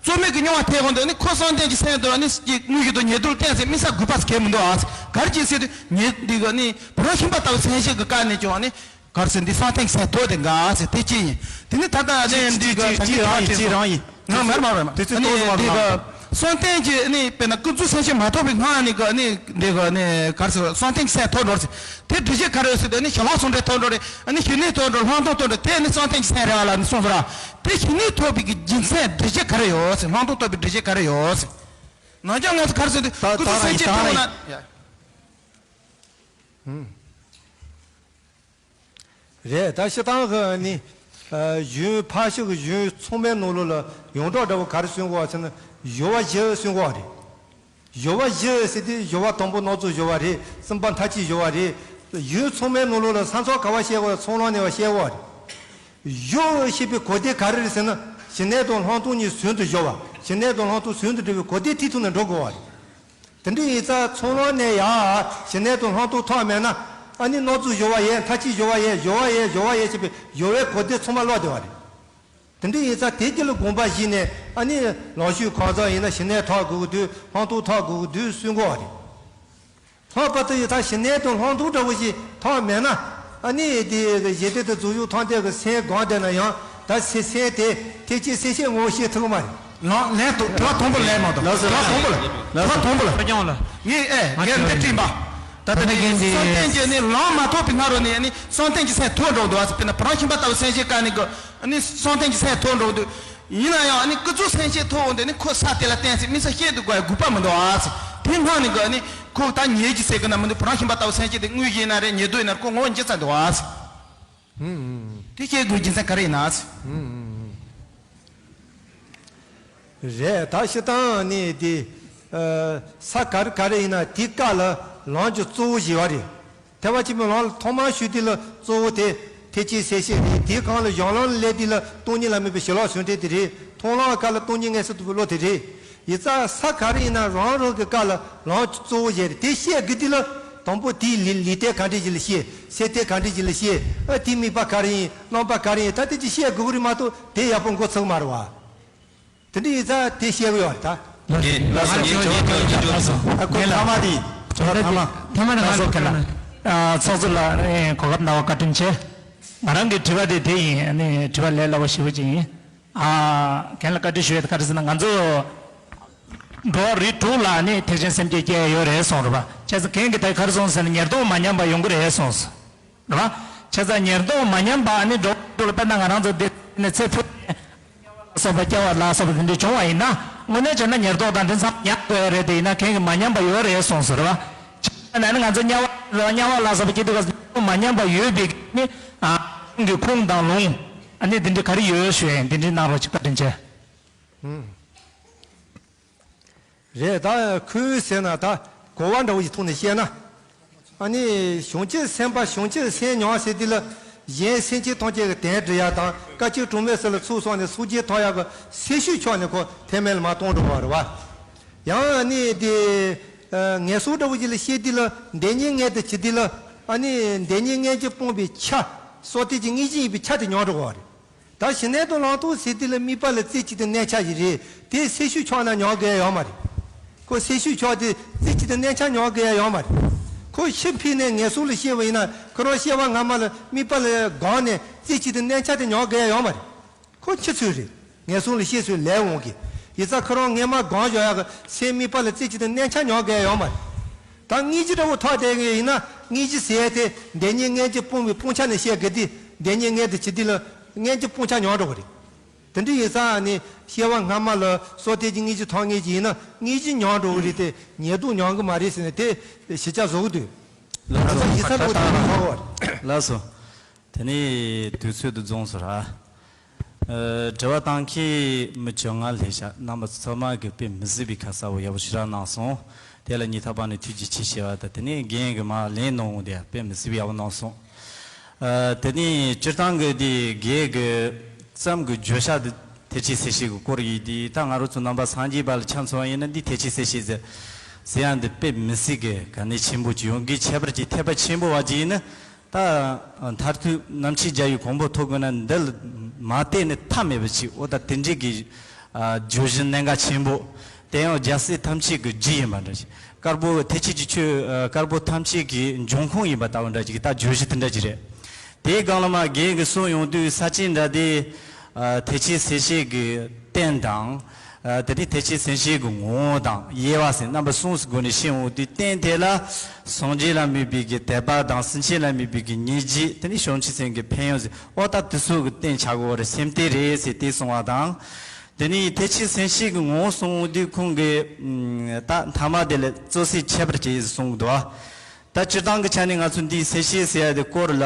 རྩོལ་མེད་ཀྱི་མྱོང་བ་ཐེབས་འོང་དུས་ནི་ཁོ་བསམ་གཏན་གྱི་སེམས་དང་ནི་དངོས་ཡིན་དང་ཉེར་བསྡོགས་གཏན་ཟེར་དམིགས་བསལ་དགོས་པ་ཟེར་གང་མི་འདུག་ཨ། ག་རེ་བྱས་ཟེར་དུས་ཉེར་འདི་ག་ནི་བུ་རམ་ཤིང་པ་ལྟ་བུ་སེམས་བསྐྱེད་ཀྱི་སྐབས་ནས་ཀྱང་ནི། ག་རེ་ཟེར་འདི་བསམ་གཏན་གྱི་སེམས་ཐོབ་དེ་འགའ་ཟེར་དེ་གཅིག་ཡིན། དེ་ནི་ད་ལྟ་ནས་འདི་ག་གཅིག་རང་ཡིན་གཅིག་རང་ཡིན། ང་མར་མར་མར་དེ་ཚོ་ཏོག་ཙམ་མར་འདི་ག་བསམ་གཏན་གྱི་ནི་དཔེར་ན་ཀུན་རྫོབ་སེམས་བསྐྱེད་མ་ཐོབ་པའི་སྔ་ནི་ག་ནི་འདི་ག་ནི་ག་རེ་ཟེར་བསམ་གཏན་གྱི་སེམས་ཐོབ་འགྲོ་ཟེར། དེ་འགྲེལ་བཤད་ག་རེ་ཟེར་དེ་ནི་ཞི་ལྷག་ཟུང་འབྲེལ་ཐོབ་འགྲོ་རེད། ཨ་ནི་ཞི་གནས་ཐོབ་འགྲོ་ལྷག་མཐོང་ཐོབ་འགྲོ་དེ་ནི་བསམ་གཏན་གྱི་སེམས་རེད་བ་ལ་ནི་གསུངས་སོ་ར། དེ་ཞི་གནས་ཐོབ་པའི་གི་རྒྱུ་མཚན་འགྲེལ་བཤད་ག་རེ་ཡོད་ཟེར། ལྷག་མཐོང་ཐོབ་པའི་འགྲེལ་བཤད་ག་རེ་ཡོད་ཟེར། ནང་ཆ་ང་ཚོ་ག་རེ་ཟེར་དེ་ད་ཀུན་རྫོབ་སེམས་བསྐྱེད་ཐོབ་ན། རེད། ད་སྤྱིར་བཏང་གི་ནི། ཨ་གཞུང་ཕར་ཕྱོགས་ཀྱི་གཞུང་ཚང་མའི་ནང་ལོགས་ལ་ཡོངས་གྲགས་འདྲ་བོ་ག་རེ་གསུང་གི་ཡོད་ཟེར་ན་སྦྱོར་བ་བཞི་གསུང་གི་ཡོད་རེད། སྦྱོར་བ་བཞི་ཟེར་དུས་སྦྱོར་བ་དང་པོ་སྣང་ཚུལ་སྦྱོར་བ་རེད། གསུམ་པ་མཐའ་དཔྱོད་སྦྱོར་བ་རེད། གཞུང་ཚང་མའི་ནང་ལོགས་ལ་ས་མཚམས་ག་པར་བཤད་གི་ཡོད་ཚོགས་ལམ་ནས་བཤད་གི་ཡོད་རེད། སྦྱོར་ཞེས་པའི་གོ་དོན་ག་རེ་རེད་ཟེར་ན་ཞི་གནས་དང་ལྷག་མཐོང་གཉིས་ཟུང་དུ་སྦྱོར་བ། ཞི་གནས་དང་ལྷག་མཐོང་ཟུང་དུ་འབྲེལ་བའི་གོ་དོན་མཐིལ་ཐུག་ནས་འགྲོ་དགོས་པ་རེད། དེ་འདྲ་ཡིན་ཙང་ཚོགས་ལམ་ནས་ཡང་ཞི་གནས་དང་ལྷག་མཐོང་ཐོབ་མེད་ན། ཨ་ནི་སྣང་ཚུལ་སྦྱོར་བ་ཡིན། མཐའ་དཔྱོད་སྦྱོར་བ་ཡིན། སྦྱོར་བ་ཡིན། སྦྱོར་བ་ཡིན་ཞེས་པའི་སྦྱོར་བའི་གོ་དོན་ཚང་མ་ལོག་བསྡད་པ་རེད། དེ་འདྲ་ཡིན་ཙང་དེ་རྒྱུད་ལ་དགོངས་པ་བཞེས་ནས་ཨ་ནི་ལམ་ཞུགས་གང་ཟག་ཡིན་ན་ཞི་གནས་ཐོབ་དགོས་ཀྱི་འདུག་ལྷག་མཐོང་ཐོབ་དགོས་ཀྱི་འདུག་གསུང་གི་ཡོད་རེད། ལྷག་པར་དུ་ཡང་ད་ཞི་གནས་དང་ལྷག་མཐོང་འདྲ་བོ་ཞིག་ཐོབ་མེད་ན། ཨ་ནི་དེ་གཞི་རྟེན་དང་རྫོགས་བྱང་ཐམས་ཅད་ཀྱི་སེམས་སྒོམ་བསྡད་ན་ཡང་ད་སེམས་སེམས་དེ་ཐེག་ཆེན་སེམས་བསྐྱེད་ངོ་བོ་ཤེས་ཐུབ་ཀྱི་མ་རེད། ལགས་ལན་དུ་དྲི་བ་དང་པོ་ལན་མ་གཏོགས། ལགས་སོ། དྲི་བ་དང་པོ་ལ། ལགས་དྲི་བ་སོ། དང་པོ་ལ། ཁ་སྐྱོང་ལ། ངས་ཨེ་ང་རྒན་ཚོ་འདི་དྲིས་པ། ད་ལྟ་ད་ནི་རྒན་འདི་བསམ་གཏན་གྱི་ནི་ལམ་མ་ཐོབ་པའི་སྔ་རོལ་ནས་ནི་བསམ་གཏན་གྱི་སེམས་ཐོབ་འགྲོ་འདུག་ཨ། དཔེར་ན་བུ་རམ་ཤིང་པ་ལྟ་བུ་སེམས་བསྐྱེད་བཀག་ནས་གི་ནི་བསམ་གཏན་གྱི་སེམས་ཐོབ་འགྲོ་འདུག་ཡིན་ན་ཡང་ནི་ཀུན་རྫོབ་སེམས་བསྐྱེད་ཐོབ་འོང་དུས་ནི་ཁོ་ས་དེ་ལ་བརྟེན་ཚེ་དམིགས་བསལ་བཤད་དུ་དགོས་དགོས་པ་མི་འདུག་ཨ། དེ་སྔ་ནས་གི་ནི་ཁོ་ད་ཉེར་གྱི་ཟེར་གི་ན་མི་འདུག་བུ་རམ་ཤིང་པ་ལྟ་བུ་སེམས་བསྐྱེད་དེ་དངོས་གཞི་ཡིན་ན་རེད། ཉེར་བསྡོགས་ཡིན་ན་རེད། ཁོ་ངོ་བོ་འགྱུར་ཚར་འདུག་ཨ། དེ་བཤད་དགོས་རྒྱུ་མཚན་ག་རེ་ཡིན་ན། རེད། ད་སྤྱིར་བཏང་ནི་དེ་ས་ག་རེ་ག་རེ་ཡིན་ན་དེའི་སྐབས་ལ་ལམ་གྱི་གཙོ་བོ་བཞི་བ་རེད། ཐེག་པ་ཆེན་པོའི་ལམ་ལ་ཐོག་མར་ཞུགས་དུས་ལ་གཙོ་བོ་དེ་ཐེག་ཆེན་སེམས་བསྐྱེད་རེད། དེའི་སྒང་ལ་གཞུང་ལམ་ལ་སླེབས་དུས་ལ་སྟོང་ཉིད་ལ་དམིགས་པའི་ཞི་ལྷག་ཟུང་འབྲེལ་དེ་རེད། མཐོང་ལམ་སྐབས་ལ་སྟོང་ཉིད་མངོན་སུམ་རྟོགས་པའི་བློ་དེ་རེད། ཡིན་ཙང་ས་ག་རེ་ཡིན་ན་རང་རང་གི་སྐབས་ལ་ལམ་གཙོ་བོ་བཞི་རེད། དེ་བཤད་དགོས་དུས་ལ་དང་པོ་དེའི་ལུས་ལུས་རྟེན་ག་འདྲ་ཞིག་ལ་བཤད། སེམས་རྟེན་ག་འདྲ་ཞིག་ལ་བཤད། ཨ་དེའི་དམིགས་པ་ག་རེ་ཡིན། རྣམ་པ་ག་རེ་ཡིན། ད་དེ་ཅིག་བཤད་དགོས་ཀྱི་རེད་མ་གཏོགས་དེ་ཡག་པོ་འགོ་ཚུགས་མ་རེད་བ། དེ་འདྲ་ཡིན་ཙང་དེ་བཤད་གི་ཡོད་རེད་ད། ལགས་སོ། ལགས་སོ། ངས་ལགས་སོ། ཨ་ཁོ་ཐ་མ་དེ། ཐ་མ་དེ། ཐ་མ་དེ་ང་ཚོ་ཁ་ལ། ཨ་ཚོགས་གཙོ་ལགས་གོ་སྐབས་གནང་བ་བཀའ་དྲིན་ཆེ། ང་རང་གི་དྲི་བ་དེ་དེ་ཡིན། ཨ་ནི་དྲི་བ་ལས་སླ་བ་ཞེ་པོ་ཅིག་ཡིན། ཨ་རྒན་ལ་བཀའ་འདྲི་ཞུ་ཡས་དེ་ག་རེ་ཟེར་ན་ང་ཚོ་འགྲོ་བ་རིགས་དྲུག་ལ་ནི་ཐེག་ཆེན་སེམས་བསྐྱེད་སྐྱེ་ཡ་ཡོད་རེད་གསུངས་རེད་པ། བྱས་ཙང་རྒན་གྱིས་ད་ག་རེ་གསུངས་ཟེར་ན་ཉེར་བསྡོགས་མ་ཉམས་པ་ཡོང་གི་རེད་གསུངས། རེད་པ། བྱས་ཙང་ཉེར་བསྡོགས་མ་ཉམས་པ་ནི་འགྲོ་བ་རིགས་དྲུག་ལ་དཔེར་ན་ང་རང་ཚོ་འདི་ ནས་ཚེ་འཕོས་ནས་དམྱལ་བ་ལ་སོགས་པ་དེ་འདྲ་བྱུང་བ་ཡིན་ན། དངོས་གནས་བྱས་ན་ཉེར་བསྡོགས་དང་འདི་ཚང་མ་མྱང་དགོས་ཡ་རེད། དེ་ཡིན་ན་གན་གི་མ་མྱངས་པ་ཡོད་རེད་གསུངས་སོང་རེད་བ། ན་ནི་ང་ཚོ་དམྱལ་བ་དམྱལ་བ་ལ་སོགས་པ་སྐྱེ་དུས་སྐབས་སུ་མ་མྱངས་པ་ཡོད་པའི་ནི། ཨ་ཁོང་གི་ཁུངས་དང་ལུང་། ཨ་ནི་འདི་འདྲ་ག་རེ་ཡོད་ཞུ་ཡ་ཡིན། འདི་འདྲ་གནང་རོགས་ཅིག་བཀའ་དྲིན་ཆེ། རེད། ད་ཁོས་ཟེར་ན་ད་གོ་བ་འདྲ་བོ་ཞིག་ཐོག་ནས་བཤད་ན། ཨ་ནི་བྱང་ཆུབ་སེམས་དཔའ་བྱང་ཆུབ་སེམས་མྱོང་ཟེར་དུས་ལ། གཞན་སེམས་ཅན་ཐམས་ཅད་ཀྱི་དོན་འགྲུབ་ཡ་དང་། དཀའ་སྤྱད་གྲོགས་མེད་ས་ལ་ཚུར་སོང་ནས་སངས་རྒྱས་ཐོབ་ཡག་གི་སེམས་ཤུགས་ཆག་ནས་ཁོ་ཐེག་དམན་ལ་མར་ལྟུང་འགྲོ་བ་རེད་བ། ཡང་ཨ་ནི་དེ་ངན་སོང་འདྲ་བོ་ཞིག་ལ་བཤད་དུས་ལ། བདེན་གཉིས་མངོན་དུ་བྱེད་དུས་ལ། ཨ་ནི་བདེན་གཉིས་མངོན་གྱིས་སྤངས་པའི་ཆ། སྲོག་ལྡན་གྱི་དངོས་གཞི་ཡིན་པའི་ཆ་དེ་མྱོང་འགྲོ་བ་རེད། ད་ཞི་གནས་དང་བླང་དོར་ཟེར་དུས་ལ་དམིགས་པ་ལ་རྩེ་གཅིག་ཏུ་གནས་འཆའ་ཞིག་རེད། དེ་སེམས་ཤུགས་ཆག་ན་མྱོང་དགོས་ཡོད་མ་རེད། ཁོ་སེམས་ཤུགས་ཆག་དེ་རྩེ་གཅིག་ཏུ་གནས་འཆའ་མྱོང་དགོས་ཡོད་མ་རེད། ཁོ་ཤི་འཕོས་ནས་ངན་སོང་ལ་སྐྱེ་བ་ཡིན་ན། ཁོ་རང་སྐྱེ་བ་སྔ་མ་ལ་དམིགས་པ་ལ་དགོངས་ནས་རྩེ་གཅིག་ཏུ་གནས་འཆའ་དེ་མྱོང་དགོས་ཡོད་མ་རེད། ཁོ་འཆི་ཚུལ་རེད། ངན་སོང་ལ་སྐྱེ་ཚུལ་ལས་འོང་གི། ཡིན་ཙང་ཁོ་རང་སྔན་མ་དགོངས་བཞག་ཡག་གི་སེམས་དམིགས་པ་ལ་རྩེ་གཅིག་ཏུ་གནས་འཆའ་མྱོང་དགོས་ཡོད་མ་རེད། ད་དངོས་གཞི་འདྲ་བོ་ཐོག་བསྡད་ཀྱི་ཡིན་ན། དངོས་གཞི་ཟེར་ཡ་དེ་བདེན་གཉིས་མངོན་གྱིས་སྤངས་པའི་སྤང་བྱ་ནས་བཤད་དགོས་དུས། བདེན་གཉིས་མངོན་དུ་བྱེད་དུས་ལ་མངོན་གྱིས་སྤང་བྱ་མྱོང་འགྲོ་གི་རེད། དེ་འདྲ་ཡིན་ཙང་ནི་སྐྱེ་བ་སྔ་མ་ལ་སྲོག་ལྡན་གྱི་དངོས་གཞི་ཐོབ་མཁན་ཞིག་ཡིན་ན་དངོས་གཞི་མྱོང་འགྲོ་གི་རེད་དེ། ཉེས་ལྟུང་མྱོང་གི་མ་རེད་ཟེར་ནས་དེ་ཞིབ་ཆ་བཟོ་གི་འདུག་ལགས་སོ། ང་ཚོ་ཡིག་ཚང་པོ་དེ་ལ་ཧ་གོ་བ་རེད། ལགས་སོ། དེ་ནས་དུས་ཚོད་དུ་རྫོང་སོང་ར། ཨ། དྲི་བ་བཏང་མཁན་མི་བཅོ་ལྔ་སླེབས་ཤག་རྣམ་པ་ཚང་མ་གིས་དཔེ་མི་སྲིད་པའི་ཁ་གསལ་པོ་ཡག་པོ་ཞེ་དྲག་གནང་སོང་། དེ་ལ་སྙིང་ཐག་པ་ནས་ཐུགས་རྗེ་ཆེ་ཞུ་བ་དང་། དེ་ནས་རྒན་གྱིས་མར་ལན་གནང་འོང་དེ་དཔེ་མི་སྲིད་པའི་ཡག་པོ་གནང་སོང་། ཨ། དེ་ནས་སྤྱིར་བཏང་གི་དེ་རྒན་གྱི་བརྩམས་གི་བརྗོད་བྱ་དེ་ཐེག་ཆེན་སེམས་བསྐྱེད་ཀྱི་སྐོར་ཡིན་དུས། ད་ང་རང་ཚོ་རྣམ་པ་སངས་རྒྱས་པ་ལ་ཆ་མཚོན་པ་ཡིན་ན། འདི་ཐེག་ཆེན་སེམས་བསྐྱེད་ཟེར་ཟེར་ཡ་འདི་དཔེ་མི་སྲིད་གི་གལ་གནད་ཆེན་པོ་ཅིག་ཡོང་གི། ཁྱད་པར་གྱི་ཐེག་པ་ཆེན་པོ་བ་ཅིག་ཡིན་ན། ད་མཐར་ཐུག་རྣམ་མཁྱེན་རྒྱལ་བའི་གོ་འཕང་ཐོབ་དགོས་ན། འདི་ལ་མ་བལྟས་ནས་ཐབས་མེད་པ་ཅིག་འོ་ད་དེ་འདྲའི་གི་ཨ། བརྗོད་གཞི་གནད་འགག་ཆེན་པོ། དེ་ཡང་རྒྱལ་སྲས་ཐམས་ཅད་ཀྱི་རྒྱུ་ཡིན་པ་འདྲ་ཞིག་དཀར་པོ་ཐེག་ཆེན་གྱི་ཆོས། ཨ། དཀར་པོ་ཐམས་ཅད་ཀྱི་འབྱུང་ཁུངས་ཡིན་པ་ལྟ་བུ་འདྲ་ཞིག་ད་བརྗོད་གཞི་དེ་འདྲ་ཞིག་རེད། དེའི་སྒང་ལ་མར་རྒན་གྱིས་གསུངས་ཡོང་དུས། ས་བཅད་འདྲ་དེ། ཨ། ཐེག་ཆེན་སེམས་བསྐྱེད་ཀྱི་རྟེན་དང་། ཨ། དེ་ནས་ཐེག་ཆེན་སེམས་བསྐྱེད་ཀྱི་ངོ་བོ་དང་དབྱེ་བ་ཟེར་རྣམ་པ་གསུམ་གྱི་སྒོ་ནས་བཤད་ཡོང་དུས། རྟེན་དེ་ལ་སངས་རྒྱས་ལ་དམིགས་པའི་གི་དད་པ་དང་། སེམས་ཅན་ལ་དམིགས་པའི་གི་སྙིང་རྗེ། དེ་ནས་བྱང་ཆུབ་སེམས་ཀྱི་ཕན་ཡོན་ཟེར། འོ་ད་དེ་ཚོ་གི་རྟེན་ཆགས་དགོས་པ་རེད། སེམས་རྟེན་རེད་ཟེར་དེ་གསུངས་པ་དང་། དེ་ནས་ཐེག་ཆེན་སེམས་བསྐྱེད་ཀྱི་ངོ་བོ་གསུངས་དུས། ཁོང་གིས་ད་མཐའ་མ་དེ་ལ་རྩོད་ཟས་ཁྱད་པར་ཅན་ཟེར་གསུངས་འདུག་ད་སྤྱིར་བཏང་གི་ཆ་ནས་ང་ཚོ་འདིའི་སེམས་བསྐྱེད་ཟེར་ཡ་དེ་སྐོར་ལ།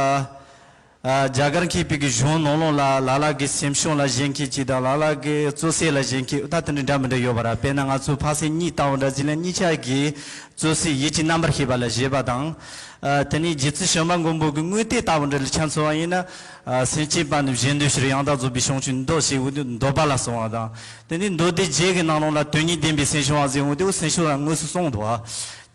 ཨ། རྒྱ་གར་མཁས་པའི་གི་གཞུང་ནང་ལོགས་ལ་ལ་ལ་གི་སེམས་བྱུང་ལ་གཞེན་མཁན་གཅིག་དང་། ལ་ལ་གི་རྩོད་ཟས་ལ་གཞེན་མཁན། ད་དེ་འདྲ་འདྲ་མི་འདྲ་ཡོད་པ་ར། དཔེར་ན་ང་ཚོ་འཕགས་སེང་གཉིས་ལྟ་བུ་འདྲ་ཟིག་ལ་གཉིས་ཆ་གི་རྩོད་ཟས་ཡིད་ཀྱི་རྣམ་པར་ཤེས་པ་ལ་བཞེད་པ་དང་། ཨ། དེ་ནས་རྗེ་བཙུན་བྱམས་པ་མགོན་པོ་གི་དངོས་བསྟན་ལྟ་བུ་འདྲ་ལ་ཆ་མཚོན་པ་ཡིན་ན། ཨ། སེམས་ཅན་པ་རྣམས་གཞན་དོན་ཕྱིར་ཡང་དག་རྫོགས་པའི་བྱང་ཆུབ་འདོད་ཟེར་འོ་དེ་འདོད་པ་ལ་གསུངས་པ་དང་། དེ་ནས་མདོ་སྡེ་རྒྱན་གྱི་ནང་ལོགས་ལ་དོན་གཉིས་ལྡན་པའི་སེམས་བྱུང་བ་ཟེར་འོ་དེ་འོ་སེམས་བྱུང་ལ་དངོས་སུ་གསུངས་འདུག་པ།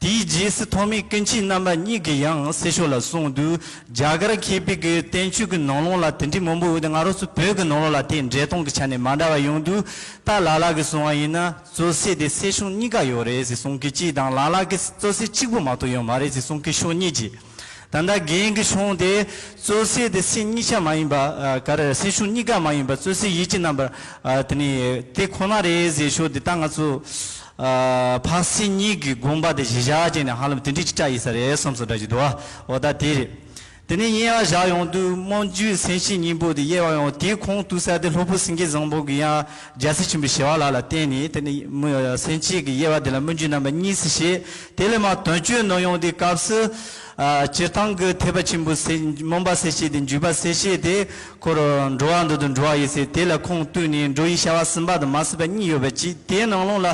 དེའི་རྗེས་སུ་ཐོགས་མེད་ཀུན་མཁྱེན་རྣམ་པ་གཉིས་ཀྱིས་ཡང་སེམས་བྱུང་ལ་གསུངས་འདུག་རྒྱ་གར་མཁས་པའི་གི་བསྟན་བཅོས་ཀྱི་ནང་ལོགས་ལ་དེ་འདྲའི་མང་པོ་ཡོད་དེ། ང་རང་ཚོ་བོད་ཀྱི་ནང་ལོགས་ལ་དེ་འགྲེལ་སྟངས་ཀྱི་ཆ་ནས་མ་འདྲ་བ་ཡོང་དུས། ད་ལ་ལ་གིས་གསུངས་པ་ཡིན་ན། རྩོད་ཟས་དེ་སེམས་བྱུང་གཉིས་ཀ་ཡོད་རེད་ཟེར་གསུང་མཁན་གཅིག་དང་། ལ་ལ་གིས་རྩོད་ཟས་གཅིག་པོ་མ་གཏོགས་ཡོད་མ་རེད་ཟེར་གསུང་མཁན་ཕྱོགས་གཉིས་ཀྱིས། ད་ལྟ་རྒན་གྱིས་གསུངས་དེ། རྩོད་ཟས་དེ་སེམས་གཉིས་ཆ་མ་ཡིན་པ། ཨ། ག་རེ། སེམས་བྱུང་གཉིས་ཀ་མ་ཡིན་པ། རྩོད་ཟས་ཡིད་ཀྱི་རྣམ་པར། ཨ། དེ་ནི་དེ་ཁོ་ན་རེད་ཟེར་ཕྱོགས་དེ། ད་ང་ཚོ། ཨ། འཕགས་སེང་གཉིས་ཀྱི་དགོངས་པ་དེ་གཞི་བཞག་བྱས་ནས་ཧ་ལམ་དེ་འདྲའི་ཅིག་བཀྲ་ཡིན་ས་རེད་བསམ་སོང་འདྲ་ཅིག་འདུག་པ། འོ་ད་དེ་རེད། དེ་ནས་དབྱེ་བ་བཞག་ཡོང་དུས། སྨོན་འཇུག་སེམས་བསྐྱེད་གཉིས་པོ་དེ་དབྱེ་བ་ཡང་དེའི་ཁུངས་གཏུགས་ས་དེ་སློབ་དཔོན་སེང་གེ་བཟང་པོ་གི་ཡང་རྒྱལ་སྲས་ཆེན་པོའི་ཞི་བ་ལྷ་ལ་བརྟེན་ནས། དེ་ནས་སེམས་བསྐྱེད་ཀྱི་དབྱེ་བ་དེ་ལ་སྨོན་འཇུག་རྣམ་པ་གཉིས་སུ་བཤད། དེ་ལས་མར་དོན་སྤྱོད་ནང་ཡོང་དུས་སྐབས་སུ། ཨ། སྤྱིར་བཏང་གི་ཐེག་པ་ཆེན་པོའི་སེམས། སྨོན་པ་སེམས་བསྐྱེད་དེ། འཇུག་པ་སེམས་བསྐྱེད་དེ། འཁོར་འགྲོ་བ་འདི་དང་འགྲོ་བ་ཡི་ཟེར། དེ་ལ་ཁུངས་གཏུགས་ནས་འགྲོ་བའི་བྱ་བ་ཟིན་པ་དང་མ་ཟིན་པ་གཉིས་ཡོད་པ་ཅིག་དེའི་ནང་ལོགས་ལ།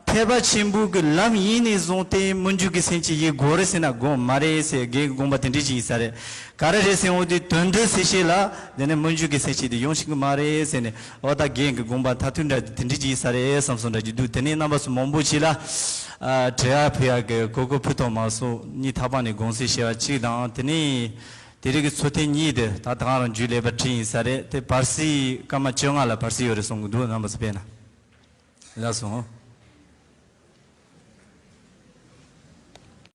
ཐེག་པ་ཆེན་པོ་གི་ལམ་ཡིན་ནས་བཟུང་སྟེ་སྨོན་འཇུག་གི་སེམས་བསྐྱེད་ཡིན་དགོས་རེད་ཟེར་ན་དགོས་མ་རེད་ཟེར། རྒན་གྱི་དགོངས་པ་དེ་འདྲ་ཅིག་ཡིན་ས་རེད། ག་རེ་རེད་ཟེར་འོང་དུས། དོན་འདི་སེམས་བསྐྱེད་ལ་དེ་ནས་སྨོན་འཇུག་གི་སེམས་བསྐྱེད་དེ་ཡོང་ཤེས་ཀྱི་མ་རེད་ཟེར་ནས། འོ་ད་རྒན་གྱི་དགོངས་པ་མཐར་ཐུག་འདྲ་དེ་འདྲ་ཅིག་ཡིན་ས་རེད་བསམ་སོང་འདྲ་ཅིག་འདུག་དེ་ནས་རྣམ་པ་ཚོ་མང་པོ་ཞིག་ལ། ཨ། དྲི་བ་ཕུལ་ཡག་གི་གོ་སྐབས་ཕུལ་ཐུབ་མ་སོང་། སྙིང་ཐག་པ་ནས་དགོངས་སེལ་ཞུ་བ་གཅིག་དང་། དེ་ནས་དེ་རིང་གི་ཚོགས་ཐེངས་གཉིས་དེ་ད་ད་ག་རང་མཇུག་ལེགས་པར་ཁྲིད་ཡིན་ས་རེད། དེ་བར་སྲིད་སྐར་མ་བཅོ་ལྔ་ལ་བར་སྲིད་ཡོད་རེད་གསུང་གི་འདུག་རྣམ་པ་ཚོ་ཕེབས་ན། ལགས་སོ།